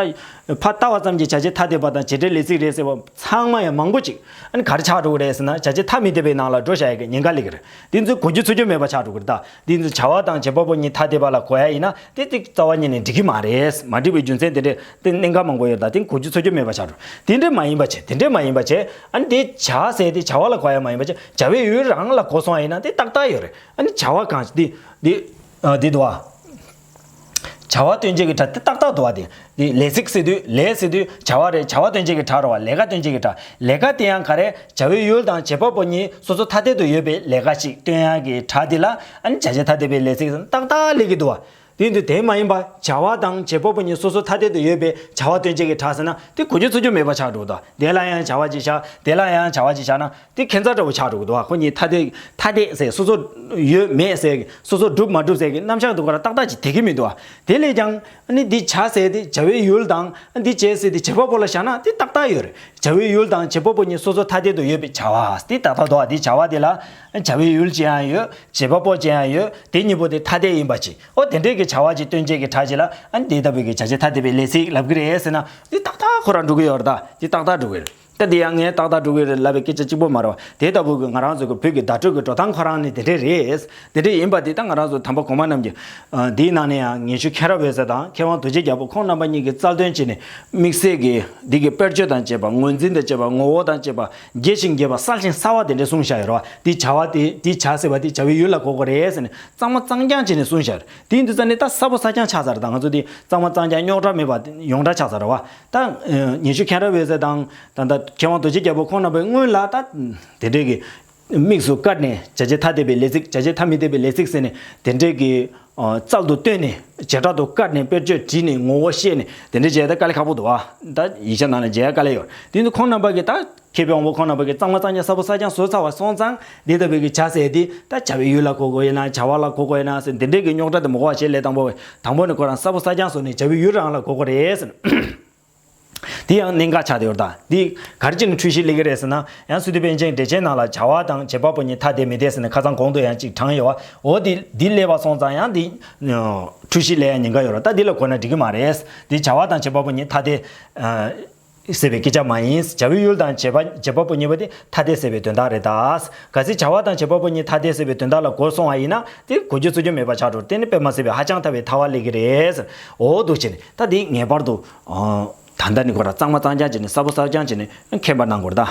ཕར་ལྟ་བ་ཙམ་གྱིས་བྱ་བྱེད་ཐ་དད་པ་དང་བྱེད་འབྲེལ་ལས་ཚིག་རེད་ཟེར་བ་ཚང་མ་ཡང་མང་པོ་ཅིག་ཨ་ནི་ག་རེ་ཆགས་འགྲོ་གི་རེད་ཟེར་ན། བྱ་བྱེད་ཐ་མི་དད་པའི་ནང་ལ་འགྲོ་བཞག་ཡ་གི་ཉེན་ཁ་སླེབས་ཀྱི་རེད། དེ་ཚོ་གོ་རྒྱུ་ཚོར་རྒྱུ་མེད་པ་ཆགས་འགྲོ་གི་རེད། ད་དེ་ཚོ་བྱ་བ་དང་བྱེད་པ་པོ་གཉིས་ཐ་དད་པ་ལ་གོ་ཡ་ཡིན་ན་དེ་དེ་རྩ་བ་ཉིད་ནས་འགྲིག་གི་མ་རེད། མ་འགྲིག་པའི་རྒྱུ་མཚན་དེ་འདྲས་དེ་གནད་འགག་མང་པོ་ཡོད། ད་དེ་གོ་རྒྱུ་ཚོར་རྒྱུ་མེད་པ་ཆགས་འགྲོ། དེ་འདྲས་མ་ཡིན་པ་བྱས། དེ་འདྲས་མ་ཡིན་པ་བྱས། ཨ་ནི་དེ་བྱ་ཟེར་དེ་བྱ་བ་ལ་གོ་ཡ་མ་ཡིན་པ་བྱས། བྱ་བའི་ཡུལ་རང་ལ་གོ་སོང་བ་ཡིན་ན་དེ་ཏག་ཏག་ཡོད་རེད། ཨ་ནི་བྱ་བ་གང་ཞིག་དེ་དེ་ཨ་དེ་འདུག་བ། བྱ་བ་སྟོན་བྱེད་ཀྱི་སྒྲ་དེ་ཏག་ཏག་འདུག་བ། དེ་དེ་ལས་ཚིག་ཟེར་དུས། ལས་ཟེར་དུས་བྱ་བ་རེད། བྱ་བ་སྟོན་བྱེད་ཀྱི་སྒྲ་རེད་བ། ལས་ཀ་སྟོན་བྱེད་ཀྱི་སྒྲ། ལས་ཀ་དེ་ཡང་ག་རེ། བྱ་བའི་ཡུལ་དང་བྱེད་པ་པོ་གཉིས་སོ་སོ་ཐ་དད་དུ་ཡོད་པའི་ལས་ཀ་ཞིག་སྟོན་ཡག་གི་སྒྲ་དེ་ལ་ཨ་ནི་བྱ་བྱེད་ཐ་དད་པའི་ལས་ཚིག་ཟེར་ན་ཏག་ཏག་སླེབས་ཀྱི་འདུག་བ། དེ་ཡིན་དུས་དེ་མ་ཡིན་པ་བྱ་བ་དང་བྱེད་པ་པོ་གཉིས་སོ་སོ་ཐ་དད་དུ་ཡོད་པའི་བྱ་བ་སྟོན་བྱེད་ཀྱི་སྒྲ་ཟེར་ན་དེ་གོ་རྒྱུ་ཚོར་རྒྱུ་མེད་པ་ཆགས་འགྲོ་འདུག་དེ་ལ་ཡང་བྱ་བ་ཅིག་བཞག་དེ་ལ་ཡང་བྱ་བ་ཅིག་བཞག་ན་དེ་ཁྱད་མཚར་འདྲ་བོ་ཆགས་འགྲོ་གི་འདུག་བ། ཁོ་གཉིས་ཐ་དད་ཐ་དད་ཟེར། སོ་སོ་ཡོད་མེད་ཟེར། སོ་སོ་གྲུབ་མ་གྲུབ་ཟེར་གྱི་རྣམ་གཞག་འདུག་ག་ར་ཏག་ཏག་ཅིག་བསྡད་ཀྱི་མི་འདུག་བ། དེ་ལས་ཀྱང་ཨ་ནི་འདི་བྱ་ཟེར་དེ་བྱ་བའི་ཡུལ་དང་། ཨ་འདི་བྱས་ཟེར་དེ་བྱེད་པ་པོ་ལ་བཞག་ན་དེ་ཏག་ཏག་ཡོད་རེད། བྱ་བའི་ཡུལ་དང་བྱེད་པ་པོ་གཉིས་སོ་སོ་ཐ་དད་དུ་ཡོད་པའི་བྱ་བ་དེ་ཏག་ཏག་འདུག་བ། དེ་བྱ་བ་དེ་ལ་བྱ་བའི་ཡུལ་ཅིག་ཡང་ཡོད། བྱེད་པ་པོ་ཅིག་ཡང་ཡོད། དེ་གཉིས་པོ་དེ་ཐ་དད་ཡིན་པ་ཅིག་ཨོ་དེ་འདྲས་ཀྱི་བྱ་བ་ཅིག་སྟོན་བྱེད་ཀྱི་སྒྲ་ཅིག་ལ་ཨ་ནི་དེ་ལྟ་བུའི་གི་བྱ་བྱེད་ཐ་དད་པའི་ལས་ཚིག་ལབ་ཀྱི་རེད་ཟེར་ན་དེ་ཏག་ཏག་ཁོ་རང་འགྲོ་གི་ཡོད་རེད། ད་དེ་ཏག་ཏག་འགྲོ་གི་རེད། ད་དེ་ཡང་ངས་ཏག་ཏག་འགྲོ་གི་རེད་ལབ་པའི་སྐད་ཆ་གཅིག་པོ་མ་རེད་བ། དེ་ལྟ་བུ་གི་ང་རང་ཚོ་གི་བོད་ཀྱི་བརྡ་སྤྲོད་ཀྱི་འགྲོ་སྟངས་ཁོ་རང་ནི་དེ་འདྲས་རེད། དེ་འདྲས་ཡིན་པ་དེ་ད་ང་རང་ཚོ་དམ་པ་གོང་མ་རྣམས་ཀྱི་ཨ་འདིའི་ནང་ནས་ཡང་ངེས་ཤུལ་མཁྱེན་རབ་འོད་ཟེར་དང་མཁས་དབང་རྡོ་རྗེ་རྒྱལ་པོ་ཁོང་རྣམ་པ་གཉིས་ཀྱིས་རྩལ་འདོན་བྱས་ནས་དམིགས་བསལ་གྱི་འདི་གི་དཔེར་བརྗོད་དང་བཅས་པ། ངོས་འཛིན་དང་བཅས་པ། ངོ་བོ་དང་བཅས་པ། རྒྱས་ཤིང་རྒྱས་པ། གསལ་ཞིང་གསལ་བ་དེ་འདྲས་གསུངས་བཞག་ཡོད་རེད་བ། འདི་བྱ་བ་དེ་འདི་བྱ་ཟེར་བ་དེ་བྱ་བའི་ཡུལ་ལ་གོ་དགོས་རེད་ཟེར་ནས་གཙང་མ་གཙང་རྐྱང་བྱས་ནས་གསུངས་བཞག་རེད། དེ་ཡིན་དུས་ཙང་ནི་ད་གསལ་པོ་གསལ་རྐྱང་ཆགས་ཚར་རེད། ད་ང་ཚོ་འདི་གཙང་མ་གཙང་རྐྱང་རྙོག་དྲ་མེད་པ་ཡོངས་གྲགས་ཆགས་ཚར་རེད་བ། ད་ཨ་ཉི་ཤུ་མཁྱེན་རབ་འོད་ཟེར་དང་ད་ལྟ་མཁས་དབང་རྡོ་རྗེ་རྒྱལ་པོ་ཁོང་རྣམ་པའི་སྔོན་ལ་ད་དེ་འདྲས་ཀྱི་དམིགས་སུ་བཀར་ནས་བྱ་བྱེད་ཐ་དད་པའི་ལས་ཚིག་བྱ་བྱེད་ཐ་མི་དད་པའི་ལས་ཚིག་ཟེར་ནས་དེ་འདྲས་ཀྱི་ཨ་རྩལ་དུ་བཏོན་ནས་བྱེ་བྲག་ཏུ་བཀར་ནས་དཔེར་བརྗོད་བྲིས་ནས་ངོ་བོ་བཤད་ནས་དེ་འདྲས་བྱས་ད་དཀའ་ལས་ཁག་པོ་འདུག་ཨ། ད་ཡིག་ཆ་ནང་ལ་མཇལ་ཡ་དཀའ་ལས་ཡོད། དེ་ནི་ཁོང་རྣམ་པ་གིས་ད་མཁས་པའི་དབང་པོ་ཁོང་རྣམ་པ་གིས་གཙང་མ་གཙང་རྐྱང་གསལ་པོ་གསལ་རྐྱང་བཟོས་ཚར་བ་སོང་ཙང་འདི་ལྟ་བུའི་གི་བྱ་ཟེར་དེ་ད་བྱ་བའི་ཡུལ་ལ་གོ་དགོས་ཡིན་ན་བྱ་བ་ལ་གོ་དགོས་ཡིན་ན་ཟེར་འདི་འདྲས་ཀྱི་རྙོག་དྲ་དེ་མ་གོ་བ་བྱས་ལས་དང་པོ་དང་པོ་ནས་ཁོ་རང་གསལ་པོ་གསལ་རྐྱང་བཟོས་ནས་བྱ་བའི་ཡུལ་རང་ལ་གོ་དགོས་རེད་ཟེར། དེ་ཡང་གནད་འགག་ཆགས་བསྡད་ཡོད་རེད། ད་འདི་ག་རེ་བྱས་ནས་འཁྲུལ་གཞི་སླེབས་ཀྱི་རེད་ཟེར་ན་ཡང་སི་ཏུ་པཎ་ཆེན་འགྲེལ་ཆེན་ནང་ལ་བྱ་བ་དང་བྱེད་པ་པོ་གཉིས་ཐ་དད་མི་དད་ཟེར་ནས་ཁ་སང་གོང་དུ་ཡང་ཅིག་དྲངས་ཡོད་བ། འོ་འདི་འདི་སླེབས་པ་སོང་ཙང་ཡང་འདི་འཁྲུལ་གཞི་སླེབས་ཡ་ཉེན་ཁ་ཡོད་རེད། ད་འདི་ལ་གོ་ན་འགྲིག་གི་མ་རེད། འདི་བྱ་བ་དང་བྱེད་པ་པོ་གཉིས་ཐ་དད་ཨ་ཟེར་བའི་སྐད་ཆ་མ་ཡིན། བྱ་བའི་ཡུལ་དང་བྱེད་པ་བྱེད་པ་པོ་གཉིས་པོ་དེ་ཐ་དད་ཟེར་བའི་དོན་དག་རེད་ད། གལ་སྲིད་བྱ་བ་དང་བྱེད་པ་པོ་གཉིས་ཐ་དད་ཟེར་བའི་དོན་དག་ལ་གོ་སོང་བ་ཡིན་ན་དེ་གོ་རྒྱུ་ཚོར་རྒྱུ་མེད་པ་ཆགས་འགྲོ། དེ་ནི་དཔེ་མ་སྲིད་པའི་ཧ་ཅང་ཐལ་བའི་ཐལ་བ་སླེབས་ཀྱི་རེད་ཟེར། འོ་འདུག་བྱས་ནས་ད་དེ་ངེས་པར་དུ་ཨ་ད་ལྟ་ནི་ཁོ་རང་གཙང་མ་གཙང་རྐྱང་བྱས་ནས་གསལ་པོ་གསལ་རྐྱང་བྱས་ནས་མཁྱེན་པ་གནང་དགོས་རེད་ད།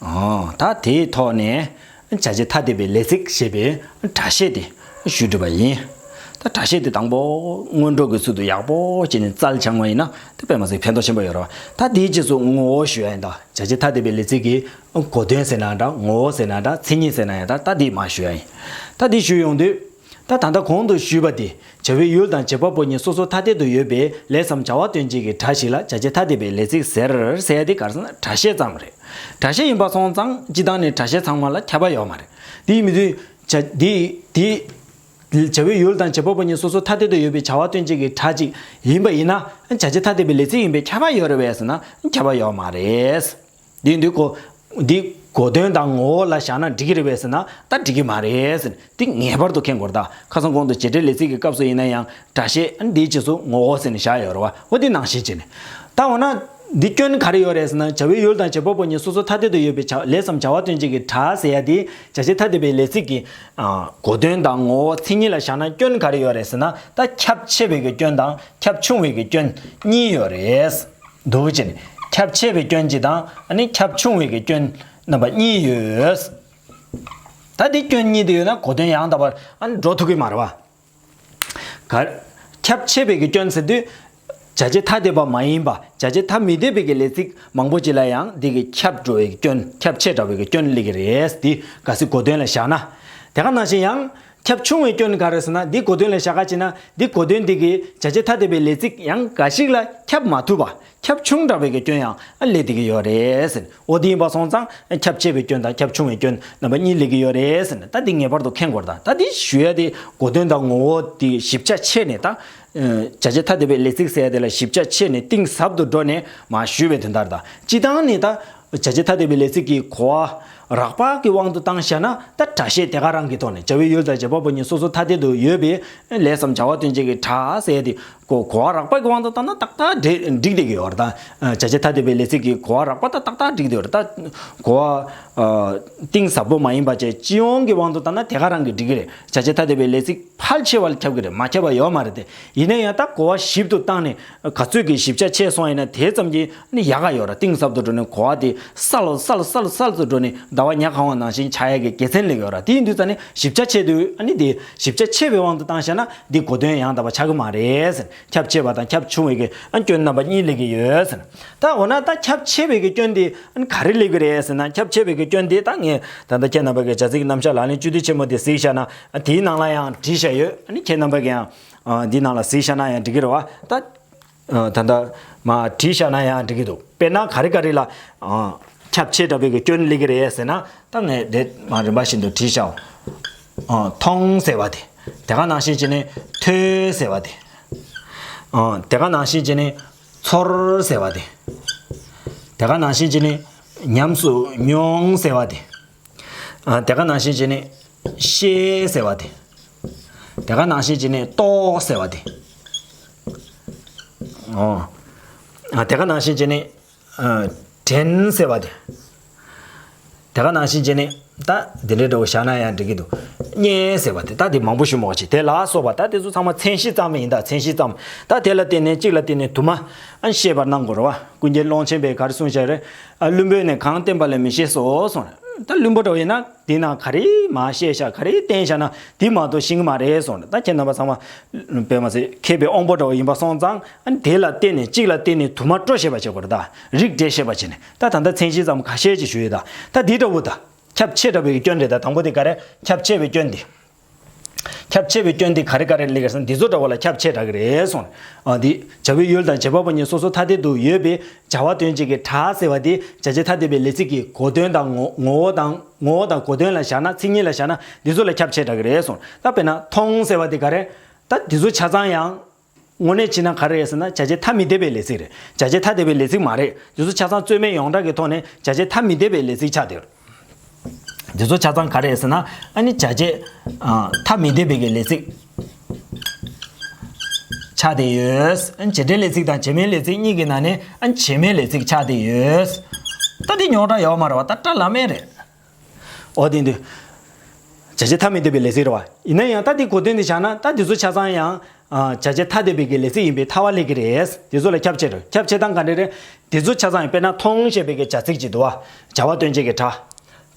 ཨོ། ད་དེའི་ཐོག་ནས་བྱ་བྱེད་ཐ་དད་པའི་ལས་ཚིག་ཞེས་པའི་སྒྲ་བཤད་དེ་ཞུས་གྲུབ་པ་ཡིན། ད་སྒྲ་བཤད་དེ་དང་པོ་སྔོན་འགྲོ་གི་ཚུལ་དུ་ཡག་པོ་བྱས་ནས་རྩལ་སྦྱངས་པ་ཡིན་ན་དེ་དཔེ་མ་སྲིད་ཕན་ཐོགས་ཆེན་པོ་ཡོད་རེད་བ། ད་དེའི་རྗེས་སུ་ངོ་བོ་ཞུ་ཡ་ཡིན། ད་བྱ་བྱེད་ཐ་དད་པའི་ལས་ཚིག་གི་གོ་དོན་ཟེར་ན་འདྲ། ངོ་བོ་ཟེར་ན་འདྲ། མཚན་ཉིད་ཟེར་ན་ཡང་འདྲ། ད་དེ་མར་ཞུ་ཡ་ཡིན། ད་དེ་ཞུ་ཡོང་དུས། ད་ད་ལྟ་གོང་དུ་ཞུས་པ་དེ་བྱ་བའི་ཡུལ་དང་བྱེད་པ་པོ་གཉིས་སོ་སོ་ཐ་དད་དུ་ཡོད་པའི་ལས་སམ་བྱ་བ་སྟོན་བྱེད་ཀྱི་སྒྲ་ཞིག་ལ་བྱ་བྱེད་ཐ་དད་པའི་ལས་ཚིག་ཟེར་ཟེར་ཡ་དེ་ག་རེ་ཟེར་ན་སྒྲ་བཤད་ཙམ་རེད། སྒྲ་བཤད་ཡིན་པ་སོང་ཙང་སྤྱིར་བཏང་ནས་སྒྲ་བཤད་ཚང་མ་ལ་ཁྱབ་པ་ཡོད་མ་རེད། དེ་ཡིན་དུས་བྱ་དེ་དེ་བྱ་བའི་ཡུལ་དང་བྱེད་པ་པོ་གཉིས་སོ་སོ་ཐ་དད་དུ་ཡོད་པའི་བྱ་བ་སྟོན་བྱེད་ཀྱི་སྒྲ་ཅིག་ཡིན་པ་ཡིན་ན་བྱ་བྱེད་ཐ་དད་པའི་ལས་ཚིག་ཡིན་པས་ཁྱབ་པ་ཡོད་རེད་པས་ཟེར་ན་ཁྱབ་པ་ཡོད་མ་རེད། འདི་འདི་གོ་འདི་གོ་དོན་དང་ངོ་བོ་ལ་བཞག་ན་འགྲིག་གི་རེད་པས་ཟེར་ན་ད་འགྲིག་གི་མ་རེད་ཟེར། འདི་ངེས་པར་དུ་མཁྱེན་དགོས་རེད། ད་ཁ་སང་གོང་དུ་བྱེད་འབྲེལ་ལས་ཚིག་གི་སྐབས་སུ་ཡིན་ན་ཡང་སྒྲ་བཤད་འདིའི་རྗེས་སུ་ངོ་བོ་ཟེར་ནས་བཞག་ཡོད་རེད་བ། འོ་འདི་ནང་བཞིན་བྱས་ནས་ད་འོ་ན་འདི་སྐྱོན་ག་རེ་ཡོད་རེད་ཟེར་ན་བྱ་བའི་ཡུལ་དང་བྱེད་པ་པོ་གཉིས་སོ་སོ་ཐ་དད་དུ་ཡོད་པའི་བྱ་ལས་སམ་བྱ་བ་སྟོན་བྱེད་ཀྱི་སྒྲ་ཟེར་ཡ་དེ་བྱ་བྱེད་ཐ་དད་པའི་ལས་ཚིག་གི་ཨ་གོ་དོན་དང་ངོ་བོ་མཚན་ཉིད་ལ་བཞག་ན་སྐྱོན་ག་རེ་ཡོད་རེད་ཟེར་ན་ད་ཁྱབ་ཆེ་བའི་གི་སྐྱོན་དང་ཁྱབ་ཆུང་བའི་གི་སྐྱོན་གཉིས་ཡོད་རེད། འདུག་ཅེས་ནས་ཁྱབ་ཆེ་བའི་སྐྱོན་གཅིག་དང་ཨ་ནི་ཁྱབ་ཆུང་བའི་གི་སྐྱོན་རྣམ་པ་གཉིས་ཡོད། ད་འདི་སྐྱོན་གཉིས་དེ་ཡོད་ན་གོ་དོན་ཡང་དག་པར་ཨ་ནི་འགྲོ་ཐུབ་ཀྱི་མ་རེད་བ། ག་ཁྱབ་ཆེ་བའི་གི་སྐྱོན་ཟེར་དུས་ བྱ་བྱེད་ཐ་དད་པ་མ་ཡིན་པ། བྱ་བྱེད་ཐ་མི་དད་པའི་གི་ལས་ཚིག་མང་པོ་ཅིག་ལ་ཡང་འདི་གི་ཁྱབ་འགྲོ་བའི་སྐྱོན། ཁྱབ་ཆེ་དྲགས་པའི་གི་སྐྱོན་སླེབས་ཀྱི་རེད། འདི་གལ་སྲིད་གོ་དོན་ལ་བཞག་ན། དེ་ག་ནང་བཞིན་ཡང་ཁྱབ་ཆུང་བའི་སྐྱོན་ག་རེ་ཟེར་ན། འདི་གོ་དོན་ལ་བཞག་ག་བྱས་ན། འདི་གོ་དོན་འདི་གི་བྱ་བྱེད་ཐ་དད་པའི་ལས་ཚིག་ཡང་འགའ་ཞིག་ལ་ཁྱབ་མ་ཐུབ་པ། ཁྱབ་ཆུང་དྲགས་པའི་གི་སྐྱོན་ཡང་སླེབས་བསྡད་ཀྱི་ཡོད་རེད་ཟེར། འོ་དེ་ཡིན་པ་སོང་ཙང་ཁྱབ་ཆེ་བའི་སྐྱོན་དང་ཁྱབ་ཆུང་བའི་སྐྱོན་རྣམ་པ་གཉིས་སླེབས་ཀྱི་ཡོད་རེད་ཟེར་ནས། ད་འདི་ངེས་པར་དུ་མཁྱེན་དགོས་རེད། ད་ད་འདི་ཞུ་ཡ་དེ་གོ་དོན་དང་ངོ་བོ་དེ་ཞིབ་ཆ་ཕྱེ་ནས། ད་བྱ་བྱེད་ཐ་དད་པའི་ལས་ཚིག་ཟེར་ཡ་དེ་ལ་ཞིབ་ཆ་ཕྱེ་ནས་གཏིང་ཟབ་ཏུ་འགྲོ་ནས་མར་ཞུས་པའི་དོན་དག་རེད། ད་སྤྱིར་བཏང་ནས་ད་བྱ་བྱེད་ཐ་དད་པའི་ལས་ཚིག་གི་གོ་བ་རགས་པ་གི་དབང་དུ་བཏང་བཞག་ན། ད་སྒྲ་བཤད་དེ་ག་རང་གི་ཐོག་ནས། བྱ་བའི་ཡུལ་དང་བྱེད་པ་པོ་ཉིད་སོ་སོ་ཐ་དད་དུ་ཡོད་པའི་ལས་སམ་བྱ་བ་དོན་བྱེད་ཀྱི་སྒྲ་ཟེར་ཡ་དེ། གོ་གོ་བ་རགས་པ་གི་དབང་དུ་བཏང་ན་ཏག་ཏག་འགྲིག་འགྲིག་བསྡད་ཀྱི་ཡོད་རེད། ད་བྱ་བྱེད་ཐ་དད་པའི་ལས་ཚིག་གི་གོ་བ་རགས་པ་ད་ཏག་ཏག་འགྲིག་བསྡད་ཡོད་རེད། ད་གོ་བ་གཏིང་ཟབ་པོ་མ་ཡིན་པ་བྱས། སྤྱི་ཡོངས་ཀྱི་དབང་དུ་བཏང་ན་དེ་ག་རང་གི་འགྲིག་གི་རེད། བྱ་བྱེད་ཐ་དད་པའི་ལས་ཚིག་ཕལ་ཆེ་བ་ལ་ཁྱབ་ཀྱི་རེད། མ་ཁྱབ་པ་ཡོད་མ་རེད་དེ། ཡིན་ན་ཡང་ད་གོ་བ་ཞིབ་ཏུ་བཏང་ནས་ག་ཚོད་ཀྱི་ཞིབ་ཆ་ཕྱེ་སོང་ཡིན་ན། དེ་ཙམ་གྱིས་ནི་ཡག་ག་ཡོད་རེད། གཏིང་ཟབ་ཏུ་འགྲོ་ནས་གོ་བ་དེ་སལ་སལ་སལ་སལ་དུ་འགྲོ་ནས་ཟླ་བ་ཉ་གང་བ་ནང་བཞིན་ཆགས་ཡ་གི་དགེ་མཚན་སླེབས་ཡོད་རེད། དེ་ཡིན་དུས་ཙ་ནས་ཞིབ་ཆ་ཕྱེ་དུས། ཨ་ནི་དེ་ཞིབ་ཆ་ཕྱེ་བའི་དབང་དུ་བཏང་བཞག་ན། འདི་གོ་དོན་ཡང་དག་པ་ཆགས་ཀྱི་མ་རེད་ཟེར། ཁྱབ་ཆེ་བ་དང་ཁྱབ་ཆུང་བའི་གི་ཨ་སྐྱོན་རྣམ་པ་གཉིས་སླེབས་ཀྱི་ཡོད་ཟེར། ད་འོ་ན་ད་ཁྱབ་ཆེ་བའི་གི་སྐྱོན་དེ་ཨ་ནི་ག་རེ་སླེབས་ཀྱི་རེད་ཟེར་ན། ཁྱབ་ཆེ་བའི་གི་སྐྱོན་དེ་ད་ངས་ད་ལྟ་ཁྱེད་རྣམ་པ་གི་བྱ་ཚིག་རྣམ་གཞག་ལག་ལེན་བཅུད་བསྡུས་ཆེན་མོ་དེ་གཟིགས་བཞག་ན། ཨ་དེའི་ནང་ལ་ཡང་བྲིས་བཞག་ཡོད། ཨ་ནི་ཁྱེད་རྣམ་པ་གི་ཡང་ཨ་འདིའི་ནང་ལ་གཟིགས་བཞག་ན་ཡང་འགྲིག་གི་རེད་བ། ད་ཨ་ད་ལྟ་མར་བྲིས་བཞག་ན་ཡང་འགྲིག་གི་འདུག་དཔེར་ན་ག་རེ་ག་རེ་ལ་ཨ་ཁྱབ་ཆེ་དྲགས་པའི་གི་སྐྱོན་སླེབས་ཀྱི་རེད་ཟེར་ན། ད་ངས་དེ་མར་རིམ་པ་བཞིན་དུ་བྲིས་བཞག་ཨ་མཐོང་ཟེར་བ་དེ། དེ་ག་ནང་བཞིན་བྱས་ནས་ཐོས་ཟེར་བ་དེ། ཨ་དེ་ག་ནང་བཞིན་བྱས་ནས་ཚོར་ཟེར་བ་དེ། དེ་ག་ནང་བཞིན་བྱས་ནས་ཉམས་སུ་མྱོང་ཟེར་བ་དེ། ཨ་དེ་ག་ནང་བཞིན་བྱས་ནས་ཤེས་ཟེར་བ་དེ། དེ་ག་ནང་བཞིན་བྱས་ནས་རྟོགས་ཟེར་བ་དེ། ཨོ། ཨ་དེ་ག་ནང་བཞིན་བྱས་ནས་ཨ་དྲན་ཟེར་བ་དེ། དེ་ག་ནང་བཞིན་བྱས་ནས་ད་དེ་འདྲའི་འདྲ་བོ་བཞག་ན་ཡང་འགྲིག་གི་འདུག་རྙེད་ཟེར་བ་དེ། ད་དེ་མང་པོ་ཞུ་མི་དགོས་ཅིག་དེ་ལ་སོགས་པ། ད་དེ་ཚོ་ཚང་མ་མཚན་གཞི་ཙམ་ཡིན། ད་མཚན་གཞི་ཙམ། ད་དེ་ལ་བརྟེན་ནས་གཅིག་ལ་བརྟེན་ནས་དུ་མ་ཨ་ཤེས་པར་གནང་དགོས་རེད་བ། ཀུན་མཁྱེན་ཀློང་ཆེན་པས་ག་རེ་གསུངས་བཞག་རེད། ཨ་བླུན་པོས་ནི་གང་བསྟན་པ་ལས་མི་ཤེས་སོ་གསུངས་རེད། ད་བླུན་པོ་འདྲ་བོ་ཡིན་ན་དེ་ནང་ག་རེ་མར་བཤད་བཞག་ག་རེ་བསྟན་བཞག་ན་དེ་མ་གཏོགས་ཤེས་ཀྱི་མ་རེད་གསུངས་རེད། ད་ཁྱེད་རྣམ་པ་ཚང་མ་དཔེ་མ་ཚད་མཁས་པའི་དབང་པོ་འདྲ་བོ་ཡིན་པ་སོང་ཙང་། ཨ་ནི་དེ་ལ་བརྟེན་ནས་གཅིག་ལ་བརྟེན་ནས་དུ་མ་སྤྲོ་ཤེས་པ་བྱེད་དགོས་རེད། ད་རིགས་འགྲེ་ཤེས་པ་བྱས་ནས། ད་ད་ལྟ་མཚན་གཞི་ཙམ་ཁ་ཤས་ཅིག་ཞུ་ཡོད། ད་ད་འདི་འདྲ་བོ་ད་ཁྱབ་ཆེ་དྲགས་པའི་སྐྱོན་རེད། ད་དང་པོ་དེ་ག་རེ། ཁྱབ་ཆེ་བའི་སྐྱོན་དེ། ཁྱབ་ཆེ་བའི་སྐྱོན་དེ་ག་རེ་ག་རེ་སླེབས་ཀྱི་རེད་ཟེར་ན། འདི་ཚོ་འདྲ་བོ་ལ་ཁྱབ་ཆེ་དྲགས་ཀྱི་རེད་གསུངས། ཨ་འདི་བྱ་བའི་ཡུལ་དང་བྱེད་པ་པོ་གཉིས་སོ་སོ་ཐ་དད་དུ་ཡོད་པའི་བྱ་བ་དོན་བྱེད་ཀྱི་སྒྲ་ཟེར་བ་དེ་བྱ་བྱེད་ཐ་དད་པའི་ལས་ཚིག་གི་གོ་དོན་དང་ངོ་ངོ་བོ་དང་། ངོ་བོ་དང་གོ་དོན་ལ་བཞག་ན། མཚན་ཉིད་ལ་བཞག་ན་འདི་ཚོ་ལ་ཁྱབ་ཆེ་དྲགས་ཀྱི་རེད་གསུངས། ད་དཔེར་ན་མཐོང་ཟེར་བ་དེ་ག་རེ། ད་འདི་ཚོ་ཆ་ཚང་ཡང་དངོས་གནས་བྱས་ན་ག་རེ་རེད་ཟེར་ན། བྱ་བྱེད་ཐ་མི་དད་པའི་ལས་ཚིག་རེད། བྱ་བྱེད་ཐ་དད་པའི་ལས་ཚིག་མ་རེད། འདི་ཚོ་ཆ་ཚང་རྩོད་མེད་ཡོངས་གྲགས་ཀྱི་ཐོག་ནས་བྱ་བྱེད་ཐ་མི་དད་པའི་ལས་ཚིག་ཆགས་བསྡད་ཡོད། འདི་ཚོ་ཆ་ཚང་ག་རེ་རེད་ཟེར་ན། ཨ་ནི་བྱ་བྱེད་ཨ་ཐ་མི་དད་པའི་གི་ལས་ཚིག་ཆགས་བསྡད་ཡོད། ཨ་ནི་བྱེད་འབྲེལ་ལས་ཚིག་དང་བྱེད་མེད་ལས་ཚིག་གཉིས་ཀྱི་ནང་ནས་ཨ་ནི་བྱེད་མེད་ལས་ཚིག་ཆགས་བསྡད་ཡོད། ད་འདི་རྙོག་དྲ་ཡོད་མ་རེད་བ། ད་དགྲ་ལྷ་མེད་རེད། འོ་དེ་འདུག་བྱ་བྱེད་ཐ་མི་དད་པའི་ལས་ཚིག་རེད་བ། ཡིན་ན་ཡང་ད་འདི་གོ་དོན་དེ་བཞག་ན། ད་འདི་ཚོ་ཆ་ཚང་ཡང་ཨ་བྱ་བྱེད་ཐ་དད་པའི་གི་ལས་ཚིག་ཡིན་པའི་ཐལ་བ་སླེབས་ཀྱི་རེད། འདི་ཚོ་ལ་ཁྱབ་ཆེ་རེད། ཁྱབ་ཆེ་སྟངས་ག་འདྲ་རེད། འདི་ཚོ་ཆ་ཚང་ཡང་དཔེར་ན་མཐོང་ཞེས་པའི་གི་བྱ་ཚིག་ཅིག་འདུག་བ། བྱ་བ་དོན་བྱེད་ཀྱི་སྒྲ།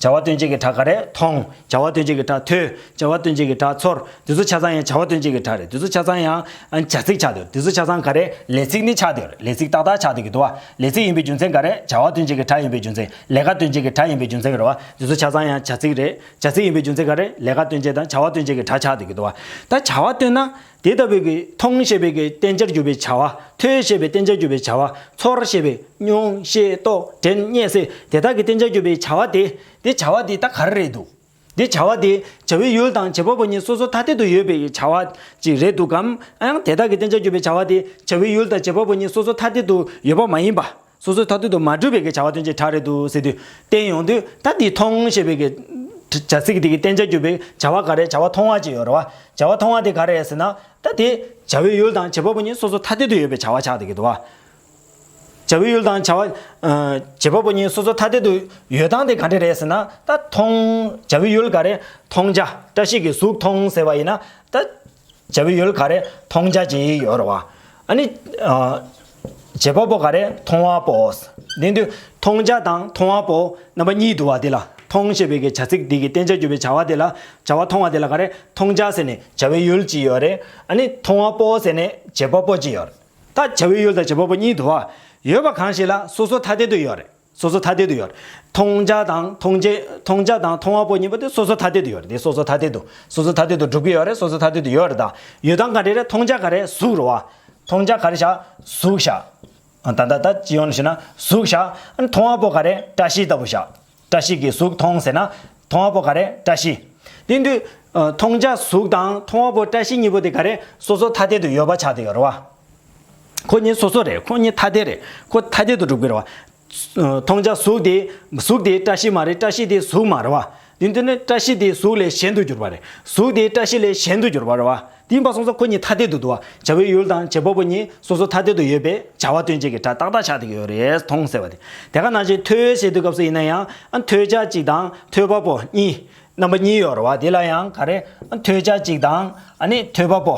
བྱ་བ་དོན་བྱེད་ཀྱི་སྒྲ་ག་རེ། མཐོང་། བྱ་བ་དོན་བྱེད་ཀྱི་སྒྲ་ཐོས། བྱ་བ་དོན་བྱེད་ཀྱི་སྒྲ་ཚོར། འདི་ཚོ་ཆ་ཚང་ཡང་བྱ་བ་དོན་བྱེད་ཀྱི་སྒྲ་རེད། འདི་ཚོ་ཆ་ཚང་ཡང་ཨ་བྱ་ཚིག་ཆགས་འདུག་འདི་ཚོ་ཆ་ཚང་ག་རེ། ལས་ཚིག་ནི་ཆགས་འདུག་ལས་ཚིག་ཏག་ཏག་ཆགས་འདུག་གི་འདུག་བ། ལས་ཚིག་ཡིན་པའི་རྒྱུ་མཚན་ག་རེ། བྱ་བ་དོན་བྱེད་ཀྱི་སྒྲ་ཡིན་པའི་རྒྱུ་མཚན། ལས་ཀ་དོན་བྱེད་ཀྱི་སྒྲ་ཡིན་པའི་རྒྱུ་མཚན་གྱིས་རེད་བ། འདི་ཚོ་ཆ་ཚང་ཡང་བྱ་ཚིག་རེད། བྱ་ཚིག་ཡིན་པའི་རྒྱུ་མཚན་ག་རེ། ལས་ཀ་དོན་བྱེད་དང་བྱ་བ་དོན་བྱེད་ཀྱི་སྒྲ་ཆགས་འདུག་གི་འདུག་བ། ད་བྱ་བ་སྟོན་ན། དེ་ལྟ་བུའི་གི་མཐོང་ཞེས་པའི་གི་བསྟན་བྱར་གྱུར་པའི་བྱ་བ། ཐོས་ཞེས་པའི་བསྟན་བྱར་གྱུར་པའི་བྱ་བ། ཚོར་ཞེས་པའི་མྱོང་ཤེས་རྟོགས་དྲན་རྙེད་ཟེར་དེ་དག་གི་བསྟན་བྱར་གྱུར་པའི་བྱ་བ་དེ། དེ་བྱ་བ་དེ་ད་ག་རེ་རེད་འདུག་དེ་བྱ་བ་དེ་བྱ་བའི་ཡུལ་དང་བྱེད་པ་པོ་གཉིས་སོ་སོ་ཐ་དད་དུ་ཡོད་པའི་བྱ་བ་ཅིག་རེད་འདུག་གམ། ཡང་དེ་དག་གི་བསྟན་བྱར་གྱུར་པའི་བྱ་བ་དེ་བྱ་བའི་ཡུལ་དང་བྱེད་པ་པོ་གཉིས་སོ་སོ་ཐ་དད་དུ་ཡོད་པ་མ་ཡིན་པ། སོ་སོའི་ཐ་དད་དུ་མ་གྲུབ་པའི་གི་བྱ་བ་དོན་བྱེད་སྒྲ་རེད་འདུག་ཟེར་དུས་བསྟན་ཡོང་དུས། ད་དེ་མཐོང་ཞེས་པའི་གི་བྱ་ཚིག་དེ་གི་བསྟན་བྱར་གྱུར་པའི་བྱ་བ་ག་རེ། བྱ་བ་མཐོང་བ་ཅིག་ཡོད་རེད་བ། བྱ་བ་མཐོང་བ་དེ་ག་རེ་ཟེར་ན། ད་དེ་བྱ་བའི་ཡུལ་དང་བྱེད་པ་པོ་གཉིས་སོ་སོ་ཐ་དད་དུ་ཡོད་པའི་བྱ་བ་ཆགས་བསྡད་ཀྱི་འདུག་བ། བྱ་བའི་ཡུལ་དང་བྱ་བ་ཨ་བྱེད་པ་པོ་གཉིས་སོ་སོ་ཐ་དད་དུ་ཡོད་སྟངས་དེ་ག་འདྲ་རེད་ཟེར་ན། ད་མཐོང་། བྱ་བའི་ཡུལ་ག་རེ། མཐོང་བྱ། བཀྲ་ཤིས་ཀྱིས་གཟུགས་མཐོང་ཟེར་བ་ཡིན་ན། ད་བྱ་བའི་ཡུལ་ག་རེ། མཐོང་བྱ་ཅིག་ཡོད་རེད་བ། ཨ་ནི་ཨ་བྱེད་པ་པོ་ག་རེ། མཐོང་བ་པོ། དེ་དུས་མཐོང་བྱ་དང་མཐོང་བ་པོ་རྣམ་པ་གཉིས་འདུག་བ། དེ་ལ་མཐོང་ཞེས་པའི་གི་བྱ་ཚིག་འདི་གི་བསྟན་བྱར་གྱུར་པའི་བྱ་བ་དེ་ལ། བྱ་བ་མཐོང་བ་དེ་ལ་ག་རེ། མཐོང་བྱ་ཟེར་ནས་བྱ་བའི་ཡུལ་ཅིག་ཡོད་རེད། ཨ་ནི་མཐོང་བ་པོ་ཟེར་ནས་བྱེད་པ་པོ་ཅིག་ཡོད་རེད། ད་བྱ་བའི་ཡུལ་དང་བྱེད་པ་པོ་གཉིས་འདུག་བ། ཡོད་པ་གང་ཞིག་ལ་སོ་སོ་ཐ་དད་དུ་ཡོད་རེད། སོ་སོ་ཐ་དད་དུ་ཡོད་རེད། མཐོང་བྱ་དང་མཐོང་བྱེད། མཐོང་བྱ་དང་མཐོང་བ་པོ་གཉིས་པོ་དེ་སོ་སོ་ཐ་དད་དུ་ཡོད་རེད། དེ་སོ་སོ་ཐ་དད་དུ་སོ་སོ་ཐ་དད་དུ་སྒྲུབ་ཀྱི་ཡོད་རེད། སོ་སོ་ཐ་དད་དུ་ཡོད་རེད། ད་ཡོད་སྟངས་ག་རེ་རེད། མཐོང་བྱ་ག་རེ། གཟུགས་རེད་བ། མཐོང་བྱ་ག་རེ་བཞག་གཟུགས་བཞག་ད་ད་ད་སྤྱི་ཡོངས་ནས་བཤད་ན་གཟུགས་བཞག་མཐོང་བ་པོ་ག་རེ། བཀྲ་ཤིས་ལྟ་བུ་བཞག་བཀྲ་ཤིས་ཀྱིས་གཟུགས་མཐོང་ཟེར་ན། མཐོང་བ་པོ་ག་རེ། བཀྲ་ཤིས། དེ་དུས་ཨ་མཐོང་བྱ་གཟུགས་དང་མཐོང་བ་པོ་བཀྲ་ཤིས་གཉིས་པོ་དེ་ག་རེ། སོ་སོ་ཐ་དད་དུ་ཡོད་པ་ཆགས་བསྡད་ཡོད་རེད་བ། ཁོ་གཉིས་སོ་སོ་རེད། ཁོ་གཉིས་ཐ་དད་རེད། ཁོ་ཐ་དད་དུ་སྒྲུབ་ཀྱི་རེད་བ། ཨ་མཐོང་བྱ་གཟུགས་དེ། གཟུགས་དེ་བཀྲ་ཤིས་མ་རེད། བཀྲ་ཤིས་དེ་གཟུགས་མ་རེད་བ། དེ་དུས་ནི་བཀྲ་ཤིས་དེ་གཟུགས་ལས་གཞན་དུ་གྱུར་པ་རེད། གཟུགས་དེ་བཀྲ་ཤིས་ལས་གཞན་དུ་གྱུར་པ་རེད་བ། དེ་ཡིན་པ་སོང་ཙང་ཁོ་གཉིས་ཐ་དད་དུ་འདུག་བ། བྱ་བའི་ཡུལ་དང་བྱེད་པ་པོ་གཉིས་སོ་སོ་ཐ་དད་དུ་ཡོད་པའི་བྱ་བ་སྟོན་བྱེད་ཀྱི་སྒྲ་ཏག་ཏག་ཆགས་བསྡད་ཀྱི་ཡོད་རེད། མཐོང་ཟེར་བ་དེ། དེ་ག་ནང་བཞིན་ཐོས་ཞེས་དུས་སྐབས་སུ་ཡིན་ན་ཡང་ཨ་ཐོས་བྱ་གཅིག་དང་ཐོས་པ་པོ་གཉིས། རྣམ་པ་གཉིས་ཡོད་རེད་བ། དེ་ལ་ཡང་ག་རེ། ཨ་ཐོས་བྱ་གཅིག་དང་ཨ་ནི་ཐོས་པ་པོ།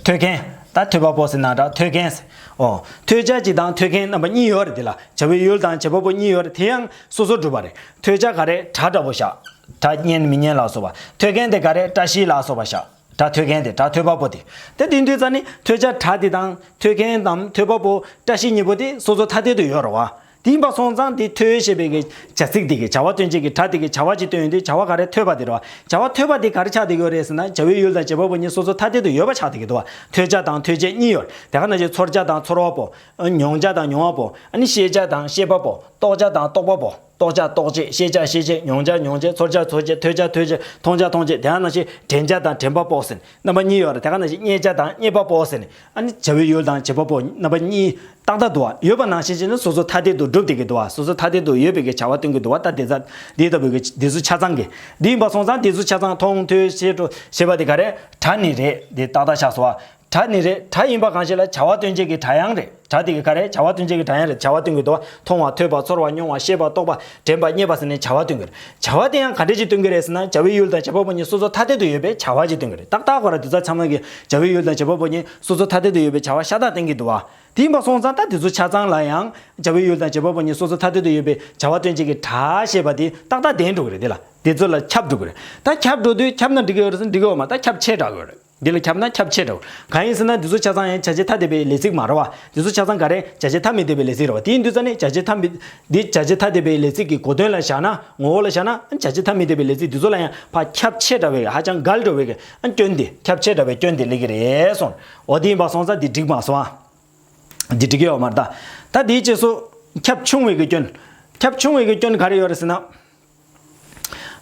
ཐོས་མཁན། ད་ཐོས་པ་པོ་ཟེར་ན་འདྲ། ཐོས་མཁན་ཟེར། ཨོ། ཐོས་བྱ་གཅིག་དང་ཐོས་མཁན་རྣམ་པ་གཉིས་ཡོད་རེད། དེ་ལ་བྱ་བའི་ཡུལ་དང་བྱེད་པ་པོ་གཉིས་ཡོད་རེད། དེ་ཡང་སོ་སོར་གྲུབ་པ་རེད། ཐོས་བྱ་ག་རེ། སྒྲ་འདྲ་པོ་བཞག་སྒྲ་སྙན་མི་སྙན་ལ་སོགས་པ། ཐོས་མཁན་དེ་ག་རེ། བཀྲ་ཤིས་ལ་སོགས་པ་བཞག་སྒྲ་ཐོས་མཁན་དེ། སྒྲ་ཐོས་པ་པོ་དེ། དེ་དེ་དུས་ཙ་ནི་ཐོས་བྱ་སྒྲ་དེ་དང་ཐོས་མཁན་དང་ཐོས་པ་པོ་བཀྲ་ཤིས་གཉིས་པོ་དེ་སོ་སོ་ཐ་དད་དུ་ཡོད་རེད་བ། དེ་ཡིན་པ་སོང་ཙང་དེ་ཐོས་ཞེས་པའི་གི་བྱ་ཚིག་དེ་གི་བྱ་བ་སྟོན་བྱེད་ཀྱི་སྒྲ་དེ་གི་བྱ་བ་ཅིག་སྟོན་ཡོང་དུས་བྱ་བ་ག་རེ། ཐོས་པ་དེ་རེད་བ། བྱ་བ་ཐོས་པ་དེ་ག་རེ་ཆགས་བསྡད་ཀྱི་ཡོད་རེད་ཟེར་ན་བྱ་བའི་ཡུལ་དང་བྱེད་པ་པོ་གཉིས་སོ་སོ་ཐ་དད་དུ་ཡོད་པ་ཆགས་བསྡད་ཀྱི་འདུག་བ། ཐོས་བྱ་དང་ཐོས་བྱེད་གཉིས་ཡོད། དེ་ག་ནང་བཞིན་ཚོར་བྱ་དང་ཚོར་བ་པོ། མྱོང་བྱ་དང་མྱོང་བ་པོ། ཨ་ནི་ཤེས་བྱ་དང་ཤེས་པ་པོ། རྟོགས་བྱ་དང་རྟོགས་པ་པོ། རྟོགས་བྱ་རྟོགས་བྱེད། ཤེས་བྱ་ཤེས་བྱེད། མྱོང་བྱ་མྱོང་བྱེད། ཚོར་བྱ་ཚོར་བྱེད། ཐོས་བྱ་ཐོས་བྱེད། མཐོང་བྱ་མཐོང་བྱེད། དེ་ཡང་ནང་བཞིན་དྲན་བྱ་དང་དྲན་པ་པོ་ཟེར་རྣམ་པ་གཉིས་ཡོད་རེད། དེ་ག་ནང་བཞིན་རྙེད་བྱ་དང་རྙེད་པ་པོ་ཟེར། ཨ་ནི་བྱ་བའི་ཡུལ་དང་བྱེད་པ་པོ་རྣམ་པ་གཉིས་ཏག་ཏག་འདུག་བ། ཡོད་པ་ནང་བཞིན་བྱས་ནས་སོ་སོ་ཐ་དད་དུ་སྒྲུབ་བསྡད་ཀྱི་འདུག་བ། སོ་སོ་ཐ་དད་དུ་ཡོད་པའི་གི་བྱ་བ་སྟོན་གྱི་འདུག་བ། ད་དེ་ཚ་འདི་ལྟ་བུའི་གི་འདི་ཚོ་ཆ་ཚང་གི། འདི་ཡིན་པ་སོང་ཙང་འདི་ཚོ་ཆ་ཚང་མཐོང་ཐོས་ཤེས་སྒྲུབ་ཞེས་པ་དེ་ག་རེ། སྒྲ་ནི་རེད། འདི་ཏག་ཏག་ཆགས་སོང་བ། སྒྲ་ནི་རེད། སྒྲ་ཡིན་པ་གང་ཞིག་ལ་བྱ་བ་སྟོན་བྱེད་ཀྱི་སྒྲ་དབྱངས་རེད། སྒྲ་དེ་གི་ག་རེ། བྱ་བ་སྟོན་བྱེད་ཀྱི་སྒྲ་དབྱངས་རེད། བྱ་བ་སྟོན་གྱི་འདུག་བ། མཐོང་བ། ཐོས་པ། ཚོར་བ། མྱོང་བ། ཤེས་པ། རྟོགས་པ། དྲན་པ། རྙེད་པ་ཟེར་ནས་བྱ་བ་སྟོན་གྱི་རེད། བྱ་བ་དེ་ཡང་ག་འདྲ་ཞིག་སྟོན་གྱི་རེད་ཟེར་ན་བྱ་བའི་ཡུལ་དང་བྱེད་པ་པོ་གཉིས་སོ་སོ་ཐ་དད་དུ་ཡོད་པའི་བྱ་བ་ཞིག་སྟོན་གྱི་རེད། ཏག་ཏག་ཁོ་ར་དེ་ཚོ་ཚང་མ་གི་བྱ་བའི་ཡུལ་དང་བྱེད་པ་པོ་གཉིས་སོ་སོ་ཐ་དད་དུ་ཡོད་པའི་བྱ་བ་ཤ་སྟག་སྟོན་གྱི་འདུག་བ། དེ་ཡིན་པ་སོང་ཙང་ད་དེ་ཚོ་ཆ་ཚང་ལ་ཡང་བྱ་བའི་ཡུལ་དང་བྱེད་པ་པོ་གཉིས་སོ་སོ་ཐ་དད་དུ་ཡོད་པའི་བྱ་བ་སྟོན་བྱེད་ཀྱི་སྒྲ་ཞེས་པ་དེ་ཏག་ཏག་ལྡན་འགྲོ་གི་རེད། དེ་ལ་དེ་ཚོ་ལ་ཁྱབ་འགྲོ་གི་རེད། ད་ཁྱབ་འགྲོ་དུས་ཁྱབ་ན་འགྲིག་གི་ཡོད་རེད་ཟེར་ན་འགྲིག་གི་ཡོད་མ། ད་ཁྱབ་ཆེ་དྲགས་ཡོད་རེད། འདི་ལ་ཁྱབ་ན་ཁྱབ་ཆེ་དྲགས་ཡོད། གང་ཡིན་ཟེར་ན་འདི་ཚོ་ཆ་ཚང་ཡང་བྱ་བྱེད་ཐ་དད་པའི་ལས་ཚིག་མ་རེད་བ། འདི་ཚོ་ཆ་ཚང་ག་རེ། བྱ་བྱེད་ཐ་མི་དད་པའི་ལས་ཚིག་རེད་བ། དེ་ཡིན་དུས་ཙ་ནི་བྱ་བྱེད་ཐ་མི། འདི་བྱ་བྱེད་ཐ་དད་པའི་ལས་ཚིག་གི་གོ་དོན་ལ་བཞག་ན། ངོ་བོ་ལ་བཞག་ན་བྱ་བྱེད་ཐ་མི་དད་པའི་ལས་ཚིག་འདི་ཚོ་ལ་ཡང་ཕར་ཁྱབ་ཆེ་དྲགས་པའི་ཧ་ཅང་འགལ་འགྲོ་བའི་གི་སྐྱོན་དེ། ཁྱབ་ཆེ་དྲགས་པའི་སྐྱོན་དེ་སླེབས་ཀྱི་རེད་གསུངས། འོ་དེ་ཡིན་པ་སོང་ཙང་འདི་འགྲིག་མ་སོང་ཨ། འདི་འགྲིག་གི་ཡོད་མ་རེད་ད། ད་དེའི་རྗེས་སུ་ཁྱབ་ཆུང་བའི་གི་སྐྱོན། ཁྱབ་ཆུང་བའི་གི་སྐྱོན་ག་རེ་ཡོད་རེད་ཟེར་ན།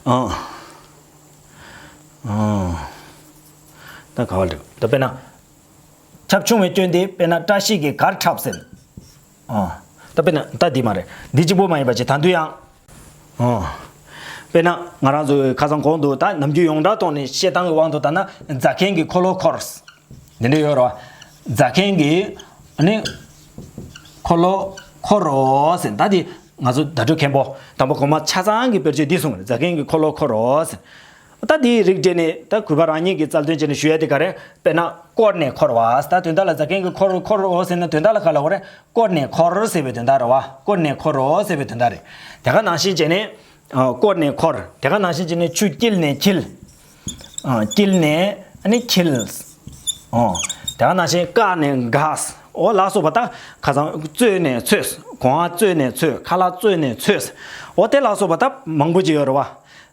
ཨང་། ཨང་། ད་ག་བ་འགྲིག་ད་དཔེར་ན། ཁྱབ་ཆུང་བའི་སྐྱོན་དེ་དཔེར་ན་བཀྲ་ཤིས་ཀྱིས་གར་འཁྲབ་ཟེར། ཨང་། ད་དཔེར་ན་ད་འདི་མ་རེད། འདི་གཅིག་པོ་མ་ཡིན་པ་ཅིག་ད་དུང་ཡང་། ཨང་། དཔེར་ན་ང་རང་ཚོའི་ཁ་སང་གོང་དུ་ད་ནམ་རྒྱུན་ཡོངས་གྲགས་ཐོག་ནས་བཤད་སྟངས་ཀྱི་དབང་དུ་བཏང་ན་རྫ་མཁན་གྱི་འཁོར་ལོ་འཁོར། འདི་འདྲ་ཡོད་རེད་བ། རྫ་མཁན་གྱི་ཨ་ནི་འཁོར་ལོ་འཁོར་རོ་ཟེར། ད་འདི་ང་ཚོ་བརྡ་སྤྲོད་མཁན་པོ་དང་པོ་གོང་མ་ཆ་ཚང་གི་དཔེར་བརྗོད་འདི་གསུངས་རེད། རྫ་མཁན་གྱི་འཁོར་ལོ་འཁོར་རོ་ཟེར། ད་འདི་རིགས་འགྲེ་ནས་ད་གུས་པ་རང་ཉིད་ཀྱི་རྩལ་འདོན་བྱས་ནས་ཞུ་ཡ་དེ་ག་རེ། དཔེར་ན་བསྐོར་ནས་འཁོར་བ། ད་དོན་དག་ལ་རྫ་མཁན་གྱི་འཁོར་འཁོར་རོ་ཟེར་ན་དོན་དག་ལ་ག་ལ་གོ་རེད། བསྐོར་ནས་འཁོར་ཟེར་བའི་དོན་དག་རེད་བ། བསྐོར་ནས་འཁོར་རོ་ཟེར་བའི་དོན་དག་རེད། དེ་ག་ནང་བཞིན་བྱས་ནས། ཨ། བསྐོར་ནས་འཁོར། དེ་ག་ནང་བཞིན་བྱས་ནས་ཆུ་བསྐྱིལ་ནས་འཁྱིལ། ཨ། བསྐྱིལ་ནས་ཨ་ནི་འཁྱིལ། ཨོ། དེ་ག་ནང་བཞིན་བཀག་ནས་འགག། ཨོ་ལ་སོགས་པ་ད་ཁ་སང་བཙོས་ནས་ཚོས། གོང་བ་བཙོས་ནས་ཚོས། ཁ་ལག་བཙོས་ནས་ཚོས། ཨོ་དེ་ལ་སོགས་པ་ད་མང་པོ་ཅིག་ཡོད་རེད་བ།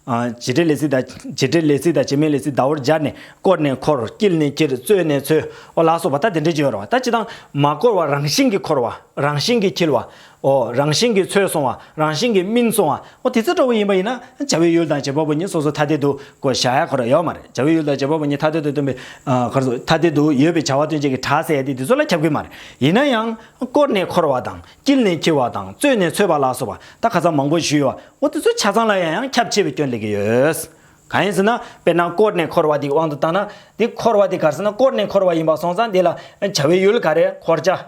ཨ། བྱེད་འབྲེལ་ལས་ཚིག་དང་བྱེད་འབྲེལ་ལས་ཚིག་དང་བྱེད་མེད་ལས་ཚིག་ཟླ་བོར་སྦྱར་ནས་བསྐོར་ནས་འཁོར། བསྐྱིལ་ནས་འཁྱིལ། བཙོས་ནས་ཚོས། ཨོ་ལ་སོགས་པ་ད་དེ་འདྲ་ཅིག་ཡོད་རེད་བ། ད་སྤྱིར་བཏང་མ་བསྐོར་བ་རང་བཞིན་གྱིས་འཁོར་བ། རང་བཞིན་གྱིས་འཁྱིལ་བ། ཨོ། རང་བཞིན་གྱིས་ཚོས་སོང་བ། རང་བཞིན་གྱིས་སྨིན་སོང་བ། ཨོ་དེ་ཚོ་འདྲ་བོ་ཡིན་པ་ཡིན་ན་བྱ་བའི་ཡུལ་དང་བྱེད་པ་པོ་གཉིས་སོ་སོ་ཐ་དད་དུ་གོ་བཞག་ཡ་ཁོ་ར་ཡོད་མ་རེད། བྱ་བའི་ཡུལ་དང་བྱེད་པ་པོ་གཉིས་ཐ་དད་དུ་སྟོན་པའི། ཨ། ག་རེ་ཟེར། ཐ་དད་དུ་ཡོད་པའི་བྱ་བ་སྟོན་བྱེད་ཀྱི་སྒྲ་ཟེར་ཡ་དེ་དེ་ཚོ་ལ་ཁྱབ་ཀྱི་མ་རེད། ཡིན་ན་ཡང་བསྐོར་ནས་འཁྱིལ་བ་དང་བསྐྱིལ་ནས་འཁྱིལ་བ་དང་བཙོས་ནས་ཚོས་པ་ལ་སོགས་པ་ད་ཁ་སང་མང་པོ་ཞུས་ཡོད་པ། ཨོ་དེ་ཚོ་ཆ་ཚང་ལ་ཡང་ཡང་ཁྱབ་ཆེ་བའི་སྐྱོན་སླེབས་ཀྱི་ཡོད། གང་ཡིན་ཟེར་ན་དཔེར་ན་བསྐོར་ནས་འཁོར་བ་དེའི་དབང་དུ་བཏང་ན། དེ་འཁོར་བ་དེ་ག་རེ་ཟེར་ན་བསྐོར་ནས་འཁོར་བ་ཡིན་པ་སོང་ཙང་དེ་ལ་བྱ་བའི་ཡུལ་ག་རེ། འཁོར་བྱ།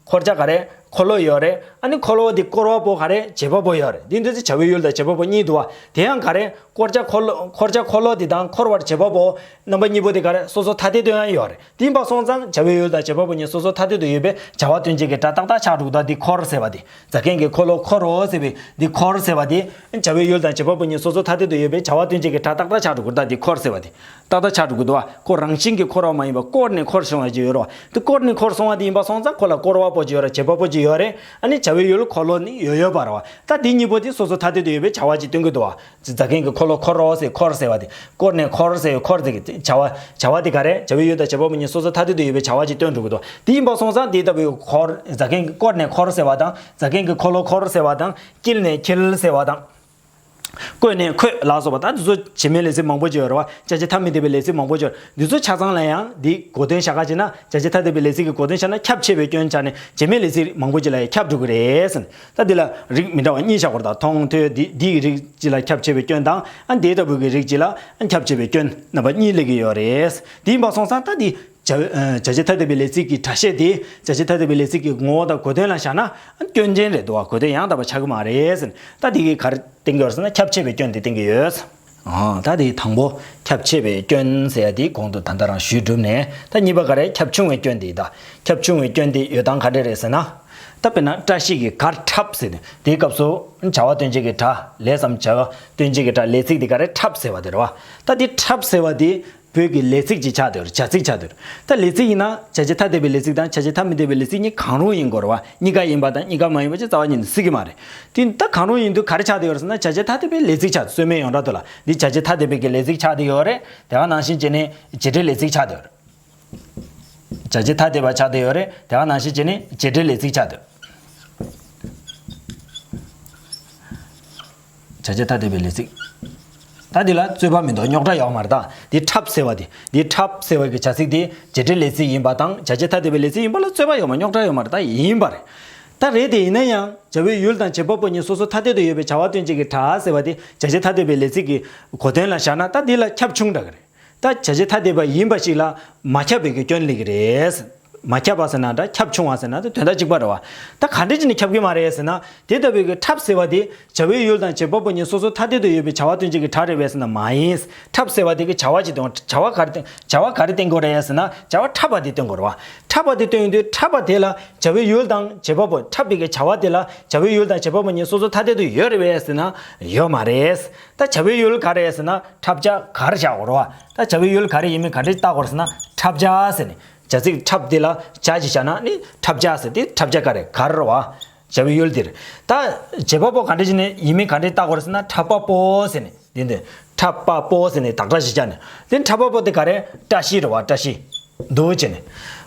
འཁོར་བྱ་ག་རེ། འཁོར་ལོ་ཡོད་རེད། ཨ་ནི་འཁོར་ལོ་དེ་བསྐོར་བ་པོ་ག་རེ་བྱེད་པ་པོ་ཡོད་རེད། དེ་འདི་ཚོ་བྱ་བའི་ཡུལ་དང་བྱེད་པ་པོ་གཉིས་འདུག་བ། དེ་ཡང་ག་རེ་བསྐོར་བྱ་འཁོར་ལོ་བསྐོར་བྱ་འཁོར་ལོ་དེ་དང་འཁོར་བར་བྱེད་པ་པོ་རྣམ་པ་གཉིས་པོ་དེ་ག་རེ་སོ་སོ་ཐ་དད་དུ་ཡང་ཡོད་རེད། དེ་ཡིན་པ་སོང་ཙང་བྱ་བའི་ཡུལ་དང་བྱེད་པ་པོ་གཉིས་སོ་སོ་ཐ་དད་དུ་ཡོད་པའི་བྱ་བ་སྟོན་བྱེད་ཀྱི་སྒྲ་ཏག་ཏག་ཆགས་འགྲོ་གི་འདུག་དེ་འཁོར་ཟེར་བ་དེ། རྫ་མཁན་གྱིས་འཁོར་ལོ་འཁོར་རོ་ཟེར་བའི་འདི་འཁོར་ཟེར་བ་དེ་བྱ་བའི་ཡུལ་དང་བྱེད་པ་པོ་གཉིས་སོ་སོ་ཐ་དད་དུ་ཡོད་པའི་བྱ་བ་སྟོན་བྱེད་ཀྱི་སྒྲ་ཏག་ཏག་ཆགས་འགྲོ་གི་འདུག་དེ་འཁོར་ཟེར་བ་དེ། ཏག་ཏག་ཆགས་འགྲོ་གི་འདུག་བ། ཁོ་རང་བཞིན་གྱིས་འཁོར་བ་མ་ཡིན་པར་བསྐོར་ནས་འཁོར་བྱུང་བ་ཅིག་ཡོད་རེད་བ། དེ་བསྐོར་ནས་འཁོར་སོང་བ་དེ་ཡིན་པ་སོང་ཙང་ཁོ་ལ་བསྐོར་བ་པོ་ཅིག་ཡོད་རེད། བྱེད་པ་པོ་ཅིག་ཡོད་རེད། ཨ་ནི་བྱ་བའི་ཡུལ་འཁོར་ལོ་ནི་ཡོད་ཡོད་པ་རེད་བ། ད་དེ་གཉིས་པོ་དེ་སོ་སོ་ཐ་དད་དུ་ཡོད་པའི་བྱ་བ་ཅིག་སྟོན་གྱི་འདུག་བ། རྫ་མཁན་གྱིས་འཁོར་ལོ་འཁོར་རོ་ཟེར་འཁོར་ཟེར་བ་དེ། བསྐོར་ནས་འཁོར་ཟེར་འཁོར་ཟེར་གྱི་བྱ་བ་བྱ་བ་དེ་ག་རེ་བྱ་བའི་ཡུལ་དང་བྱེད་པ་པོ་གཉིས་སོ་སོ་ཐ་དད་དུ་ཡོད་པའི་བྱ་བ་ཅིག་སྟོན་འགྲོ་གི་འདུག་དེ་ཡིན་པ་སོང་ཙང་དེ་ལྟ་བུའི་འཁོར་རྫ་མཁན་གྱིས་བསྐོར་ནས་འཁོར་ཟེར་བ་དང་། རྫ་མཁན་གྱིས་འཁོར་ལོ་འཁོར་ཟེར་བ་དང་། དཀྱིལ་ནས་འཁྱིལ་ཟེར་བ་དང་། བཀོད་ནས་འཁོད་ལ་སོགས་པ། ད་འདི་ཚོ་བྱེད་མེད་ལས་ཚིག་མང་པོ་ཅིག་ཡོད་རེད་བ། བྱ་བྱེད་ཐ་མི་དད་པའི་ལས་ཚིག་མང་པོ་ཅིག་ཡོད་རེད། འདི་ཚོ་ཆ་ཚང་ལ་ཡང་འདི་གོ་དོན་བཞག་ག་བྱེད་ན། བྱ་བྱེད་ཐ་དད་པའི་ལས་ཚིག་གི་གོ་དོན་བཞག་ན་ཁྱབ་ཆེ་བའི་སྐྱོན་ཆ་ནས་བྱེད་མེད་ལས་ཚིག་མང་པོ་ཅིག་ལ་ཡང་ཁྱབ་འགྲོ་གི་རེད་ཟེར། ད་འདི་ལ་རིགས་མི་འདྲ་བ་གཉིས་བཞག་དགོས་རེད། ད་མཐོང་ཐོས་འདི་འདི་ཡི་རིགས་ཅིག་ལ་ཁྱབ་ཆེ་བའི་སྐྱོན་དང་། ཨ་འདི་ལྟ་བུ་གི་རིགས་ཅིག་ལ་ཨ་ཁྱབ་ཆེ་བའི་སྐྱོན་རྣམ་པ་གཉིས་སླེབས་ཀྱི་ཡོད་རེད། དེ་ཡིན་པ་སོང་ཙང་ད་འདི་བྱ་བྱ་བྱེད་ཐ་དད་པའི་ལས་ཚིག་གི་སྒྲ་བཤད་དེ་བྱ་བྱེད་ཐ་དད་པའི་ལས་ཚིག་གི་ངོ་བོ་དང་གོ་དོན་ལ་བཞག་ན་ཨ་སྐྱོན་ཅན་རེད་འདུག་བ། གོ་དོན་ཡང་དག་པ་ཆགས་ཀྱི་མ་རེད་ཟེར། ད་འདི་གི་ག་རེ་བསྟན་གྱི་ཡོད་རེད་ཟེར་ན། ཁྱབ་ཆེ་བའི་སྐྱོན་དེ་བསྟན་གྱི་ཡོད། ཨ་ད་དེ་དང་པོ་ཁྱབ་ཆེ་བའི་སྐྱོན་ཟེར་ཡ་དེ་གོང་དུ་ད་ལྟ་རང་ཞུས་གྲུབ་ནས། ད་གཉིས་པ་ག་རེ། ཁྱབ་ཆུང་བའི་སྐྱོན་དེ། ད་ཁྱབ་ཆུང་བའི་སྐྱོན་དེ་ཡོད་སྟངས་ག་འདྲ་རེད་ཟེར་ན། ད་དཔེར་ན་བཀྲ་ཤིས་ཀྱིས་གར་འཁྲབ་ཟེར་ནས། དེའི་སྐབས་སུ་བྱ་བ་སྟོན་བྱེད་ཀྱི་སྒྲ། ལས་སམ་བྱ་བ་སྟོན་བྱེད་ཀྱི་སྒྲ། ལས་ཚིག་དེ་ག་རེ། འཁྲབ་ཟེར་བ་དེ་རེད་བ། ད་དེ་འཁྲབ་ཟེར་བ་དེ་བོད་ཀྱི་ལས་ཚིག་ཅིག་ཆགས་བསྡད་ཡོད་རེད། བྱ་ཚིག་ཆགས་བསྡད་ཡོད་རེད། ད་ལས་ཚིག་ཡིན་ན་བྱ་བྱེད་ཐ་དད་པའི་ལས་ཚིག་དང་བྱ་བྱེད་ཐ་མི་དད་པའི་ལས་ཚིག་གཉིས་གང་རུང་ཡིན་དགོས་རེད་བ། གཉིས་ཀ་ཡིན་པ་དང་གཉིས་ཀ་མ་ཡིན་པ་ཅིག་རྩ་བ་ཉིད་ནས་སྲིད་ཀྱི་མ་རེད། དེ་ད་གང་རུང་ཡིན་དུས་ག་རེ་ཆགས་བསྡད་ཡོད་རེད་ཟེར་ན། བྱ་བྱེད་ཐ་དད་པའི་ལས་ཚིག་ཆགས་བསྡད། གསོས་སྨན་ཡོངས་གྲགས་དུ་ལ་འདི་བྱ་བྱེད་ཐ་དད་པའི་གི་ལས་ཚིག་ཆགས་བསྡད་ཡོད་རེད། དེ་ག་ནང་བཞིན་བྱས་ནས་བྱེད་སྒྲའི་ལས་ཚིག་ཆགས་བསྡད་ཡོད་རེད། བྱ་བྱེད་ཐ་དད་པ་ཆགས་བསྡད་ཡོད་རེད། དེ་ག་ནང་བཞིན་བྱས་ནས་བྱེད་སྒྲའི་ལས་ཚིག་ཆགས་བསྡད་ཡོད། བྱ་བྱེད་ཐ་དད་པའི་ལས་ཚིག་ད་འདི་ལ་རྩོད་པ་མི་འདུག་རྙོག་དྲ་ཡོད་མ་རེད། ད་འདི་འཁྲབ་ཟེར་བ་དེ། འདི་འཁྲབ་ཟེར་བ་གི་བྱ་ཚིག་དེ་བྱེད་སྒྲའི་ལས་ཚིག་ཡིན་པ་དང་བྱ་བྱེད་ཐ་དད་པའི་ལས་ཚིག་ཡིན་པ་ལ་རྩོད་པ་ཡོད་མ། རྙོག་དྲ་ཡོད་མ་རེད། ད་ཡིན་པ་རེད། ད་རེད་དེ། ཡིན་ན་ཡང་བྱ་བའི་ཡུལ་དང་བྱེད་པ་པོ་གཉིས་སོ་སོ་ཐ་དད་དུ་ཡོད་པའི་བྱ་བ་སྟོན་བྱེད་ཀྱི་སྒྲ་ཟེར་བ་དེ་བྱ་བྱེད་ཐ་དད་པའི་ལས་ཚིག་གི་གོ་དོན་ལ་བཞག་ན་ད་འདི་ལ་ཁྱབ་ཆུང་འདྲ་གི་རེད། ད་བྱ་བྱེད་ཐ་དད་པ་ཡིན་པ་ཞིག་ལ་མ་ཁྱབ་པའི་གི་སྐྱོན་སླེབས་ཀྱི་རེད། མ་ཁྱབ་པ་ཟེར་ན་འདྲ། ཁྱབ་ཆུང་བ་ཟེར་ན་དེ་དོན་དག་གཅིག་པ་རེད་བ། ད་ག་འདྲ་བྱས་ནས་ཁྱབ་ཀྱི་མ་རེད་ཟེར་ན། དེ་ལྟ་བུའི་གི་འཁྲབ་ཟེར་བ་དེ་བྱ་བའི་ཡུལ་དང་བྱེད་པ་པོ་གཉིས་སོ་སོ་ཐ་དད་དུ་ཡོད་པའི་བྱ་བ་སྟོན་བྱེད་ཀྱི་སྒྲ་རེད་པས་ཟེར་ན་མ་ཡིན། འཁྲབ་ཟེར་བ་དེ་གི་བྱ་བ་ཅིག་སྟོན། བྱ་བ་ག་རེ་སྟོན། བྱ་བ་ག་རེ་སྟོན་དགོས་རེད་ཟེར་ན། བྱ་བ་འཁྲབ་པ་དེ་སྟོན་དགོས་རེད་བ། འཁྲབ་པ་དེ་སྟོན་དུས་འཁྲབ་པ་དེ་ལ་བྱ་བའི་ཡུལ་དང་བྱེད་པ་པོ། འཁྲབ་པའི་གི་བྱ་བ་དེ་ལ་བྱ་བའི་ཡུལ་དང་བྱེད་པ་པོ་གཉིས་སོ་སོ་ཐ་དད་དུ་ཡོད་རེད་པས་ཟེར་ན་ཡོད་མ་རེད། ད་བྱ་བའི་ཡུལ་ག་རེ་ཟེར་ན་འཁྲབ་བྱ་གར་བཞག་དགོས་རེད་བ། ད་བྱ་བའི་ཡུལ་ག་རེ་ཡིན་མིན་ག་འདྲས་བལྟ་དགོས་རེད་ཟེར་ན། འཁྲབ་བྱ་ཟེར་ནས། བྱ་ཚིག་འཁྲབ་དེ་ལ་བྱ་ཞིག་བཞག་ན་ནི་འཁྲབ་བྱ་ཟེར། དེ་འཁྲབ་བྱ་ག་རེ། གར་རེད་བ། བྱ་བའི་ཡུལ་དེ་རེད། ད་བྱེད་པ་པོ་ག་འདྲ་ཞིག་ནས་ཡིན་མིན་ག་འདྲས་བལྟ་དགོས་རེད་ཟེར་ན། འཁྲབ་པ་པོ་ཟེར་ནས། དེ་འདི་འཁྲབ་པ་པོ་ཟེར་ནས་བདག་སྒྲ་ཞིག་བྱས་ནས། དེ་འཁྲབ་པ་པོ་དེ་ག་རེ། བཀྲ་ཤིས་རེད་བ། བཀྲ་ཤིས་འདུག་བྱས་ནས།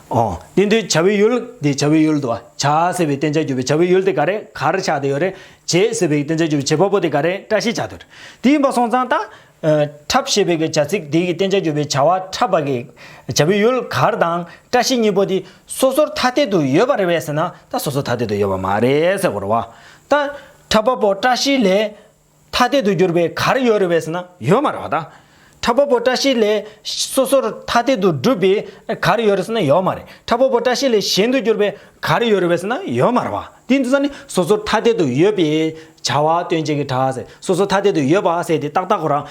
ཨོ། དེ་འདི་བྱ་བའི་ཡུལ་དེ། བྱ་བའི་ཡུལ་འདུག་བ། བྱ་ཟེར་བའི་བསྟན་བྱ་གྱུར་པའི་བྱ་བའི་ཡུལ་དེ་ག་རེ། གར་ཆགས་བསྡད་ཡོད་རེད། བྱེད་ཟེར་བའི་བསྟན་བྱ་གྱུར་པའི་བྱེད་པ་པོ་དེ་ག་རེ། བཀྲ་ཤིས་ཆགས་བསྡད་ཡོད་རེད། དེ་ཡིན་པ་སོང་ཙང་ད། ཨ་འཁྲབ་ཞེས་པའི་གི་བྱ་ཚིག་དེ་གི་བསྟན་བྱ་གྱུར་པའི་བྱ་བ་འཁྲབ་པ་གི་བྱ་བའི་ཡུལ་གར་དང་བཀྲ་ཤིས་གཉིས་པོ་དེ་སོ་སོར་ཐ་དད་དུ་ཡོད་པ་རེད་པས་ཟེར་ན། ད་སོ་སོར་ཐ་དད་དུ་ཡོད་པ་མ་རེད་ཟེར་དགོས་རེད་བ། ད་འཁྲབ་པ་པོ་བཀྲ་ཤིས་ལས་ཐ་དད་དུ་གྱུར་པའི་གར་ཡོད་རེད་པས་ཟེར་ན་ཡོད་མ་རེད་བ། ད་འཁྲབ་པ་པོ་བཀྲ་ཤིས་ལས་སོ་སོར་ཐ་དད་དུ་གྲུབ་པའི་གར་ཡོད་རེད་ཟེར་ན་ཡོད་མ་རེད། འཁྲབ་པ་པོ་བཀྲ་ཤིས་ལས་གཞན་དུ་གྱུར་པའི་གར་ཡོད་རེད་པས་ཟེར་ན་ཡོད་མ་རེད་བ། དེ་འདི་ས་ནི་སོ་སོར་ཐ་དད་དུ་ཡོད་པའི་བྱ་བ་སྟོན་བྱེད་ཀྱི་སྒྲ་ཟེར། སོ་སོར་ཐ་དད་དུ་ཡོད་པ་ཟེར་དེ་ཏག་ཏག་ཁོ་རང་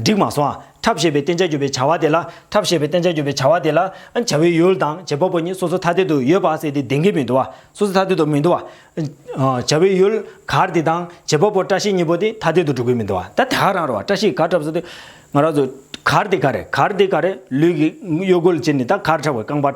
འགྲིག་མ་སོང་ཨ། འཁྲབ་ཞེས་པའི་བསྟན་བྱ་གྱུར་པའི་བྱ་བ་དེ་ལ། འཁྲབ་ཞེས་པའི་བསྟན་བྱ་གྱུར་པའི་བྱ་བ་དེ་ལ་བྱ་བའི་ཡུལ་དང་བྱེད་པ་པོ་གཉིས་སོ་སོ་ཐ་དད་དུ་ཡོད་པ་ཟེར་དེ་ལྡན་གྱི་མི་འདུག་བ། སོ་སོ་ཐ་དད་དུ་མི་འདུག་བ། བྱ་བའི་ཡུལ་གར་དེ་དང་བྱེད་པ་པོ་བཀྲ་ཤིས་གཉིས་པོ་དེ་ཐ་དད་དུ་འགྲོ་གི་མི་འདུག་བ། ད་དེ་ག་རང་རེད་བ། བཀྲ་ཤིས་གར་འཁྲབ་ཟེར་དུས་ང་རང་ཚོ་གར་དེ་ག་རེ། གར་དེ་ག་རེ། ལུས་ཀྱི་གཡོ་འགུལ་བྱས་ནས་ད་གར་འཁྲབ་པའི་རྐང་པ་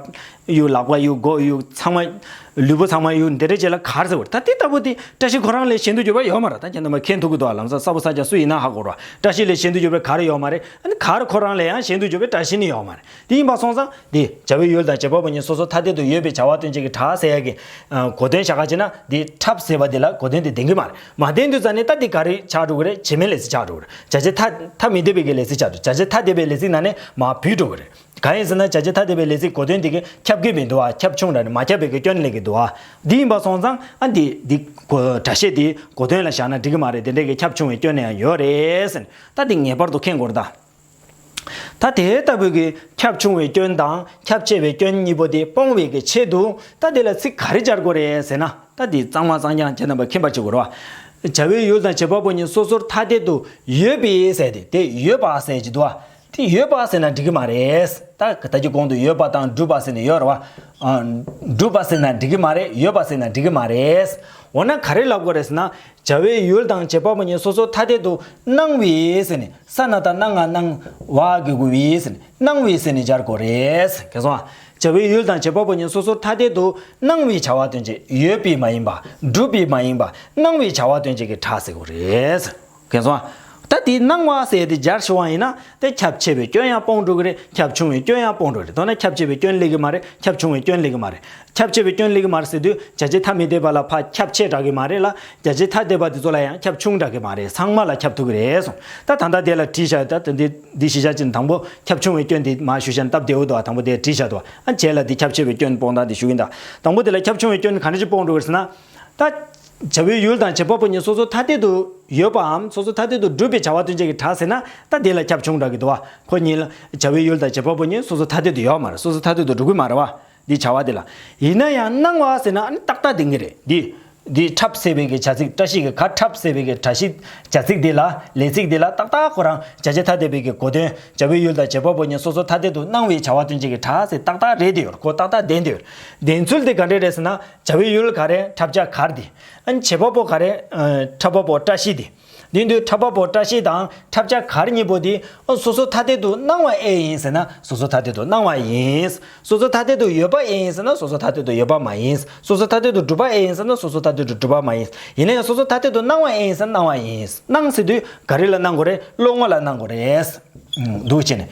གཡུག་ལག་པ་གཡུག་མགོ་གཡུག་ཚང་མ། ལུས་པོ་ཚང་མ་གཡུག་འདི་འདྲ་བྱས་ལ་གར་ཟེར་བ་རེད། ད་དེ་ལྟ་བུ་དེ་བཀྲ་ཤིས་ཁོ་རང་ལས་གཞན་དུ་གྱུར་པ་ཡོད་མ་རེད། ད་ཁྱེད་རྣམ་པ་མཁྱེན་ཐུབ་ཀྱི་འདུག་ཨ། ལམ་སང་གསར་པ་གསར་རྐྱང་སུ་ཡིན་ན་ཧ་གོ་རོགས། བཀྲ་ཤིས་ལས་གཞན་དུ་གྱུར་པའི་གར་ཡོད་མ་རེད། ཨ་ནི་གར་ཁོ་རང་ལས་ཡང་གཞན་དུ་གྱུར་པའི་བཀྲ་ཤིས་ནི་ཡོད་མ་རེད། དེ་ཡིན་པ་སོང་ཙང་དེ་བྱ་བའི་ཡུལ་དང་བྱེད་པ་པོ་གཉིས་སོ་སོ་ཐ་དད་དུ་ཡོད་པའི་བྱ་བ་སྟོན་བྱེད་ཀྱི་སྒྲ་ཟེར་ཡ་གི་གོ་དོན་བཞག་ག་བྱེད་ན་དེ་འཁྲབ་ཟེར་བ་དེ་ལ་གོ་དོན་དེ་ལྡན་གྱི་མ་རེད། མ་ལྡན་དུས་ཙ་ནས་ད་དེ་ག་རེ་ཆགས་འགྲོ་གི་རེད། བྱེད་མེད་ལས་ཚིག་ཆགས་འགྲོ་གི་རེད། བྱ་བྱེད་ཐ་ཐ་མི་དད་པའི་གི་ལས་ཚིག་ཆགས་འགྲོ། བྱ་བྱེད་ཐ་དད་པའི་ལས་ཚིག་ནང་ནས་མར་བུད་འགྲོ་གི་རེད། གང་ཡིན་ཟེར་ན་བྱ་བྱེད་ཐ་དད་པའི་ལས་ཚིག་གོ་དོན་དེ་གི་ཁྱབ་ཀྱི་མི་འདུག་བ། ཁྱབ་ཆུང་ར་ནི་མ་ཁྱབ་པའི་གི་སྐྱོན་སླེབས་ཀྱི་འདུག་བ། འདི་ཡིན་པ་སོང་ཙང་ཨ་འདི་འདི་གོ་སྒྲ་བཤད་དེ་གོ་དོན་ལ་བཞག་ན་འགྲིག་གི་མ་རེད། དེ་འདྲའི་གི་ཁྱབ་ཆུང་བའི་སྐྱོན་ནི་ཡང་ཡོད་རེད་ཟེར་ནས། ད་འདི་ངེས་པར་དུ་མཁྱེན་དགོས་རེད་ད། ད་དེ་ལྟ་བུའི་གི་ཁྱབ་ཆུང་བའི་སྐྱོན་དང་ཁྱབ་ཆེ་བའི་སྐྱོན་གཉིས་པོ་དེ་སྤོང་བའི་གི་ཆེད་དུ་ད་དེ་ལ་ཚིག་ག་རེ་སྦྱར་དགོས་རེད་ཟེར་ན། ད་དེ་གཙང་མ་གཙང་རྐྱང་ཁྱེད་རྣམ་པ་མཁྱེན་པ་བྱེད་དགོས་རེད་བ། བྱ་བའི་ཡུལ་དང་བྱེད་པ་པོ་གཉིས་སོ་སོར་ཐ་དད་དུ་ཡོད་པའི་ཟེར་ཏེ་དེ་ཡོད་པ་ཟེར་གྱི་འདུག་བ། དེ་ཡོད་པ་ཟེར་ན་འགྲིག་གི་མ་རེད། ད་ད་ཀྱི་གོང་དུ་ཡོད་པ་དང་གྲུབ་པ་ཟེར་ནས་ཡོད་རེད་བ། ཨ། གྲུབ་པ་ཟེར་ན་འགྲིག་གི་མ་རེད། ཡོད་པ་ཟེར་ན་འགྲིག་གི་མ་རེད། འོ་ན་ག་རེ་ལབ་དགོས་རེད་ཟེར་ན། བྱ་བའི་ཡུལ་དང་བྱེད་པ་པོ་གཉིས་སོ་སོ་ཐ་དད་དུ་སྣང་བའི་ཟེར་ནས་ས་ན་ད་སྣང་ང་སྣང་བ་གི་གུ་བའི་ཟེར་ནས་སྣང་བའི་ཟེར་ནས་སྦྱར་དགོས་རེད། གལ་སོང་ཨ། བྱ་བའི་ཡུལ་དང་བྱེད་པ་པོ་གཉིས་སོ་སོ་ཐ་དད་དུ་སྣང་བའི་བྱ་བ་དོན་བྱེད་ཡོད་པའི་མ་ཡིན་པ་གྲུབ་པའི་མ་ཡིན་པ་སྣང་བའི་བྱ་བ་དོན་བྱེད་ཀྱི་སྒྲ་ཟེར་དགོས་རེད། གལ་སོང་ཨ། ད་དེ་སྣང་བ་ཟེར་དེ་སྦྱར་ཤོར་བ་ཡིན་ན་དེ་ཁྱབ་ཆེ་བའི་སྐྱོན་ཡང་སྤོང་འགྲོ་གི་རེད། ཁྱབ་ཆུང་བའི་སྐྱོན་ཡང་སྤོང་འགྲོ་གི་རེད། མདོར་ན་ཁྱབ་ཆེ་བའི་སྐྱོན་སླེབས་ཀྱི་མ་རེད། ཁྱབ་ཆུང་བའི་སྐྱོན་སླེབས་ཀྱི་མ་རེད། ཁྱབ་ཆེ་བའི་སྐྱོན་སླེབས་ཀྱི་མ་རེད་ཟེར་དུས་བྱ་བྱེད་ཐ་མི་དད་པ་ལ་ཕར་ཁྱབ་ཆེ་དྲག་གི་མ་རེད་ལ། བྱ་བྱེད་ཐ་དད་པ་དེ་ཚོ་ལ་ཡང་ཁྱབ་ཆུང་དྲག་གི་མ་རེད། ཚང་མ་ལ་ཁྱབ་ཐུབ་ཀྱི་རེད་གསུངས། ད་ད་ལྟ་དེ་ལ་བྲིས་བཞག་ད་དེ་འདི་འདི་གཞི་བཞག་ཅིག་དང་པོ་ཁྱབ་ཆུང་བའི་སྐྱོན་དེ་མར་ཞུ་བཞག་སྟབས་བདེ་བོ་འདུག་དང་པོ་དེ་བྲིས་བཞག་འདུག་ཨ་རྗེས་ལ་འདི་ཁྱབ་ཆེ་བའི་སྐྱོན་སྤོང་སྟངས་དེ་ཞུ་གི་ཡིན། ད་དང་པོ་དེ་ལ་ཁྱབ་ཆུང་བའི་སྐྱོན་ག་འདྲ་ཅིག་སྤོང་འགྲོ་གི་རེད་ཟེར་ན། ད། བྱ་བའི་ཡུལ་དང་བྱེད་པ་པོ་གཉིས་སོ་སོ་ཐ་དད་དུ་ཡོད་པའམ་སོ་སོ་ཐ་དད་དུ་གྲུབ་པའི་བྱ་བ་དོན་བྱེད་ཀྱི་སྒྲ་ཟེར་ན་ད་དེ་ལ་ཁྱབ་ཆུང་དྲག་གི་འདུག་བ། ཁོ་གཉིས་ལ་བྱ་བའི་ཡུལ་དང་བྱེད་པ་པོ་གཉིས་སོ་སོ་ཐ་དད་དུ་ཡོད་མ་རེད། སོ་སོ་ཐ་དད་དུ་གྲུབ་ཀྱི་མ་རེད་བ། འདི་བྱ་བ་དེ་ལ། ཡིན་ན་ཡང་སྣང་བ་ཟེར་ན་ཨ་ནི་ཏག་ཏག་དེ་གཉིས་རེད། འདི། འདི་འཁྲབ་ཟེར་བའི་གི་བྱ་ཚིག་བཀྲ་ཤིས་ཀྱི་གར་འཁྲབ་ཟེར་བའི་གི་བཀྲ་ཤིས་བྱ་ཚིག་འདི་ལ་ལས་ཚིག་འདི་ལ་ཏག་ཏག་ཁོ་རང་བྱ་བྱེད་ཐ་དད་པའི་གི་གོ་དོན་བྱ་བའི་ཡུལ་དང་བྱེད་པ་པོ་གཉིས་སོ་སོ་ཐ་དད་དུ་སྣང་བའི་བྱ་བ་དོན་བྱེད་ཀྱི་སྒྲ་ཟེར་ཏག་ཏག་རེད་དེ་ཡོད་རེད། ཁོ་ཏག་ཏག་ལྡན་དེ་ཡོད་རེད། ལྡན་ཚུལ་དེ་ག་འདྲས་རེད་ཟེར་ན། བྱ་བའི་ཡུལ་ག་རེ་འཁྲབ་བྱ་གར་དེ། ཨ་ནི་བྱེད་པ་པོ་ག་རེ། འཁྲབ་པ་པོ་བཀྲ་ཤིས་དེ། དེ་དུས་འཁྲབ་པ་པོ་བཀྲ་ཤིས་དང་འཁྲབ་བྱ་གར་གཉིས་པོ་དེ་སོ་སོ་ཐ་དད་དུ་སྣང་བ་ཨེ་ཡིན་ཟེར་ན་སོ་སོ་ཐ་དད་དུ་སྣང་བ་ཡིན། སོ་སོ་ཐ་དད་དུ་ཡོད་པ་ཨེ་ཡིན་ཟེར་ན་སོ་སོ་ཐ་དད་དུ་ཡོད་པ་མ་ཡིན། སོ་སོ་ཐ་དད་དུ་གྲུབ་པ་ཨེ་ཡིན་ཟེར་ན་སོ་སོ་ཐ་དད་དུ་གྲུབ་པ་མ་ཡིན། ཡིན་ན་ཡང་སོ་སོ་ཐ་དད་དུ་སྣང་བ་ཨེ་ཡིན་ཟེར་ན་སྣང་བ་ཡིན། སྣང་ཟེར་དུས་ག་རེ་ལ་སྣང་དགོས་རེད། བློ་ངོ་ལ་སྣང་དགོས་རེད། འདུག་བྱས་ནས།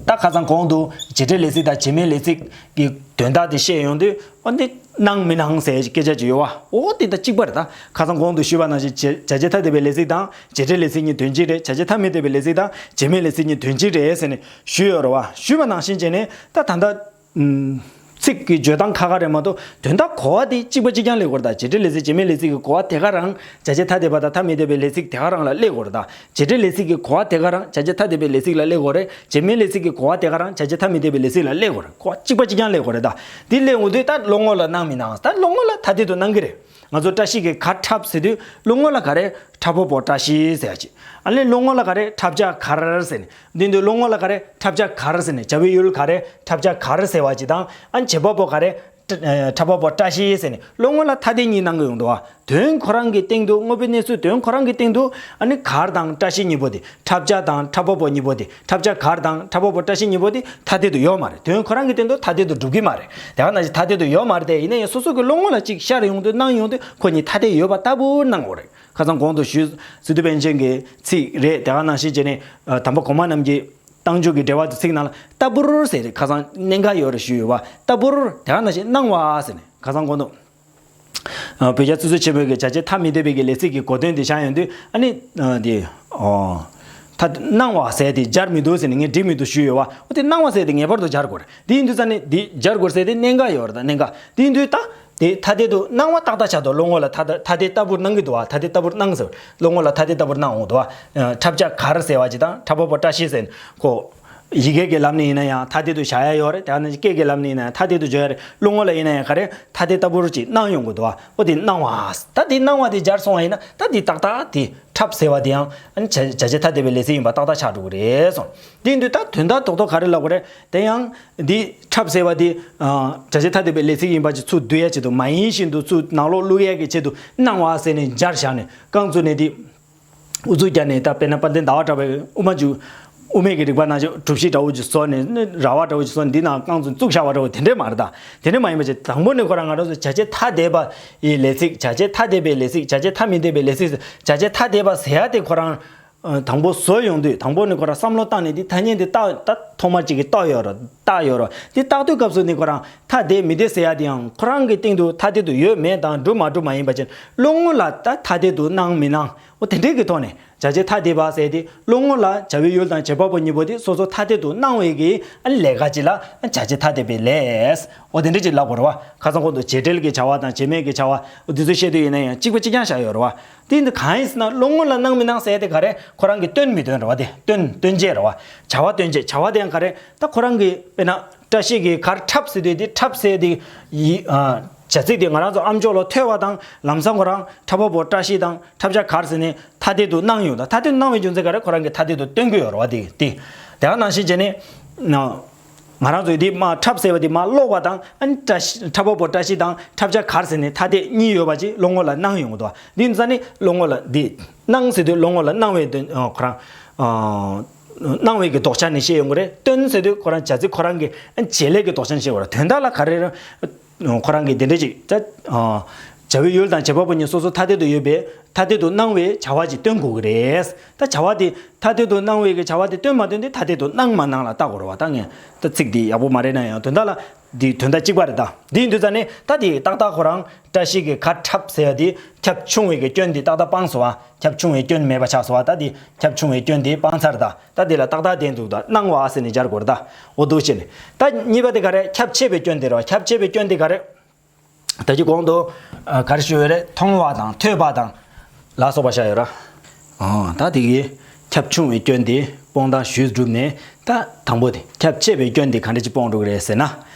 ད་ཁ་སང་གོང་དུ་བྱེད་འབྲེལ་ལས་ཚིག་དང་བྱེད་མེད་ལས་ཚིག་གི་དོན་དག་དེ་བཤད་ཡོང་དུས། འོ་འདི་སྣང་མི་སྣང་ཟེར་སྐད་ཆ་ཅིག་ཡོད་བ། འོ་དེ་ད་གཅིག་པ་རེད། ད་ཁ་སང་གོང་དུ་ཞུས་པ་ནང་བཞིན་བྱེད་བྱ་བྱེད་ཐ་དད་པའི་ལས་ཚིག་དང་བྱེད་འབྲེལ་ལས་ཚིག་གཉིས་དོན་གཅིག་རེད། བྱ་བྱེད་ཐ་མི་དད་པའི་ལས་ཚིག་དང་བྱེད་མེད་ལས་ཚིག་གཉིས་དོན་གཅིག་རེད་ཟེར་ནས་ཞུས་ཡོད་རེད་བ། ཞུས་པ་ནང་བཞིན་བྱས་ནས་ད་ད་ལྟ། ཚིག་གི་བརྗོད་སྟངས་ཁ་ཁ་རེད་མ་གཏོགས་དོན་དག་གོ་བ་དེ་གཅིག་པ་གཅིག་རྐྱང་སླེབས་དགོས་རེད། ད་བྱེད་འབྲེལ་ལས་ཚིག་བྱེད་མེད་ལས་ཚིག་གི་གོ་བ་དེ་ག་རང་བྱ་བྱེད་ཐ་དད་པ་དང་ཐ་མི་དད་པའི་ལས་ཚིག་དེ་ག་རང་ལ་སླེབས་དགོས་རེད། ད་བྱེད་འབྲེལ་ལས་ཚིག་གི་གོ་བ་དེ་ག་རང་བྱ་བྱེད་ཐ་དད་པའི་ལས་ཚིག་ལ་སླེབས་དགོས་རེད། བྱེད་མེད་ལས་ཚིག་གི་གོ་བ་དེ་ག་རང་བྱ་བྱེད་ཐ་མི་དད་པའི་ལས་ཚིག་ལ་སླེབས་དགོས་རེད། གོ་བ་གཅིག་པ་གཅིག་རྐྱང་སླེབས་དགོས་རེད། ད་འདི་སླེབས་འོང་དུས་ད་བློ་ངོ་ལ་སྣང་མི་སྣང་། ད་བློ་ངོ་ལ་ཐ་དད་དུ་སྣང་གི་རེད། ང་ཚོ་བཀྲ་ཤིས་ཀྱིས་གར་འཁྲབ་ཟེར་དུས་བློ་ངོ་ལ་ག་རེ་འཁྲབ་པ་པོ་བཀྲ་ཤིས་ཟེར་ཡ་ཅིག་ཨ་ལས་བློ་ངོ་ལ་ག་རེ་འཁྲབ་བྱ་གར་ཟེར་ནས། འདི་འདི་བློ་ངོ་ལ་ག་རེ་འཁྲབ་བྱ་གར་ཟེར་ནས་བྱ་བའི་ཡུལ་ག་རེ་འཁྲབ་བྱ་གར་ཟེར་བ་ཅིག་དང་། ཨ་བྱེད་པ་པོ་ག་རེ་འཁྲབ་པ་པོ་བཀྲ་ཤིས་ཟེར་ནས་བློ་ངོ་ལ་ཐ་དད་གཉིས་སྣང་གི་ཡོང་འདུག་བ། དོན་ཁོ་རང་གི་སྟེང་དུ་དངོས་པོའི་གནས་ཚུལ་དོན་ཁོ་རང་གི་སྟེང་དུ་ཨ་ནི་གར་དང་བཀྲ་ཤིས་གཉིས་པོ་དེ་འཁྲབ་བྱ་དང་འཁྲབ་པ་པོ་གཉིས་པོ་དེ་འཁྲབ་བྱ་གར་དང་འཁྲབ་པ་པོ་བཀྲ་ཤིས་གཉིས་པོ་དེ་ཐ་དད་དུ་ཡོད་མ་རེད། དོན་ཁོ་རང་གི་སྟེང་དུ་ཐ་དད་དུ་གྲུབ་ཀྱི་མ་རེད། དེ་ག་ནང་བཞིན་ཐ་དད་དུ་ཡོད་མ་རེད་དེ། ཡིན་ན་ཡང་སོ་སོ་གི་བློ་ངོ་ལ་ཅིག་ཤར་ཡོང་དུས་སྣང་ཡོང་དུས་ཁོ་གཉིས་ཐ་དད་ཡོད་པ་ལྟ་བུར་སྣང་དགོས་རེད། ཁ་སང་གོང་དུ་ཞུས་སི་ཏུ་པཎ་ཆེན་གྱི་ཚིག་རེད། དེ་ག་ནང་བཞིན་བྱས་ནས་དམ་པ་གོང་མ་རྣམས་ཀྱི་རྟགས་འཇུག་གི་འགྲེལ་པ་དུ་ཚིག་ནང་ལ་ལྟ་བུར་ཟེར་རེད། ཁ་སང་གནད་འགག་ཡོད་རེད་ཞུས་ཡོད་བ། ལྟ་བུར་དེ་ག་ནང་བཞིན་སྣང་བ་ཟེར་ནས་ཁ་སང་གོང་དུ། བོད་རྒྱ་བཙུན་ཚོགས་ཆེན་མོའི་གི་བྱ་བྱེད་ཐ་མི་དད་པའི་གི་ལས་ཚིག་གི་གོ་དོན་དེ་བཞག་ཡོང་དུས་ཨ་ནི་དེ་ད་སྣང་བ་ཟེར་དེ་སྦྱར་མི་འདུག་ཟེར་ནས་ངས་འགྲིག་མི་འདུག་ཞུས་ཡོད་བ། འོ་དེ་སྣང་བ་ཟེར་དེ་ངེས་པར་དུ་སྦྱར་དགོས་རེད། དེ་ཡིན་དུས་ཙ་ནས་དེ་སྦྱར་དགོས་ཟེར་དེ་གནད་འགག་ཡོད་རེད། ད་གནད་འགག་དེ་ཡིན་དུས་ད། དེ་ཐ་དད་དུ་སྣང་བ་ཏག་ཏག་ཆགས་འདུག་བློ་ངོ་ལ་ཐ་ཐ་དད་ལྟ་བུར་སྣང་གི་འདུག་བ། ཐ་དད་ལྟ་བུར་སྣང་ཟེར། བློ་ངོ་ལ་ཐ་དད་ལྟ་བུར་སྣང་འོང་འདུག་བ། འཁྲབ་བྱ་གར་ཟེར་བ་ཅིག་དང་འཁྲབ་པ་པོ་བཀྲ་ཤིས་ཟེར་ཁོ། ཡི་གེ་གི་ལམ་ནས་ཡིན་ན་ཡང་ཐ་དད་དུ་བཞག་ཡ་ཡོད་རེད། དེ་ནས་སྐད་ཀྱི་ལམ་ནས་ཡིན་ན་ཡང་ཐ་དད་དུ་བརྗོད་ཡ་རེད། བློ་ངོ་ལ་ཡིན་ན་ཡང་ག་རེ་ཐ་དད་ལྟ་བུར་ཅིག་སྣང་ཡོང་གི་འདུག་བ། འོ་དེ་སྣང་བ། ད་དེ་སྣང་བ་དེ་སྦྱར་སོང་བ་ཡིན་ན་ད་དེ་ཏག་ཏག་དེ་འཁྲབ་ཟེར་བ་དེ་ཡང་ཨ་ནི་བྱ་བྱ་བྱེད་ཐ་དད་པའི་ལས་ཚིག་ཡིན་པ་ཏག་ཏག་ཆགས་འགྲོ་གི་རེད་སོང་། དེ་ཡིན་དུས་ད་དོན་དག་རྡོག་རྡོག་ག་རེ་ལབ་དགོས་རེད། དེ་ཡང་འདི་འཁྲབ་ཟེར་བ་དེ་བྱ་བྱེད་ཐ་དད་པའི་ལས་ཚིག་ཡིན་པ་ཅིག་ཚུར་བསྡུ་ཡ་ཆེད་དུ་མ་ཡིན་བཞིན་དུ་ཚུར་ནང་ལོགས་བླུག་ཡ་གི་ཆེད་དུ་སྣང་བ་ཟེར་ནས་སྦྱར་བཞག་ནས་རྐང་བཙུགས་ནས་འདི། ཨུ་ཚུགས་བརྒྱབ་ནས་ད་དཔེར་ན་དཔལ་ལྡན་ཟླ་བ་གྲགས་པའི་དབུ་མ་འཇུག་དབུ་མའི་གི་རིགས་པ་ནང་བཞིན་གྲུབ་གཞི་འདྲ་བོ་ཅིག་བཟོ་ནས་ནི་ར་བ་འདྲ་བོ་ཅིག་བཟོ་ནས་འདི་ནང་རྐང་བཙུགས་བཙུགས་བཞག་པ་འདྲ་བོ་དེ་འདྲས་མ་རེད་ད། དེ་འདྲས་མ་ཡིན་པ་ཅིག་དང་པོ་ནས་ཁོ་རང་ང་རང་ཚོ་བྱ་བྱེད་ཐ་དད་པ་ཡི་ལས་ཚིག་བྱ་བྱེད་ཐ་དད་པའི་ལས་ཚིག་བྱ་བྱེད་ཐ་མི་དད་པའི་ལས་ཚིག་བྱ་བྱེད་ཐ་དད་པ་ཟེར་ཡ་དེ་ཁོ་རང་དང་པོ་བཟོ་ཡོང་དུས་དང་པོ་ནས་ཁོ་རང་བསམ་བློ་བཏང་ནས་འདི་ཐ་སྙད་འདི་ད་ད་ ཐོག་མར་གཅིག་གིས་རྟོགས་ཡོད་རེད། བཏགས་ཡོད་རེད། དེ་བཏགས་དུས་སྐབས་སུ་ནི་ཁོ་རང་ཐ་དད་མི་དད་ཟེར་ཡ་དེ་ཡང་ཁོ་རང་གི་སྟེང་དུ་ཐ་དད་དུ་ཡོད་མེད་དང་གྲུབ་མ་གྲུབ་མ་ཡིན་པ་ཅན། བློ་ངོ་ལ་ད་ཐ་དད་དུ་སྣང་མི་སྣང་འོ་དེ་འདྲའི་གི་ཐོག་ནས། བྱ་བྱེད་ཐ་དད་པ་ཟེར་ཏེ་བློ་ངོ་ལ་བྱ་བའི་ཡུལ་དང་བྱེད་པ་པོ་གཉིས་པོ་དེ་སོ་སོ་ཐ་དད་དུ་སྣང་བའི་གི་ལས་ཀ་ཅིག་ལ་བྱ་བྱེད་ཐ་དད་པའི་ལས། འོ་དེ་འདྲ་ཅིག་ལབ་དགོས་རེད་བ། ཁ་སང་གོང་དུ་བྱེད་འབྲེལ་གྱི་བྱ་བ་དང་བྱེད་མེད་ཀྱི་བྱ་བ་འོ་དེ་ཚོ་བཤད་དུས་ཡིན་ན་ཡང་གཅིག་པ་གཅིག་རྐྱང་བཞག་ཡོད་རེད་བ། དེ་འདི་གང་ཡིན་ཟེར་ན་བློ་ངོ་ལ་སྣང་མི་སྣང་ཟེར་ཏེ་ག་རེ་ཁོ་རང་གི་སྟོན་མི་སྟོན་རེད་བ། དེ་སྟོན་སྟོན་བྱེད་རེད་བ། བྱ་བ་སྟོན་བྱེད་བྱ་བ་དེ་ཡང་ག་རེ་ད་ཁོ་རང་གི་དཔེར་ན། བཀྲ་ཤིས་ཀྱི་གར་འཁྲབ་ཟེར་དུས་དེ་འཁྲབ་ཟེར་དེ་ཡི་ཨ། བྱ་ཚིག་དེ་ང་རང་ཚོ་ཨམ་ཅོག་ལ་ཐོས་པ་དང་ལམ་སང་ཁོ་རང་འཁྲབ་པ་པོ་བཀྲ་ཤིས་དང་འཁྲབ་བྱ་གར་ཟེར་ནས་ཐ་དད་དུ་སྣང་ཡོང་ད། ཐ་དད་དུ་སྣང་བའི་རྒྱུ་མཚན་ག་རེ་ཁོ་རང་གིས་ཐ་དད་དུ་སྟོན་གྱི་ཡོད་རེད་བ། དེ་དེ་དེ་ག་ནང་བཞིན་བྱས་ནས་ང་རང་ཚོས་དེ་མ་འཁྲབ་ཟེར་བ་དེ་མ་ཀློག་པ་དང་ཨ་ནི་བཀྲ་ཤིས་འཁྲབ་པ་པོ་བཀྲ་ཤིས་དང་འཁྲབ་བྱ་གར་ཟེར་ནས་ཐ་དད་གཉིས་ཡོད་པ་ཅིག་བློ་ངོ་ལ་སྣང་ཡོང་གི་འདུག་བ། འདི་ཙ་ནི་བློ་ངོ་ལ་འདི་སྣང་ཟེར་དུས་བློ་ངོ་ལ་སྣང་བའི་དོན་ཁོ་རང་སྣང་བའི་གི་ལྡོག་ཆ་ནས་བཤད་ཡོང་གི་རེད། སྟོན་ཟེར་དུས་ཁོ་རང་བྱ་ཚིག་ཁོ་རང་གི་བྱེད་ལས་ཀྱི་ལྡོག་ཆ་ནས་བཤད་དགོས་རེད། དོན་དག་ལ་ག་རེ་རེད། ཁོ་རང་གི་དེ་འདྲ་ཅིག་ད། བྱ་བའི་ཡུལ་དང་བྱེད་པ་པོ་གཉིས་སོ་སོ་ཐ་དད་དུ་ཡོད་པས་ཐ་དད་དུ་སྣང་བའི་བྱ་བ་ཅིག་སྟོན་དགོས་ཀྱི་རེད། ད་བྱ་བ་དེ་ཐ་དད་དུ་སྣང་བའི་གི་བྱ་བ་དེ་སྟོན་མ་སྟོན་དེ་ཐ་དད་དུ་སྣང་མ་སྣང་ལ་བལྟ་དགོས་རེད་བ། ད་ངས་ད་ཚིག་དེ་ཡག་པོ་མ་རེད་ན་ཡང་དོན་དག་ལ་འདི་དོན་དག་གཅིག་པ་རེད། ད་འདི་ཡིན་དུས་ཙ་ནས་ད་དེ་ཏག་ཏག་ཁོ་རང་བཀྲ་ཤིས་ཀྱི་གར་འཁྲབ་ཟེར་བ་དེ་ཁྱབ་ཆུང་བའི་གི་སྐྱོན་དེ་ཏག་ཏག་སྤངས་སོང་བ། ཁྱབ་ཆུང་བའི་སྐྱོན་མེད་པ་ཆགས་སོང་བ། ད་དེ་ཁྱབ་ཆུང་བའི་སྐྱོན་དེ་སྤངས་ཚར། ད་ད་དེ་ལ་ཏག་ཏག་བསྟན་འདུག་ད་སྣང་བ་ཟེར་ནས་སྦྱར་དགོས་རེད། ད་འོ་འདུག་བྱས་ནས་ད་གཉིས་པ་དེ་ག་རེ་ཁྱབ་ཆེས་པའི་སྐྱོན་དེ་རེད་བ། ཁྱབ་ཆེས་པའི་སྐྱོན་དེ་ག་རེ། ད་ཅི་གོང་དུ་ཨ་ག་རེ་ཞུས་ཡོད་རེད། མཐོང་བ་དང་ཐོས་པ་དང་ལ་སོགས་པ་བཞག་ཡོད་ར། ཨོ་ད་དེ་གི་ཁྱབ་ཆུང་བའི་སྐྱོན་དེ་སྤོང་སྟངས་ཞུས་གྲུབ་ནས་ད་དང་པོ་དེ་ཁྱབ་ཆེ་བའི་སྐྱོན་དེ་ག་འདྲ་ཅིག་སྤོང་འགྲོ་གི་རེད་ཟེར་ན།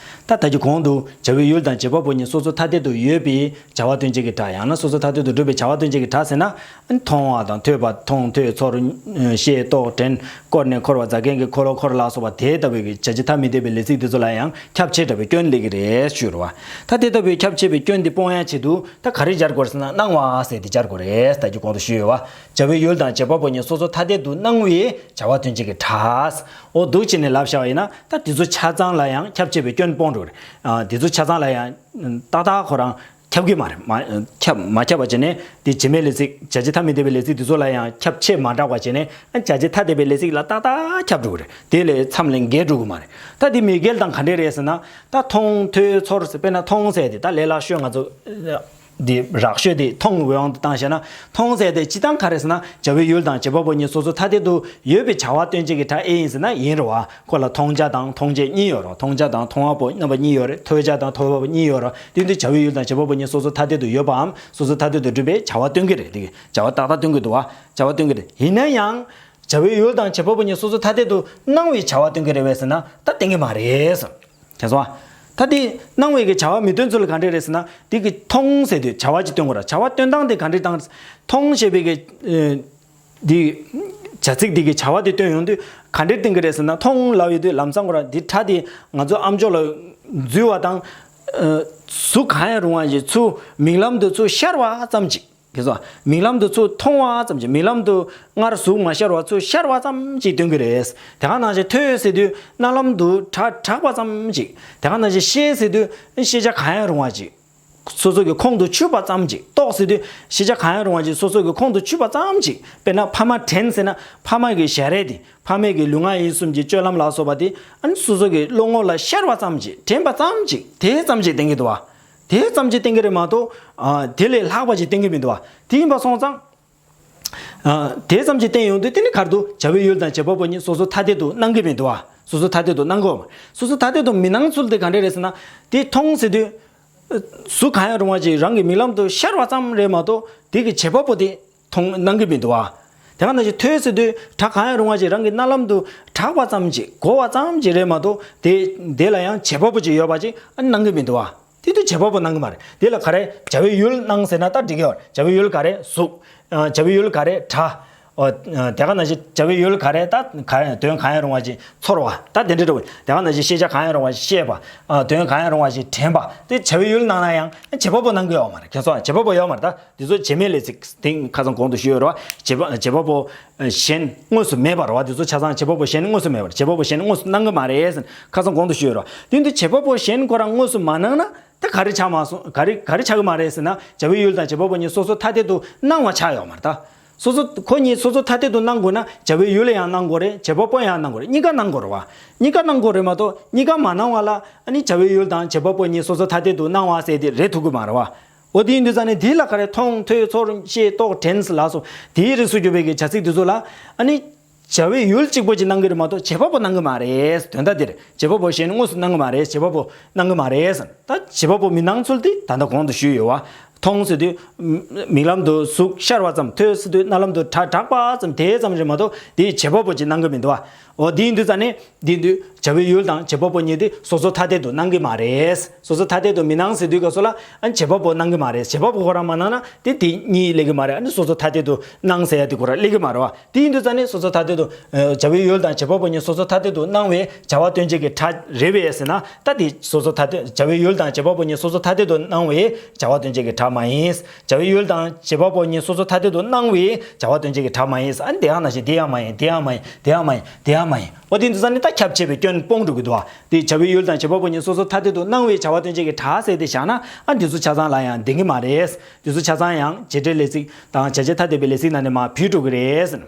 ད་ད་ཅི་གོང་དུ་བྱ་བའི་ཡུལ་དང་བྱེད་པ་པོ་གཉིས་སོ་སོ་ཐ་དད་དུ་ཡོད་པའི་བྱ་བ་སྟོན་བྱེད་ཀྱི་སྒྲ། ཡང་ན་སོ་སོ་ཐ་དད་དུ་གྲུབ་པའི་བྱ་བ་སྟོན་བྱེད་ཀྱི་སྒྲ་ཟེར་ན། མཐོང་བ་དང་ཐོས་པ། མཐོང་ཐོས་ཚོར། ཤེས་རྟོགས་དྲན། བསྐོར་ནས་འཁོར་བ་རྫ་མཁན་གྱི་འཁོར་ལོ་འཁོར་ལ་སོགས་པ་དེ་ལྟ་བུའི་བྱ་བྱེད་ཐ་མི་དད་པའི་ལས་ཚིག་དེ་ཚོ་ལ་ཡང་ཁྱབ་ཆེ་དྲགས་པའི་སྐྱོན་སླེབས་ཀྱི་རེད་ཞུས་རེད་བ། ད་དེ་ལྟ་བུའི་ཁྱབ་ཆེ་བའི་སྐྱོན་འདི་སྤོང་ཡ་ཆེད་དུ་ད་ག་རེ་སྦྱར་དགོས་ཟེར་ན་སྣང་བ་ཟེར་དེ་སྦྱར་དགོས་རེད། ད་ཅི་གོང་དུ་ཞུས་ཡོད་བ། བྱ་བའི་ཡུལ་དང་བྱེད་པ་པོ་གཉིས་སོ་སོ་ཐ་དད་དུ་སྣང་བའི་བྱ་བ་སྟོན་བྱེད་ཀྱི་སྒྲ། འོ་འདུག་བྱས་ནས་ལབ་བཞག་པ་ཡིན་ན་ད་དེ་ཚོ་ཆ་ཚང་ལ་ཡང་ཁྱབ་ཆེ་བའི་སྐྱོན་སྤོང་འགྲོ་གི་རེད། དེ་ཚོ་ཆ་ཚང་ལ་ཡང་ཏག་ཏག་ཁོ་རང་ཁྱབ་ཀྱི་མ་རེད། མ་ཁྱབ་མ་ཁྱབ་པ་བྱས་ནས་དེ་བྱེད་མེད་ལས་ཚིག་བྱ་བྱེད་ཐ་མི་དད་པའི་ལས་ཚིག་དེ་ཚོ་ལ་ཡང་ཁྱབ་ཆེས་མ་དྲགས་པ་བྱས་ནས་བྱ་བྱེད་ཐ་དད་པའི་ལས་ཚིག་ལ་ཏག་ཏག་ཁྱབ་འགྲོ་གི་རེད། དེ་ལས་མཚམས་ལས་འགལ་འགྲོ་གི་མ་རེད། ད་དེ་མི་འགལ་སྟངས་ག་འདྲས་རེད་ཟེར་ན། ད་མཐོང་ཐོས་ཚོར་ཟེར་དཔེར་ན་མཐོང་ཟེར་དེ་ད་ལས་སླ་ཤོས་ང་ཚོ་དེ་རགས་ཤོས་དེ་མཐོང་བའི་དབང་དུ་བཏང་བྱས་ན་མཐོང་ཟེར་དེ་སྤྱིར་བཏང་ག་རེ་ཟེར་ན་བྱ་བའི་ཡུལ་དང་བྱེད་པ་པོ་གཉིས་སོ་སོ་ཐ་དད་དུ་ཡོད་པའི་བྱ་བ་སྟོན་བྱེད་ཀྱི་སྒྲ་ཨེ་ཡིན་ཟེར་ན་ཡིན་རེད་བ། ཁོ་ལ་མཐོང་བྱ་དང་མཐོང་བྱེད་གཉིས་ཡོད་རེད། མཐོང་བྱ་དང་མཐོང་བ་པོ་རྣམ་པ་གཉིས་ཡོད་རེད། ཐོས་བྱ་དང་ཐོས་པ་པོ་གཉིས་ཡོད་རེད། དེ་དུས་བྱ་བའི་ཡུལ་དང་བྱེད་པ་པོ་གཉིས་སོ་སོ་ཐ་དད་དུ་ཡོད་པའམ་སོ་སོ་ཐ་དད་དུ་གྲུབ་པའི་བྱ་བ་སྟོན་གྱི་རེད། དེ་གི་བྱ་བ་ཏག་ཏག་སྟོན་གྱི་འདུག་བ། བྱ་བ་སྟོན་གྱི་རེད། ཡིན་ན་ཡང་། བྱ་བའི་ཡུལ་དང་བྱེད་པ་པོ་གཉིས་སོ་སོ་ཐ་དད་དུ་སྣང་བའི་བྱ་བ་སྟོན་གྱི་རེད་བས་ཟེར་ན་ད་སྟོན་གྱི་མ་རེད་ཟེར། དེ་སོང་ཨ། ད་དེ་སྣང་བའི་གི་བྱ་བ་མི་སྟོན་ཚུལ་ག་འདྲས་རེད་ཟེར་ན་དེ་གི་མཐོང་ཟེར་དུས་བྱ་བ་ཅིག་སྟོན་དགོས་ར། བྱ་བ་སྟོན་སྟངས་དེ་ག་འདྲས་བཏང་མཐོང་ཞེས་པའི་གི་ཨེ། འདི། བྱ་ཚིག་འདི་གི་བྱ་བ་དེ་སྟོན་ཡོང་དུས་ག་འདྲས་སྟོན་གྱི་རེད་ཟེར་ན་མཐོང་ལབ་ཡོད་དུས་ལམ་སང་ཁོ་ར་འདི་སྒྲ་དེ་ང་ཚོ་ཨམ་ཅོག་ལ་འཛུལ་བ་དང་། ཨ། གཟུགས་གང་ཡང་རུང་བ་ཞིག་ཚུར་མིག་ལམ་དུ་ཚུར་ཤར་བ་ཙམ་ཅིག་གིས་སོ། མིག་ལམ་དུ་ཚུར་མཐོང་བ་ཙམ་ཅིག་མིག་ལམ་དུ་སྔར་གཟུགས་མ་ཤར་བ་ཚུར་ཤར་བ་ཙམ་ཅིག་སྟོན་གྱི་རེད། དེ་ག་ནང་བཞིན་ཐོས་ཟེར་དུས་རྣ་ལམ་དུ་སྒྲ་གྲགས་པ་ཙམ་ཅིག་དེ་ག་ནང་བཞིན་ཤེས་ཟེར་དུས་ཤེས་བྱ་གང་ཡང་རུང་བ་ཅིག་སོ་སོ་གི་ཁོང་དུ་ཆུད་པ་ཙམ་ཅིག་རྟོགས་ཟེར་དུས་ཤེས་བྱ་གང་ཡང་རུང་བ་ཅིག་སོ་སོ་གི་ཁོང་དུ་ཆུད་པ་ཙམ་ཅིག་དཔེར་ན་ཕ་མ་དྲན་ཟེར་ན་ཕ་མ་གི་ཞལ་རས་དེ་ཕ་མས་ཀྱི་ལུས་ངག་ཡིད་གསུམ་གྱི་སྤྱོད་ལམ་ལ་སོགས་པ་དེ་ཨ་ནི་སོ་སོ་གི་བློ་ངོ་ལ་ཤར་བ་ཙམ་ཅིག་དྲན་པ་ཙམ་ཅིག་དེ་ཙམ་ཅིག་བསྟན་གྱི་འདུག་བ། དེ་ཙམ་ཅིག་བསྟན་གྱི་རེད་མ་གཏོགས་ཨ་དེ་ལས་ལྷག་པ་ཅིག་བསྟན་གྱི་མི་འདུག་བ། དེ་ཡིན་པ་སོང་ཙང་། ཨ་དེ་ཙམ་ཅིག་བསྟན་ཡོང་དུས་དེ་ནི་ག་རེ་འདུག་བྱ་བའི་ཡུལ་དང་བྱེད་པ་པོ་གཉིས་སོ་སོ་ཐ་དད་དུ་སྣང་གི་མི་འདུག་བ། སོ་སོ་ཐ་དད་དུ་སྣང་གི་ཡོད་མ་རེད། སོ་སོ་ཐ་དད་དུ་མི་སྣང་ཚུལ་དེ་ག་འདྲས་རེད་ཟེར་ན། དེ་མཐོང་ཟེར་དུས། གཟུགས་གང་ཡང་རུང་བ་ཅིག་རང་གི་མིག་ལམ་དུ་ཤར་བ་ཙམ་རེད་མ་གཏོགས་དེ་གི་བྱེད་པ་པོ་དེ་མཐོང་སྣང་གི་མི་འདུག་བ། དེ་ག་ནང་བཞིན་ཐོས་ཟེར་དུས་སྒྲ་གང་ཡང་རུང་བ་ཅིག་རང་གི་རྣ་ལམ་དུ་གྲགས་པ་ཙམ་ཅིག་གོ་བ་ཙམ་ཅིག་རེད་མ་གཏོགས་དེ་དེ་ལ་ཡང་བྱེད་པ་པོ་ཅིག་ཡོད་པ་ཅིག་སྣང་གི་མི་འདུག་བ། དེ་དུས་བྱེད་པ་པོ་སྣང་གི་མ་རེད། དེ་ལ་ག་རེ་བྱ་བའི་ཡུལ་སྣང་ཟེར་ན་ད་འགྲིག་གི་ཡོད་རེད། བྱ་བའི་ཡུལ་ག་རེ་གཟུགས། བྱ་བའི་ཡུལ་ག་རེ་སྒྲ། ཨོ། དེ་ག་ནང་བཞིན་བྱ་བའི་ཡུལ་ག་རེ་ད་ག་རེ་དོན་གང་ཡང་རུང་བ་ཅིག་ཚོར་བ་ད་དེ་འདྲ་འདྲ་བོ། དེ་ག་ནང་བཞིན་ཤེས་བྱ་གང་ཡང་རུང་བ་ཞིག་ཤེས་པ། ཨ་དོན་གང་ཡང་རུང་བ་ཞིག་དྲན་པ་དེ་བྱ་བའི་ཡུལ་སྣང་ན་ཡང་བྱེད་པ་པོ་སྣང་གི་ཡོད་མ་རེད། ཁྱེད་ཚོ་བྱེད་པ་པོ་ཡོད་མ་རེད། ད་དེ་ཚོ་བྱེད་མེད་ལས་ཚིག་དེ་ཁ་སང་གོང་དུ་ཞུས་ཡོད་རེད་བ། བྱེད་པ་བྱེད་པ་པོ་གཞན་དངོས་སུ་མེད་པ་རེད་བ། དེ་ཚོ་ཆ་ཚང་བྱེད་པ་པོ་གཞན་དངོས་སུ་མེད་པ་རེད། བྱེད་པ་པོ་གཞན་དངོས་སུ་སྣང་གི་མ་རེད་ཟེར་ཁ་སང་གོང་དུ་ཞུས་ཡོད་རེད་བ། དེ་འདི་བྱེད་པ་པོ་གཞན་ཁོ་རང་དངོས་སུ་མ་སྣང་ན། ད་ག་རེ་ཆགས་མ་སོང་། ག་རེ་ག་རེ་ཆགས་ཀྱི་མ་རེད་ཟེར་ན་བྱ་བའི་ཡུལ་དང་བྱེད་པ་པོ་གཉིས་སོ་སོ་ཐ་དད་དུ་སྣང་བ་ཆགས་ཡོད་མ་རེད་ད། སོ་སོ་ཁོ་གཉིས་སོ་སོ་ཐ་དད་དུ་སྣང་དགོས་ན་བྱ་བའི་ཡུལ་ལ་ཡང་སྣང་དགོས་རེད། བྱེད་པ་པོ་ཡང་སྣང་དགོས་རེད། གཉིས་ཀ་སྣང་དགོས་རེད་བ། གཉིས་ཀ་སྣང་དགོས་རེད་མ་གཏོགས་གཉིས་ཀ་མ་སྣང་བ་ལ་ཨ་ནི་བྱ་བའི་ཡུལ་དང་བྱེད་པ་པོ་གཉིས་སོ་སོ་ཐ་དད་དུ་སྣང་བ་ཟེར་དེ་རེད་ཐུབ་ཀྱི་མ་རེད་བ། འོ་དེ་ཡིན་དུས་ཙང་ནས་དེ་ལ་ག་རེ་མཐོང་ཐོས་ཚོར་ཤེས་རྟོགས་དྲན་ལ་སོགས་དེའི་རིགས་སུ་གྱུར་པའི་གི་བྱ་ཚིག་དེ་ཚོ་ལ་ཨ་ནི་བྱ་བའི་ཡུལ་གཅིག་པོ་ཅིག་སྣང་གི་རེད་མ་གཏོགས་བྱེད་པ་པོ་སྣང་གི་མ་རེད། དོན་དག་དེ་རེད། བྱེད་པ་པོ་ཞེས་ནི་དངོས་སུ་སྣང་གི་མ་རེད། བྱེད་པ་པོ་སྣང་གི་མ་རེད། ད་བྱེད་པ་པོ་མི་སྣང་ཚུལ་དེ་ད་ལྟ་གོང་དུ་ཞུས་ཡོད་བ། མཐོང་ཟེར་དུས་མིག་ལམ་དུ་གཟུགས་ཤར་བ་ཙམ། ཐོས་ཟེར་དུས་རྣ་ལམ་དུ་གྲགས་གྲགས་པ་ཙམ་དེ་ཙམ་རེད་མ་གཏོགས་དེ་བྱེད་པ་པོ་ཅིག་སྣང་གི་མི་འདུག་བ། འོ་དེ་ཡིན་དུས་ཙང་ནས་དེ་དུས་བྱ་བའི་ཡུལ་དང་བྱེད་པ་པོ་གཉིས་དེ་སོ་སོ་ཐ་དད་དུ་སྣང་གི་མ་རེད། སོ་སོ་ཐ་དད་དུ་མི་སྣང་ཟེར་དུས་སྐབས་སུ་ལ་ཨ་ནི་བྱེད་པ་པོ་སྣང་གི་མ་རེད། བྱེད་པ་པོ་ཁོ་རང་མ་སྣང་ན་དེ་དེ་གཉིས་སླེབས་ཀྱི་མ་རེད། ཨ་ནི་སོ་སོ་ཐ་དད་དུ་སྣང་ཟེར་ཡ་དེ་ཁོ་རང་སླེབས་ཀྱི་མ་རེད་བ། དེ་ཡིན་དུས་ཙང་ནས་སོ་སོ་ཐ་དད་དུ་ཨ། བྱ་བའི་ཡུལ་དང་བྱེད་པ་པོ་གཉིས་སོ་སོ་ཐ་དད་དུ་སྣང་བའི་བྱ་བ་དོན་བྱེད་ཀྱི་སྒྲ་རེད་པས་ཟེར་ན། ད་དེ་སོ་སོ་ཐ་དད་བྱ་བའི་ཡུལ་དང་བྱེད་པ་པོ་གཉིས་སོ་སོ་ཐ་དད་དུ་སྣང་བའི་བྱ་བ་དོན་བྱེད་ཀྱི་སྒྲ་མ་ཡིན། བྱ་བའི་ཡུལ་དང་བྱེད་པ་པོ་གཉིས་སོ་སོ་ཐ་དད་དུ་སྣང་བའི་བྱ་བ་དོན་བྱེད་ཀྱི་སྒྲ་མ་ཡིན། ཨ་ནི་དེ་ཡང་ནང་བཞིན་དེ་ཡང་མ་ཡིན། དེ་ཡང་མ་ཡིན། དེ་ཡང་མ་ཡིན། དེ་ཡང་མ་ཡིན། འོ་དེ་འདི་ས་ནི་ད་ཁྱབ་ཆེ་བའི་སྐྱོན་སྤོང་འགྲོ་གི་འདུག་བ། དེ་བྱ་བའི་ཡུལ་དང་བྱེད་པ་པོ་གཉིས་སོ་སོ་ཐ་དད་དུ་སྣང་བའི་བྱ་བ་དོན་བྱེད་ཀྱི་སྒྲ་ཟེར་དེ་བཞག་ན། ཨ་འདི་ཚོ་ཆ་ཚང་ལ་ཡང་ལྡན་གྱི་མ་རེད། འདི་ཚོ་ཆ་ཚང་ཡང་བྱེད་འབྲེལ་ལས་ཚིག་དང་བྱ་བྱེད་ཐ་དད་པའི་ལས་ཚིག་ནང་ནས་མར་བུད་འགྲོ་གི་རེད།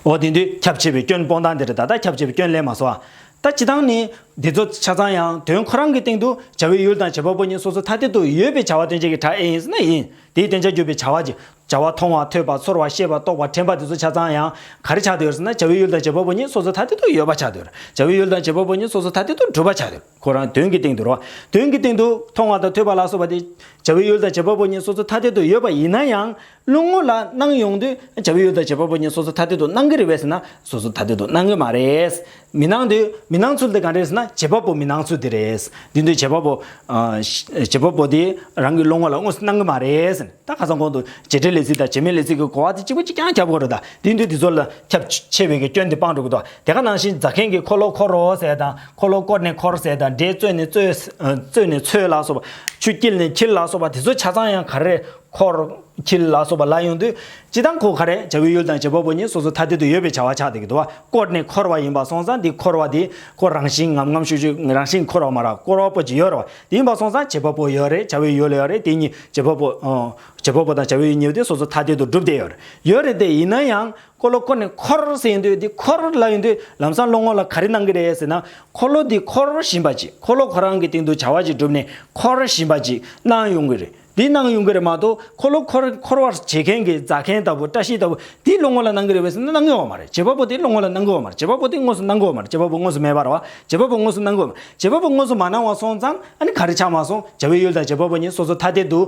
འོ་དེ་དུས་ཁྱབ་ཆེ་བའི་སྐྱོན་སྤོང་སྟངས་དེ་རེད། ད་ལྟ་ཁྱབ་ཆེ་བའི་སྐྱོན་ལེན་མ་སོང་ཨ། ད་སྤྱི་བཏང་ནི་འདི་ཚོ་ཆ་ཚང་ཡང་དོན་ཁོ་རང་གི་སྟེང་དུ་བྱ་བའི་ཡུལ་དང་བྱེད་པ་པོ་གཉིས་སོ་སོ་ཐ་དད་དུ་ཡོད་པའི་བྱ་བ་དོན་བྱེད་ཀྱི་སྒྲ་ཨེ་ཡིན་ཟེར་ན་ཡིན། དེའི་དོན་བྱ་གྱུར་པའི་བྱ་བ་ཅིག་བྱ་བ་མཐོང་བ་ཐོས་པ་ཚོར་བ་ཤེས་པ་རྟོགས་པ་དྲན་པ་དེ་ཚོ་ཆ་ཚང་ཡང་ག་རེ་ཆགས་བསྡད་ཡོད་ཟེར་ན། བྱ་བའི་ཡུལ་དང་བྱེད་པ་པོ་གཉིས་སོ་སོ་ཐ་དད་དུ་ཡོད་པ་ཆགས་བསྡད་ཡོད། བྱ་བའི་ཡུལ་དང་བྱེད་པ་པོ་གཉིས་སོ་སོ་ཐ་དད་དུ་གྲུབ་པ་ཆགས་བསྡད་ཡོད། ཁོ་རང་དོན་གྱི་སྟེང་དུ་རེད་བ། དོན་གྱི་སྟེང་དུ་མཐོང་བ་དང་ཐོས་པ་ལ་སོགས་པ་དེ་བྱ་བའི་ཡུལ་དང་བྱེད་པ་པོ་གཉིས་སོ་སོ་ཐ་དད་དུ་ཡོད་པ་ཡིན་ན་ཡང་། བློ་ངོ་ལ་སྣང་ཡོང་དུས་བྱ་བའི་ཡུལ་དང་བྱེད་པ་པོ་གཉིས་སོ་སོ་ཐ་དད་དུ་སྣང་གི་རེད་པས་ཟེར་ན། སོ་སོ་ཐ་དད་དུ་སྣང་གི་མ་རེད། མི་སྣང་དུས་མི་སྣང་ཚུལ་དེ་ག་རེ་རེད་ཟེར་ན། བྱེད་པ་པོ་མི་སྣང་ཚུལ་དེ་རེད། དེ་དུས་བྱེད་པ་པོ་ཨ། བྱེད་པ་པོ་དེ་རང་གི་བློ་ངོ་ལ་དངོས་སུ་སྣང་གི་མ་རེད་ཟེར་ན། ད་ཁ་སང་གོང་དུ་བྱེད་འབྲེལ་ལས་ཚིག་དང་བྱེད་མེད་ལས་ཚིག་གི་གོ་བ་དེ་གཅིག་པ་གཅིག་རྐྱང་རྒྱབ་དགོས་རེད། ད་དེ་དུས་དེ་ཚོ་ལ་ཁྱབ་ཆེ་བའི་གི་སྐྱོན་དེ་སྤང་འགྲོ་གི་འདུག་དེ་ག་ནང་བཞིན་རྫ་མཁན་གྱིས་འཁོར་ལོ་འཁོར་རོ་ཟེར་དང་། འཁོར་ལོ་བསྐོར་ནས་འཁོར་ཟེར་དང་། འདྲེ་རྩོད་ནས་རྩོད། རྩོད་ནས་འཚོལ་ལ་སོགས་པ། ཆུ་བསྐྱིལ་ནས་འཁྱིལ་ལ་སོགས་པ་དེ་ཚོ་ཆ་ཚང་ཡང་ག་རེ། འཁོར་འཁྱིལ་ལ་སོགས་པ་ལ་ཡོང་དུས། སྤྱི་བཏང་ཁོ་ག་རེ། བྱ་བའི་ཡུལ་དང་བྱེད་པ་པོ་གཉིས་སོ་སོ་ཐ་དད་དུ་ཡོད་པའི་བྱ་བ་ཆགས་བསྡད་ཀྱི་འདུག་བ། བསྐོར་ནས་འཁོར་བ་ཡིན་པ་སོང་ཙང་། འདི་འཁོར་བ་འདི་ཁོ་རང་བཞིན་ངམ་ངམ་ཤུགས་ཤུགས་རང་བཞིན་འཁོར་བ་མ་རེད། བསྐོར་བ་པོ་ཅིག་ཡོད་རེད་བ། དེ་ཡིན་པ་སོང་ཙང་བྱེད་པ་པོ་ཡོད་རེད། བྱ་བའི་ཡུལ་ཡོད་རེད། དེ་གཉིས་བྱེད་པ་པོ། ཨོ། བྱེད་པ་པོ་དང་བྱ་བའི་ཡུལ་གཉིས་དེ་སོ་སོ་ཐ་དད་དུ་གྲུབ་བསྡད་ཡོད་རེད། ཡོད་རེད་དེ་ཡིན་ན་ཡང་། འཁོར་ལོ་བསྐོར་ནས་འཁོར་ཟེར་ཡོང་དུས། འདི་འཁོར་ལབ་ཡོང་དུས་ལམ་སང་བློ་ངོ་ལ་ག་རེ་སྣང་གི་རེད་ཟེར་ན། འཁོར་ལོ་འདི་འཁོར་བཞིན་པ་ཅིག་འཁོར་ལོ་ཁོ་རང་གི་སྟེང་དུ་བྱ་བ་ཅིག་བསྒྲུབས་ནས་འཁོར་བཞིན་པ་ཅིག་སྣང་ཡོང་གི་རེད། འདི་སྣང་ཡོང་གི་རེད་མ་གཏོགས། འཁོར་ལོ་འཁོར་འཁོར་བར་བྱེད་མཁན་གྱི་རྫ་མཁན་ལྟ་བུ། བཀྲ་ཤིས་ལྟ་བུ་འདི་བློ་ངོ་ལ་སྣང་གི་རེད་པས་ཟེར་ན་སྣང་གི་ཡོད་མ་རེད། བྱེད་པ་པོ་དེ་བློ་ངོ་ལ་སྣང་གི་ཡོད་མ་རེད། བྱེད་པ་པོ་དེ་དངོས་སུ་སྣང་གི་ཡོད་མ་རེད། བྱེད་པ་པོ་དངོས་སུ་མེད་པ་རེད་བ། བྱེད་པ་པོ་དངོས་སུ་སྣང་གི་ཡོད་མ་རེད། བྱེད་པ་པོ་དངོས་སུ་མ་སྣང་བ་སོང་ཙང་། ཨ་ནི་ག་རེ་ཆགས་མ་སོང་། བྱ་བའི་ཡུལ་དང་བྱེད་པ་པོ་གཉིས་སོ་སོ་ཐ་དད་དུ་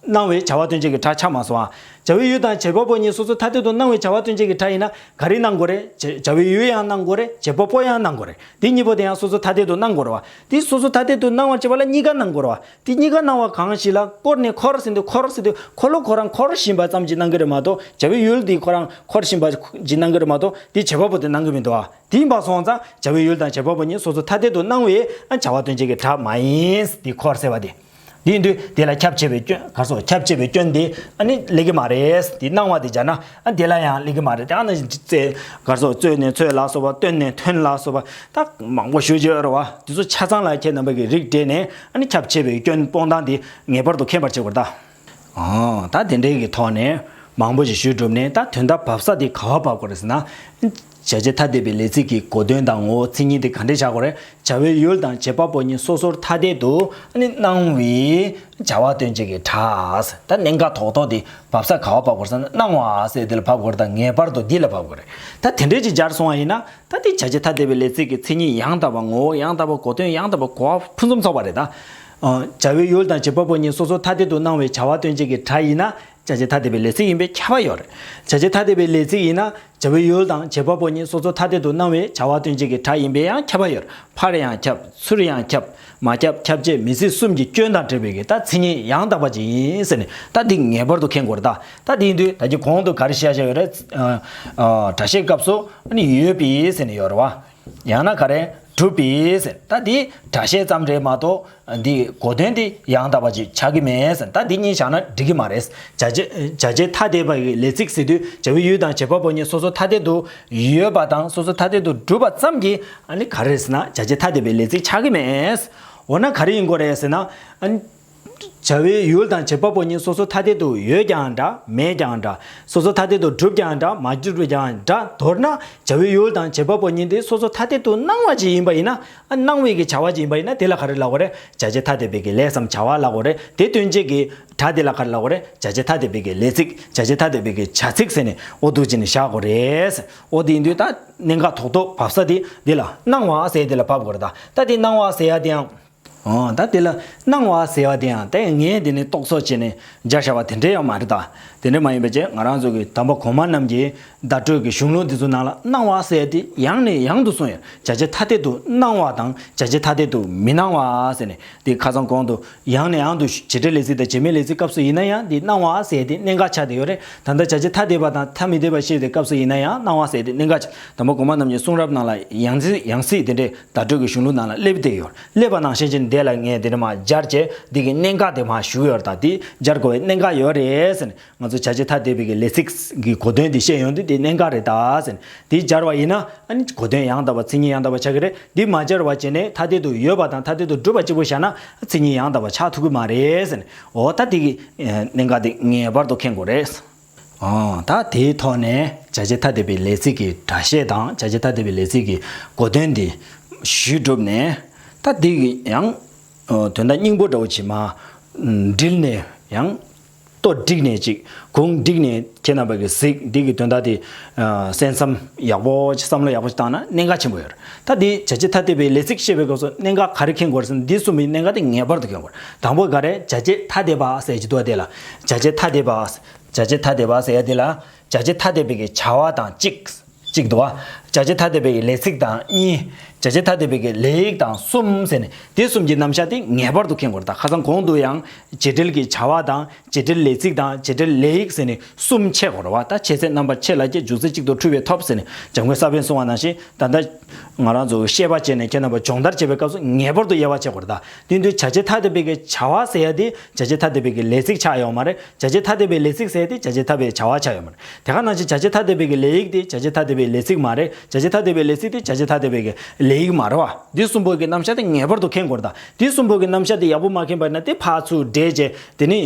སྣང་བའི་བྱ་བ་དོན་བྱེད་ཀྱི་སྒྲ་ཆགས་མ་སོང་ཨ། བྱ་བའི་ཡུལ་དང་བྱེད་པ་པོ་གཉིས་སོ་སོ་ཐ་དད་དུ་སྣང་བའི་བྱ་བ་དོན་བྱེད་ཀྱི་སྒྲ་ཡིན་ན། ག་རེ་སྣང་དགོས་རེད། བྱ་བྱ་བའི་ཡུལ་ཡང་སྣང་དགོས་རེད། བྱེད་པ་པོ་ཡང་སྣང་དགོས་རེད། དེ་གཉིས་པོ་དེ་ཡང་སོ་སོ་ཐ་དད་དུ་སྣང་དགོས་རེད་བ། དེ་སོ་སོ་ཐ་དད་དུ་སྣང་བ་བྱེད་པ་ལ་གཉིས་ཀ་སྣང་དགོས་རེད་བ། དེ་གཉིས་ཀ་སྣང་བ་གང་ཞིག་ལ། བསྐོར་ནས་འཁོར་ཟེར་དུས། འཁོར་ཟེར་དུས་འཁོར་ལོ་ཁོ་རང་འཁོར་བཞིན་པ་ཙམ་གྱིས་སྣང་གི་རེད་མ་གཏོགས། བྱ་བའི་ཡུལ་དེ་ཁོ་རང་འཁོར་བཞིན་པ་གྱིས་སྣང་གི་རེད་མ་གཏོགས། དེ་བྱེད་པ་པོ་དེ་སྣང་གི་མི་འདུག་བ། དེ་ཡིན་པ་སོང་ཙང་བྱ་བའི་ཡུལ་དང་བྱེད་པ་པོ་གཉིས་སོ་སོ་ཐ་དད་དུ་སྣང་བའི་ཨ་བྱ་བ་དོན་བྱེད་ཀྱི་སྒྲ་མ་ཡིན། དེ་འཁོར་ཟེར་བ་དེ། དེ་ཡིན་དུས་དེ་ལ་ཁྱབ་ཆེ་བའི་སྐྱོན། ག་སོགས་ཁྱབ་ཆེ་བའི་སྐྱོན་དེ་ཨ་ནི་སླེབས་ཀྱི་མ་རེད། དེ་སྣང་བ་དེ་བྱས་ན་ཨ་དེ་ལ་ཡང་སླེབས་ཀྱི་མ་རེད། དེ་ཨ་ནི་རྩེ་ག་སོགས་རྩོད་ནས་རྩོད་ལ་སོགས་པ། བཏོན་ནས་འཐོན་ལ་སོགས་པ། ད་མང་པོ་ཞུ་རྒྱུ་ཡོད་རེད་བ། དེ་ཚོ་ཆ་ཚང་ལ་ཁྱེད་རྣམ་པ་གིས་རིགས་བསྒྲེས་ནས་ཨ་ནི་ཁྱབ་ཆེ་བའི་སྐྱོན་སྤོང་སྟངས་དེ་ངེས་པར་དུ་མཁྱེན་པར་བྱེད་དགོས་རེད་ད། ཨང་། ད་དེ་འདྲའི་གི་ཐོག་ནས་མང་པོ་ཞིག་ཞུས་གྲུབ་ནས། ད་དོན་དག་བབས་ས་དེ་ག་པར་བབས་དགོས་རེད་ཟེར་ན། བྱ་བྱེད་ཐ་དད་པའི་ལས་ཚིག་གི་གོ་དོན་དང་ངོ་བོ་མཚན་ཉིད་དེ་ག་འདྲས་བྱ་དགོས་རེད། བྱ་བའི་ཡུལ་དང་བྱེད་པ་པོ་གཉིས་སོ་སོར་ཐ་དད་དུ་ཨ་ནི་སྣང་བའི་བྱ་བ་དོན་བྱེད་ཀྱི་སྒྲ། ད་གནད་འགག་རྡོག་རྡོག་དེ་བབས་ས་ག་པར་བབས་དགོས་རེད་ཟེར་ན། སྣང་བ་ཟེར་དེ་ལ་བབས་དགོས་རེད། ད་ངེས་པར་དུ་འདི་ལ་བབས་དགོས་རེད། ད་དེ་འདྲས་ཅིག་སྦྱར་སོང་བ་ཡིན་ན། ད་དེ་བྱ་བྱེད་ཐ་དད་པའི་ལས་ཚིག་གི་མཚན་ཉིད་ཡང་དག་པ། ངོ་བོ་ཡང་དག་པ། གོ་དོན་ཡང་དག་པ། གོ་བ་ཕུན་སུམ་ཚོགས་པ་རེད་ད། ཨ། བྱ་བའི་ཡུལ་དང་བྱེད་པ་པོ་གཉིས་སོ་སོ་ཐ་དད་དུ་སྣང་བའི་བྱ་བ་དོན་བྱེད་ཀྱི་སྒྲ་ཡིན་ན། བྱ་བྱེད་ཐ་དད་པའི་ལས་ཚིག་ཡིན་པས་ཁྱབ་པ་ཡོད་རེད། བྱ་བྱེད་ཐ་དད་པའི་ལས་ཚིག་ཡིན་ན། བྱ་བའི་ཡུལ་དང་བྱེད་པ་པོ་གཉིས་སོ་སོ་ཐ་དད་དུ་སྣང་བའི་བྱ་བ་དོན་བྱེད་ཀྱི་སྒྲ་ཡིན་པས་ཡང་ཁྱབ་པ་ཡོད་རེད། ཕར་ཡང་ཁྱབ། ཚུར་ཡང་ཁྱབ། མ་ཁྱབ། ཁྱབ་བྱེད། མི་སྲིད་གསུམ་གྱི་སྐྱོན་དང་བྲལ་བའི་གི་ད་མཚན་ཉིད་ཡང་དག་པ་ཅིག་ཡིན་ཟེར་ནས། ད་འདི་ངེས་པར་དུ་མཁྱེན་དགོས་རེད་ད། ད་འདི་ཡིན་དུས་ད་གིན་གོང་དུ་ག་རེ་བཤད་བཞག་ཡོད་རེད། ཨ། ཨ། སྒྲ་བཤད་སྐབས་སུ་ཨ་ནི་ཡོད་པའི་ཟེར་ནས་ཡོད་རེད་བ། ཡང་ན་ག་རེ། གྲུབ་པའི་ཟེར། ད་འདི་སྒྲ་བཤད་ཙམ་རེད་མ་གཏོགས། འདི་གོ་དོན་འདི་ཡང་དག་པ་ཅིག་ཆགས་ཀྱི་མེད་ཟེར། ད་འདི་གཉིས་བཞག་ན་འགྲིག་གི་མ་རེད། བྱ་བྱེད་བྱ་བྱེད་ཐ་དད་པ་ཡི་ལས་ཚིག་ཟེར་དུས། བྱ་བའི་ཡུལ་དང་བྱེད་པ་པོ་གཉིས་སོ་སོ་ཐ་དད་དུ་ཡོད་པ་དང་སོ་སོ་ཐ་དད་དུ་གྲུབ་པ་ཙམ་གྱིས་ཨ་ནི་ག་རེ་རེད་ཟེར་ན། བྱ་བྱེད་ཐ་དད་པའི་ལས་ཚིག་ཆགས་ཀྱི་མེད། འོ་ན་ག་རེ་ཡིན་དགོས་རེད་ཟེར་ན། ཨ་ནི་ བྱ་བའི་ཡུལ་དང་བྱེད་པ་པོ་གཉིས་སོ་སོ་ཐ་དད་དུ་ཡོད་ཀྱང་འདྲ། མེད་ཀྱང་འདྲ། སོ་སོ་ཐ་དད་དུ་གྲུབ་ཀྱང་འདྲ། མ་གྲུབ་ཀྱང་འདྲ། མདོར་ན་བྱ་བའི་ཡུལ་དང་བྱེད་པ་པོ་གཉིས་དེ་སོ་སོ་ཐ་དད་དུ་སྣང་བ་ཅིག་ཡིན་པ་ཡིན་ན། ཨ། སྣང་བའི་གི་བྱ་བ་ཅིག་ཡིན་པ་ཡིན་ན། དེ་ལ་ག་རེ་ལབ་དགོས་རེད། བྱ་བྱེད་ཐ་དད་པའི་གི་ལས་སམ་བྱ་བ་ལབ་དགོས་རེད། དེ་སྟོན་བྱེད་ཀྱི་སྒྲ་དེ་ལ་ག་རེ་ལབ་དགོས་རེད། བྱ་བྱེད་ཐ་དད་པའི་གི་ལས་ཚིག་བྱ་བྱེད་ཐ་དད་པའི་གི་བྱ་ཚིག་ཟེར་ནས་འོ་འདུག་བྱས་ནས་བཞག་དགོས་རེད། འོ་དེ་ཡིན་དུས་ད་གནད་འགག་རྡོག་རྡོག་བབས་ས་དེ་འདི་ལ་སྣང་བ་ཟེར་དེ་ལ་བབས་དགོས་རེད། ད་ད་དེ་སྣང་བ་ཟེར་ཡ་དེ་ཡང་། ཨོ། ད་དེ་ལ་སྣང་བ་ཟེར་བ་དེ་ཡང་ད་ངས་དེ་ནས་རྟོག་ཚོགས་བྱས་ནས་སྦྱར་བཞག་པ་དེ་འདྲ་ཡང་མ་རེད། ད་དེ་འདྲ་མ་ཡིན་པ་བྱས། ང་རང་ཚོ་གི་དམ་པ་གོང་མ་རྣམས་ཀྱིས་བརྡ་སྤྲོད་ཀྱི་གཞུང་ལུགས་འདི་ཚོ་ནང་ལ་སྣང་བ་ཟེར་ཡ་དེ་ཡང་ནས་ཡང་དུ་གསུངས་ཡོད། བྱ་བྱེད་ཐ་དད་དུ་སྣང་བ་དང་བྱ་བྱེད་ཐ་དད་དུ་མི་སྣང་བ་ཟེར་ནས། དེ་ཁ་སང་གོང་དུ་ཡང་ནས་ཡང་དུ་བྱེད་འབྲེལ་ལས་ཚིག་དང་བྱེད་མེད་ལས་ཚིག་སྐབས་སུ་ཡིན་ན་ཡང་དེ་སྣང་བ་ཟེར་ཡ་དེ་གནད་འགག་ཆགས་བསྡད་ཡོད་རེད། ད་ལྟ་བྱ་བྱེད་ཐ་དད་པ་དང་ཐ་མི་དད་པ་བཤད་པའི་སྐབས་སུ་ཡིན་ན་ཡང་སྣང་བ་ཟེར་ཡ་དེ་གནད་འགག་ཆགས། དམ་པ་གོང་མ་རྣམས་ཀྱི་གསུང་རབ་ནང་ལ་ཡང་སྲིད་ཡང་སྲིད་དེ་འདྲའི་བརྡ་སྤྲོད་ཀྱི་གཞུང་ལུགས་ནང་ལ་སླེབས་བསྡད་ཡོད། སླེབས་པ་ནང་བཞིན་བྱས་ནས་དེ་ལ་ངས་དེ་འདྲ་མར་སྦྱར་བྱས། འདི་གི་གནད་འགག་དེ་མར་ཞུ་ཡོད་རེད། ད་དེ་སྦྱར་དགོས་པའི་གནད་འགག་ཡོད་རེད་ཟེར་ནས། ང་ཚོ་བྱ་བྱེད་ཐ་དད་པའི་གི་ལས་ཚིག་གི་གོ་དོན་དེ་བཤད་ཡོང་དུས་དེ་གནད་འགག་རེད་ད་ཟེར་ནས། དེ་སྦྱར་བ་ཡིན་ན་ཨ་ནི་གོ་དོན་ཡང་དག་པ་མཚན་ཉིད་ཡང་དག་པ་ཆགས་ཀྱི་རེད། འདི་མ་སྦྱར་བ་བྱས་ནས་ཐ་དད་དུ་ཡོད་པ་དང་ཐ་དད་དུ་གྲུབ་པ་གཅིག་པོ་བཞག་ན་མཚན་ཉིད་ཡང་དག་པ་ཆགས་ཐུབ་ཀྱི་མ་རེད་ཟེར་ནས། འོ། ད་དེ་གི་གནད་འགག་དེ་ངེས་པར་དུ་མཁྱེན་དགོས་རེད། ཨོ། ད་དེའི་ཐོག་ནས་བྱ་བྱེད་ཐ་དད་པའི་ལས་ཚིག་གི་སྒྲ་བཤད་དང་བྱ་བྱེད་ཐ་དད་པའི་ལས་ཚིག་གི་གོ་དོན་འདི་ཞུས་གྲུབ་ནས། ད་འདི་ཡང་དོན་དག་སྙིང་པོ་འདྲ་བོ་ཅིག་མར་དྲིལ་ནས་ཡང་ལྟོ་བསྒྲིགས་ནས་ཅིག་གུང་བསྒྲིགས་ནས་ཁྱེད་རྣམ་པ་གིས་གཟིགས། འདི་གི་དོན་དག་དེ་གསན་བསམ་ཡག་པོ་ཅིག་བསམ་བློ་ཡག་པོ་ཅིག་བཏང་ན་གནད་འགག་ཆེན་པོ་ཡོད་རེད། ད་འདི་བྱ་བྱེད་ཐ་དད་པའི་ལས་ཚིག་བཤད་པའི་སྐབས་སུ་གནད་འགག་ག་རེ་མཁྱེན་དགོས་རེད་ཟེར་ན། འདི་གསུམ་པའི་གནད་འགག་དེ་ངེས་པར་དུ་མཁྱེན་དགོས་རེད། དང་པོ་ག་རེ། བྱ་བྱེད་ཐ་དད་པ་ཟེར་གྱི་འདུག་བ། དེ་ལ་བྱ་བྱེད་ཐ་དད་པ། བྱ་བྱེད་ཐ་དད་པ་ཟེར་ཡ་དེ་ལ་བྱ་བྱེད་ཐ་དད་པའི་གི་བྱ་བ་དང་གཅིག་གཅིག་འདུག་བ། བྱ་བྱེད་ཐ་དད་པའི་གི་ལས་ཚིག་དང་གཉིས། བྱ་བྱེད་ཐ་དད་པའི་གི་ལས་ཡིག་དང་གསུམ་ཟེར་ནས་དེ་གསུམ་གྱི་རྣམ་གཞག་དེ་ངེས་པར་དུ་མཁྱེན་དགོས་རེད། ད་ཁ་སང་གོང་དུ་ཡང་བྱེད་འབྲེལ་གྱི་བྱ་བ་དང་བྱེད་འབྲེལ་ལས་ཚིག་དང་བྱེད་འབྲེལ་ལས་ཡིག་ཟེར་ནས་གསུམ་ཕྱེ་དགོས་རེད་བ། ད་ཕྱེ་ཚད་རྣམ་པར་ཕྱེ་ལ་སྐྱེ། འཇུག་ཚད་གཅིག་ཏུ་འཁྲུལ་བས་ཐོབ་ཟེར་ནས་འཇམ་མགོན་ས་པཎ་གསུངས་པ་ནང་བཞིན། ད་ལྟ་ང་རང་ཚོ་བཤད་པ་བྱས་ནས་ཁྱེད་རྣམ་པ་སྦྱོང་བརྡར་བྱེད་པའི་སྐབས་སུ་ངེས་པར་དུ་དབྱེ་བ་ཕྱེ་དགོས་རེད། ད་དེ་དུས་བྱ་བྱེད་ཐ་དད་པའི་གི་བྱ་བ་ཟེར་ཡ་དེ་བྱ་བྱེད་ཐ་དད་པའི་གི་ལས་ཚིག་ཆགས་ཡོད་མ་རེད། བྱ་བྱེད་ཐ་དད་པའི་ལས་ཚིག་ཟེར་ཡ་དེ་བྱ་བྱེད་ཐ་དད་པའི་བྱ་བ་ཆགས་ཡོད་མ་རེད། དེ་ག་ནང་བཞིན་བྱ་བྱེད་ཐ་དད་པའི་གི་ལས་ཡིག་དེ་བྱ་བྱེད་ཐ་དད་པའི་ལས་ཚིག་མ་རེད། བྱ་བྱེད་ཐ་དད་པའི་ལས་ཚིག་དེ་བྱ་བྱེད་ཐ་དད་པའི་གི་ལས་ཡིག་མ་རེད་བ། འདི་གསུམ་པོ་གི་རྣམ་གཞག་དེ་ངེས་པར་དུ་མཁྱེན་དགོས་རེད། ད་འདི་གསུམ་པོ་གི་རྣམ་གཞག་དེ་ཡག་པོ་མ་མཁྱེན་པ་ཡིན་ན་དེ་ཕར་ཚུར་འདྲེས་བྱས། དེ་ནི་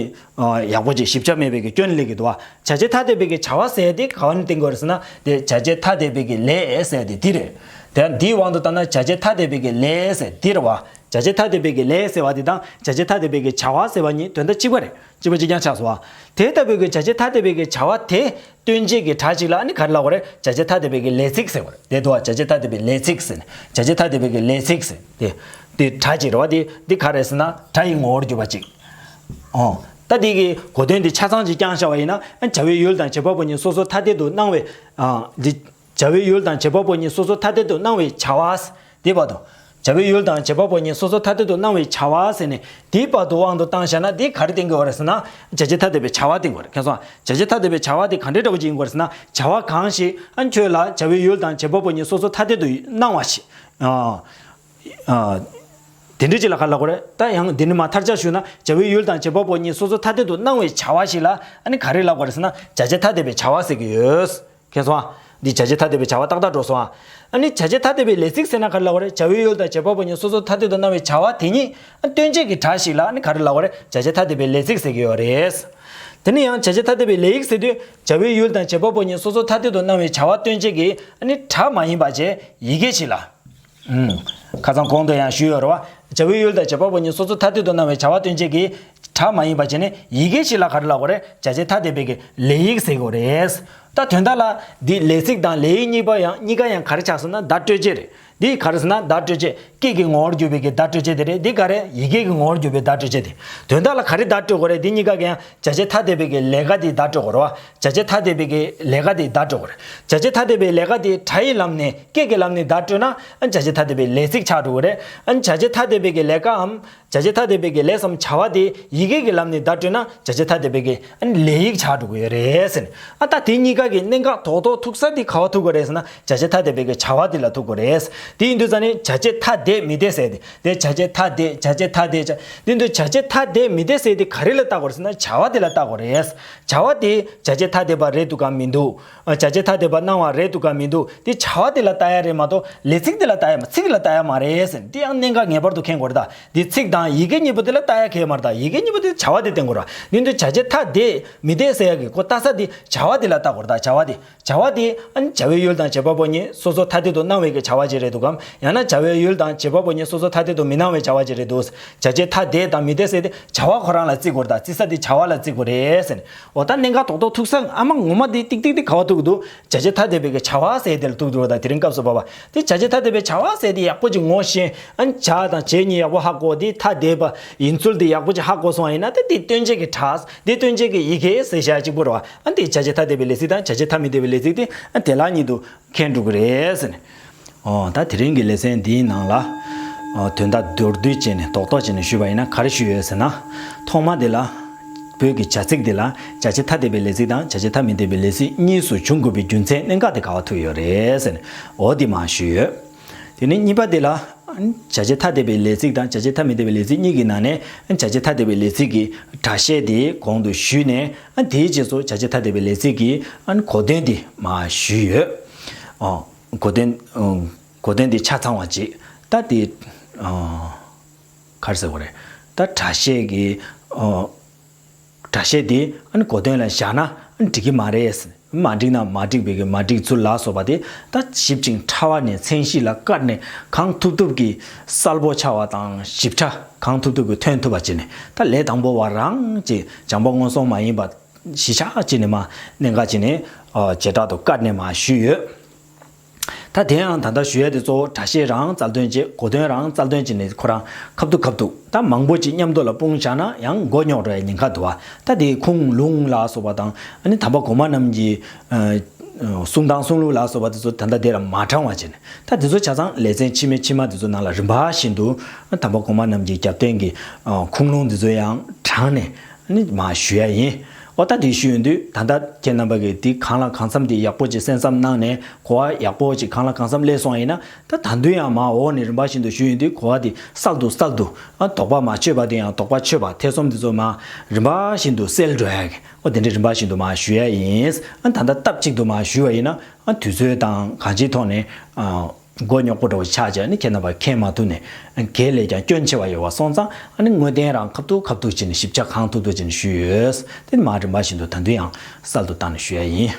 ཡག་པོ་ཅིག་ཞིབ་ཆ་མེད་པའི་གི་སྐྱོན་སླེབས་ཀྱི་འདུག་བ། བྱ་བྱེད་ཐ་དད་པའི་གི་བྱ་བ་ཟེར་ཡ་དེ་ག་བ་ནས་བསྟན་དགོས་རེད་ཟེར་ན། དེ་བྱ་བྱེད་ཐ་དད་པའི་གི་ལས་ཟེར་ཡ་དེ་འདི་རེད། དེ་ཡང་འདིའི་དབང་དུ་བཏང་ན་བྱ་བྱེད་ཐ་དད་པའི་གི་ལས་ཟེར་འདི་རེད་བ། བྱ་བྱེད་ཐ་དད་པའི་གི་ལས་ཟེར་བ་དེ་དང་བྱ་བྱེད་ཐ་དད་པའི་གི་བྱ་བ་ཟེར་བ་གཉིས་དོན་དག་གཅིག་པ་རེད། གཅིག་པ་གཅིག་རྐྱང་ཆགས་སོང་བ། དེ་ལྟ་བུའི་གི་བྱ་བྱེད་ཐ་དད་པའི་གི་བྱ་བ་དེ་སྟོན་བྱེད་ཀྱི་སྒྲ་ཅིག་ལ་ཨ་ནི་ག་རེ་ལབ་དགོས་རེད། བྱ་བྱེད་ཐ་དད་པའི་གི་ལས་ཚིག་ཟེར་དགོས་རེད། དེ་འདུག་བ། བྱ་བྱེད་ཐ་དད་པའི་ལས་ཚིག་ཟེར་ནས། བྱ་བྱེད་ཐ་དད་པའི་གི་ལས་ཚིག་ཟེར། དེ་དེ་སྒྲ་ཅིག་རེད་བ། དེ་འདི་ག་རེ་ཟེར་ན་སྒྲ་ཡི་ངོ་བོར་གྱུར་པ་ཅིག་ཨོ། ད་འདི་གི་གོ་དོན་འདི་ཆ་ཚང་ཅིག་བསྐྱངས་བཞག་པ་ཡིན་ན། བྱ་བའི་ཡུལ་དང་བྱེད་པ་པོ་གཉིས་སོ་སོ་ཐ་དད་དུ་སྣང་བའི། ཨ། འདི། བྱ་བའི་ཡུལ་དང་བྱེད་པ་པོ་གཉིས་སོ་སོ་ཐ་དད་དུ་སྣང་བའི་བྱ་བ། འདི་བར་དུ། བྱ་བའི་ཡུལ་དང་བྱེད་པ་པོ་གཉིས་སོ་སོ་ཐ་དད་དུ་སྣང་བའི་བྱ་བ་ཟེར་ནས་འདི་བར་དུ་དབང་དུ་བཏང་བཞག་ན་འདི་ག་རེ་བསྟན་གྱི་ཡོད་རེད་ཟེར་ན། བྱ་བྱེད་ཐ་དད་པའི་བྱ་བ་བསྟན་གྱི་ཡོད་རེད། མཁྱེན་སོང་། བྱ་བྱེད་ཐ་དད་པའི་བྱ་བ་དེ་ག་འདྲའི་འདྲ་བོ་ཅིག་ཡིན་དགོས་རེད་ཟེར་ན། བྱ་བ་གང་ཞིག་ཨ་ཁྱོད་ལ་བྱ་བའི་ཡུལ་དང་བྱེད་པ་པོ་གཉིས་སོ་སོ་ཐ་དད་དུ་སྣང་བ་ཞིག་ཨ། ཨ། དེ་འདྲ་ཅིག་ལ་ག་རེ་ལབ་དགོས་རེད། ད་ཡང་འདི་ནི་མ་མཐར་ཆ་ཞུས་ན། བྱ་བའི་ཡུལ་དང་བྱེད་པ་པོ་གཉིས་སོ་སོ་ཐ་དད་དུ་སྣང་བའི་བྱ་བ་ཞིག་ལ་ཨ་ནི་ག་རེ་ལབ་དགོས་རེད་ཟེར་ན། བྱ་བྱེད་ཐ་དད་པའི་བྱ་བ་ཟེར་གྱི་ཡོད། མཁྱེན་སོང་ཨ། འདི་བྱ་བྱེད་ཐ་དད་པའི་བྱ་བ་ཏག་ཏག་འགྲོ་སོང་ཨ། ཨ་ནི་བྱ་བྱེད་ཐ་དད་པའི་ལས་ཚིག་ཟེར་ན་ག་རེ་ལབ་དགོས་རེད། བྱ་བའི་ཡུལ་དང་བྱེད་པ་པོ་གཉིས་སོ་སོ་ཐ་དད་དུ་སྣང་བའི་བྱ་བ་དེ་ཉིད་ཨ་སྟོན་བྱེད་ཀྱི་སྒྲ་ཞིག་ལ་ཨ་ནི་ག་རེ་ལབ་དགོས་རེད། བྱ་བྱེད་ཐ་དད་པའི་ལས་ཚིག་ཟེར་གྱི་ཡོད་རེད། དེ་ནི་ཡང་བྱ་བྱེད་ཐ་དད་པའི་ལས་ཡིག་ཟེར་དུས་བྱ་བའི་ཡུལ་དང་བྱེད་པ་པོ་གཉིས་སོ་སོ་ཐ་དད་དུ་སྣང་བའི་བྱ་བ་སྟོན་བྱེད་ཀྱི་ཨ་ནི་སྒྲ་མ་ཡིན་པ་བྱས་ཡི་གེ་ཞིག་ལ། ཨུམ། ཁ་སང་གོང་དུ་ཡང་ཞུས་ཡོད་རེད་བ། བྱ་བའི་ཡུལ་དང་བྱེད་པ་པོ་གཉིས་སོ་སོ་ཐ་དད་དུ་སྣང་བའི་བྱ་བ་སྟོན་བྱེད་ཀྱི་སྒྲ་མ་ཡིན་པ་བྱས་ནས་ཡི་གེ་ཞིག་ལ་ག་རེ་ལབ་དགོས་རེད། བྱ་བྱེད་ཐ་དད་པའི་གི་ལས་ཡིག་ཟེར་དགོས་རེད། ད་དོན་དག་ལ་འདི་ལས་ཚིག་དང་ལས་ཡིག་གཉིས་པ་ཡང་གཉིས་ཀ་ཡང་ག་རེ་ཆགས་སོང་ན་བརྡ་སྤྲོད་བྱེད་རེད། འདི་ག་རེ་ཟེར་ན་བརྡ་སྤྲོད་བྱེད། སྐད་ཀྱི་ངོ་བོར་གྱུར་པའི་གི་བརྡ་སྤྲོད་བྱེད་དེ་རེད། འདི་ག་རེ། ཡི་གེ་གི་ངོ་བོར་གྱུར་པའི་བརྡ་སྤྲོད་བྱེད་དེ། དོན་དག་ལ་ག་རེ་བརྡ་སྤྲོད་དགོས་རེད། འདི་གཉིས་ཀ་གི་ཡང་བྱ་བྱེད་ཐ་དད་པའི་གི་ལས་ཀ་དེ་བརྡ་སྤྲོད་དགོས་རེད་བ། བྱ་བྱེད་ཐ་དད་པའི་གི་ལས་ཀ་དེ་བརྡ་སྤྲོད་དགོས་རེད། བྱ་བྱེད་ཐ་དད་པའི་ལས་ཀ་དེ་སྒྲ་ཡི་ལམ་ནས་སྐད་ཀྱི་ལམ་ནས་བརྡ་སྤྲོད་ན་ཨ་བྱ་བྱེད་ཐ་དད་པའི་ལས་ཚིག་ཆགས་འགྲོ་གི་རེད། ཨ་བྱ་བྱེད་ཐ་དད་པའི་གི་ལས་ཀའམ་བྱ་བྱེད་ཐ་དད་པའི་གི་ལས་སམ་བྱ་བ་དེ་ཡི་གེ་གི་ལམ་ནས་བརྡ་སྤྲོད་ན་བྱ་བྱེད་ཐ་དད་པའི་གི་ཨ་ལས་ཡིག་ཆགས་འགྲོ་གི་ཡོད་རེད་ཟེར་ནས། ཨ་ད་དེ་གཉིས་ཀ་གི་གནད་འགག་རྡོག་རྡོག་ཐུག་ས་དེ་ག་བ་ཐུག་གི་རེད་ཟེར་ན། བྱ་བྱེད་ཐ་དད་པའི་གི་བྱ་བ་དེ་ལ་ཐུག་གི་རེད། དེ་ཡིན་དུས་ཙང་ནི་བྱ་བྱེད་ཐ་དད་མི་དད་ཟེར་ཏེ། དེ་བྱ་བྱེད་ཐ་དད། བྱ་བྱེད་ཐ་དད་བྱ། དེ་འདུག་བྱ་བྱེད་ཐ་དད་མི་དད་ཟེར་ཏེ་ག་རེ་ལ་བལྟ་དགོས་རེད་ཟེར་ན་བྱ་བ་དེ་ལ་བལྟ་དགོས་རེད། བྱ་བ་དེ་བྱ་བྱེད་ཐ་དད་པ་རེད་འདུག་གམ་མི་འདུག་བྱ་བྱེད་ཐ་དད་པ་སྣང་བ་རེད་འདུག་གམ་མི་འདུག་དེ་བྱ་བ་དེ་ལ་བལྟ་ཡ་རེད་མ་གཏོགས་ལས་ཚིག་དེ་ལ་བལྟ་ཡ་མ། ཚིག་ལ་བལྟ་ཡ་མ་རེད་ཟེར། དེ་ཡང་གནད་འགག་ངེས་པར་དུ་མཁྱེན་དགོས་རེད་ད། དེ་ཚིག་དང་ཡི་གེ་གཉིས་པོ་དེ་ལ་བལྟ་ཡ་གལ་མ་རེད་ད། ཡི་གེ་གཉིས་པོ་དེ་བྱ་བ་དེ་བསྟན་དགོས་རེད། དེ་འདུག་བྱ་བྱེད་ཐ་དད་མི་དད་ཟེར་ཡ་གི་གོ་བལྟ་ས་དེ་བྱ་བ་དེ་ལ་བལྟ་དགོས་རེད་ད། བྱ་བ་དེ། བྱ་བ་དེ་ཨ་ནི་བྱ་བའི་ཡུལ་དང་བྱེད་པ་པོ་གཉིས་སོ་སོ་ཐ་དད་དུ་སྣང་བའི་གི་བྱ་བ་ཅིག་རེད་འདུག་གམ། ཡང་ན་བྱ་བའི་ཡུལ་དང་བྱེད་པ་པོ་གཉིས་སོ་སོ་ཐ་དད་དུ་མི་སྣང་བའི་བྱ་བ་ཅིག་རེད་འདུག་བྱ་བྱེད་ཐ་དད་དང་མི་དད་ཟེར་ཏེ་བྱ་བ་ཁོ་རང་ལ་བརྩི་དགོས་རེད་ད། བརྩི་ས་དེ་བྱ་བ་ལ་བརྩི་དགོས་རེད་ཟེར་ནས། འོ་ད་གནད་འགག་རྡོག་རྡོག་ཐུག་ས་ཨ་མ་ངོ་མ་དེ་ཏིག་ཏིག་དེ་ག་བ་ཐུག་འདུག་བྱ་བྱེད་ཐ་དད་པའི་གི་བྱ་བ་ཟེར་དེ་ལ་ཐུག་འདུག་ད་དེ་རིང་སྐབས་སུ་བབ་པ་དེ་བྱ་བྱེད་ཐ་དད་པའི་བྱ་བ་ཟེར་དེ་ཡག་པོ་ཅིག་ངོ་ཤེས། ཨ་ནི་བྱ་དང་བྱེད་གཉིས་ཡག་པོ་ཧ་གོ། དེ་ཐ་དད་པ་ཡིན་ཚུལ་དེ་ཡག་པོ་ཅིག་ཧ་གོ་སོང་བ་ཡིན་ན་དེ་དེ་སྟོན་བྱེད་ཀྱི་སྒྲ། དེ་སྟོན་བྱེད་ཀྱི་ཡི་གེ་ཟེར་བྱ་གཅིག་པུ་རེད་བ། ཨ་ནི་དེ་བྱ་བྱེད་ཐ་དད་པའི་ལས་ཚིག་དང་བྱ་བྱེད་ཐ་མི་དད་པའི་ལས་ཚིག་དེ་ཨ་དེ་ལ་ཉིད་དུ་མཁྱེན་འགྲོ་གི་རེད་ཟེར་ནས། ཨོ་ད་དེ་རིང་གི་ལེ་ཚན་འདིའི་ནང་ལ་ཨོ་དོན་དག་མདོར་བསྡུས་བྱས་ནས་རྡོག་རྡོག་བྱས་ནས་ཞུས་པ་ཡིན་ན་ག་རེ་ཞུས་ཡོད་ཟེར་ན། ཐོག་མ་དེ་ལ་བོད་ཀྱི་བྱ་ཚིག་འདི་ལ་བྱ་བྱེད་ཐ་དད་པའི་ལས་ཚིག་དང་བྱ་བྱེད་ཐ་མི་དད་པའི་ལས་ཚིག་གཉིས་སུ་འབྱུང་དགོས་པའི་རྒྱུ་མཚན་གནད་འགག་དེ་ག་བ་ཐུག་ཡོད་རེད་ཟེར་ནས་ཨོ་དེ་མར་ཞུས་ཡོད། དེ་ནས་གཉིས་པ་དེ་ལ་བྱ་བྱེད་ཐ་དད་པའི་ལས་ཚིག་དང་བྱ་བྱེད་ཐ་མི་དད་པའི་ལས་ཚིག་གཉིས་ཀྱི་ནང་ནས་བྱ་བྱེད་ཐ་དད་པའི་ལས་ཚིག་གི་སྒྲ་བཤད་དེ་གོང་དུ་ཞུས་ནས་དེའི་རྗེས་སུ་བྱ་བྱེད་ཐ་དད་པའི་ལས་ཚིག་གི་གོ་དོན་དེ་མར་ཞུས་ཡོད། གོ་དོན། གོ་དོན་དེ་ཆ་ཚང་བ་ཅིག་ད་དེ་ག་རེ་ཟེར་དགོས་རེད། ད་སྒྲ་བཤད་ཀྱི་སྒྲ་བཤད་དེ་གོ་དོན་ལ་བཞག་ན་འགྲིག་གི་མ་རེད། མ་འགྲིག་ན་མ་འགྲིག་པའི་གི་མ་འགྲིག་ཚུལ་ལ་སོགས་པ་དེ་ད་ཞིབ་ཅིང་ཕྲ་བ་ནས་མཚན་གཞི་ལ་བཀར་ནས་གང་ཐུབ་ཐུབ་ཀྱིས་གསལ་པོ་ཆགས་པ་དང་ཞིབ་ཕྲ་གང་ཐུབ་ཐུབ་ཀྱིས་ཐོན་ཐུབ་པ་བྱས་ནས་ད་ལས་དང་པོ་བ་རང་ཅིག་སྦྱངས་པ་སྔོན་སོང་མ་ཡིན་པ་གཞི་ཆགས་བྱས་ནས་མར་གནད་འགག་བྱས་ནས་བྱེ་བྲག་ཏུ་བཀར་ནས་མར་ཞུས་ཡོད། ད་དེ་ཡང་ད་ལྟ་ཞུ་ཡ་དེ་གཙོ་བོ་སྒྲ་བཤད་རང་རྩལ་འདོན་བྱེད། གོ་དོན་རང་རྩལ་འདོན་བྱེད་ནས་ཁོ་རང་ཁ་ཐུག་ཁ་ཐུག་ད་མང་པོ་ཅིག་མཉམ་དུ་ལ་སྤུངས་བཞག་ན་ཡང་མགོ་རྙོག་འགྲོ་ཡ་ཉེན་ཁ་འདུག་བ། ད་དེ་ཁུངས་ལུང་ལ་སོགས་པ་དང་ཨ་ནི་དམ་པ་གོང་མ་རྣམས་ཀྱི་གསུང་དང་གསུང་ལུགས་ལ་སོགས་པ་དེ་ཚོ་ད་ལྟ་དེ་ལ་མ་དྲངས་པ་བྱས་ནས་ད་དེ་ཚོ་ཆ་ཚང་ལེ་ཚན་ཕྱི་མ་ཕྱི་མ་དེ་ཚོ་ནང་ལ་རིམ་པ་བཞིན་དུ་དམ་པ་གོང་མ་རྣམས་ཀྱི་རྒྱབ་རྟེན་གྱི་ཁུངས་ལུང་དེ་ཚོ་ཡང་དྲངས་ནས། ནི་མར་ཞུ་ཡ་ཡིན། ཨོ་ད་དེ་ཞུ་ཡོང་དུས་ད་ལྟ་ཁྱེད་རྣམ་པ་གིས་དེ་གང་ལ་གང་འཚམ་དེ་ཡག་པོ་ཅིག་གསན་བསམ་གནང་ནས་གོ་བ་ཡག་པོ་ཅིག་གང་ལ་གང་འཚམ་སླེབས་སོང་ཡིན་ན་ད་ད་དུང་ཡང་མར་འོག་ནས་རིམ་པ་བཞིན་དུ་ཞུ་ཡོང་དུས་གོ་བ་དེ་གསལ་དུ་གསལ་དུ་ཨ་དོགས་པ་མ་ཆོད་པ་དེ་ཡང་དོགས་པ་ཆོད་པ་ཐེ་ཚོམ་དེ་ཚོ་མར་རིམ་པ་བཞིན་དུ་སེལ་འགྲོ་ཡ་གི་ཨོ་དེ་འདྲའི་རིམ་པ་བཞིན་དུ་མར་ཞུ་ཡ་ཡིན། ཨ་ད་ལྟ་སྟབས་གཅིག་ཏུ་མར་ཞུ་བ་ཡིན་ན་ཨ་དུས་ཚོད་དང་གང་ཅིའི་ཐོག་ནས་ཨ། མགོ་རྙོག་པོ་འདྲ་བོ་ཆགས་བྱས་ནི་ཁྱེད་རྣམ་པ་མཁྱེན་མ་ཐུབ་ནས་གལ་ལས་ཀྱང་སྐྱོན་ཆེ་བ་ཡོད་པ་སོང་ཙང་ཨ་ནི་དངོས་བདེན་རང་ཁ་ཐུག་ཁ་ཐུག་བྱས་ནས་ཞིབ་ཆ་གང་ཐུབ་ཐུབ་བྱས་ནས་ཞུས་ཡོད། དེ་ནི་མ་རིམ་པ་བཞིན་དུ་ད་དུང་ཡང་གསལ་དུ་བཏང་ནས་ཞུ་ཡ་ཡིན།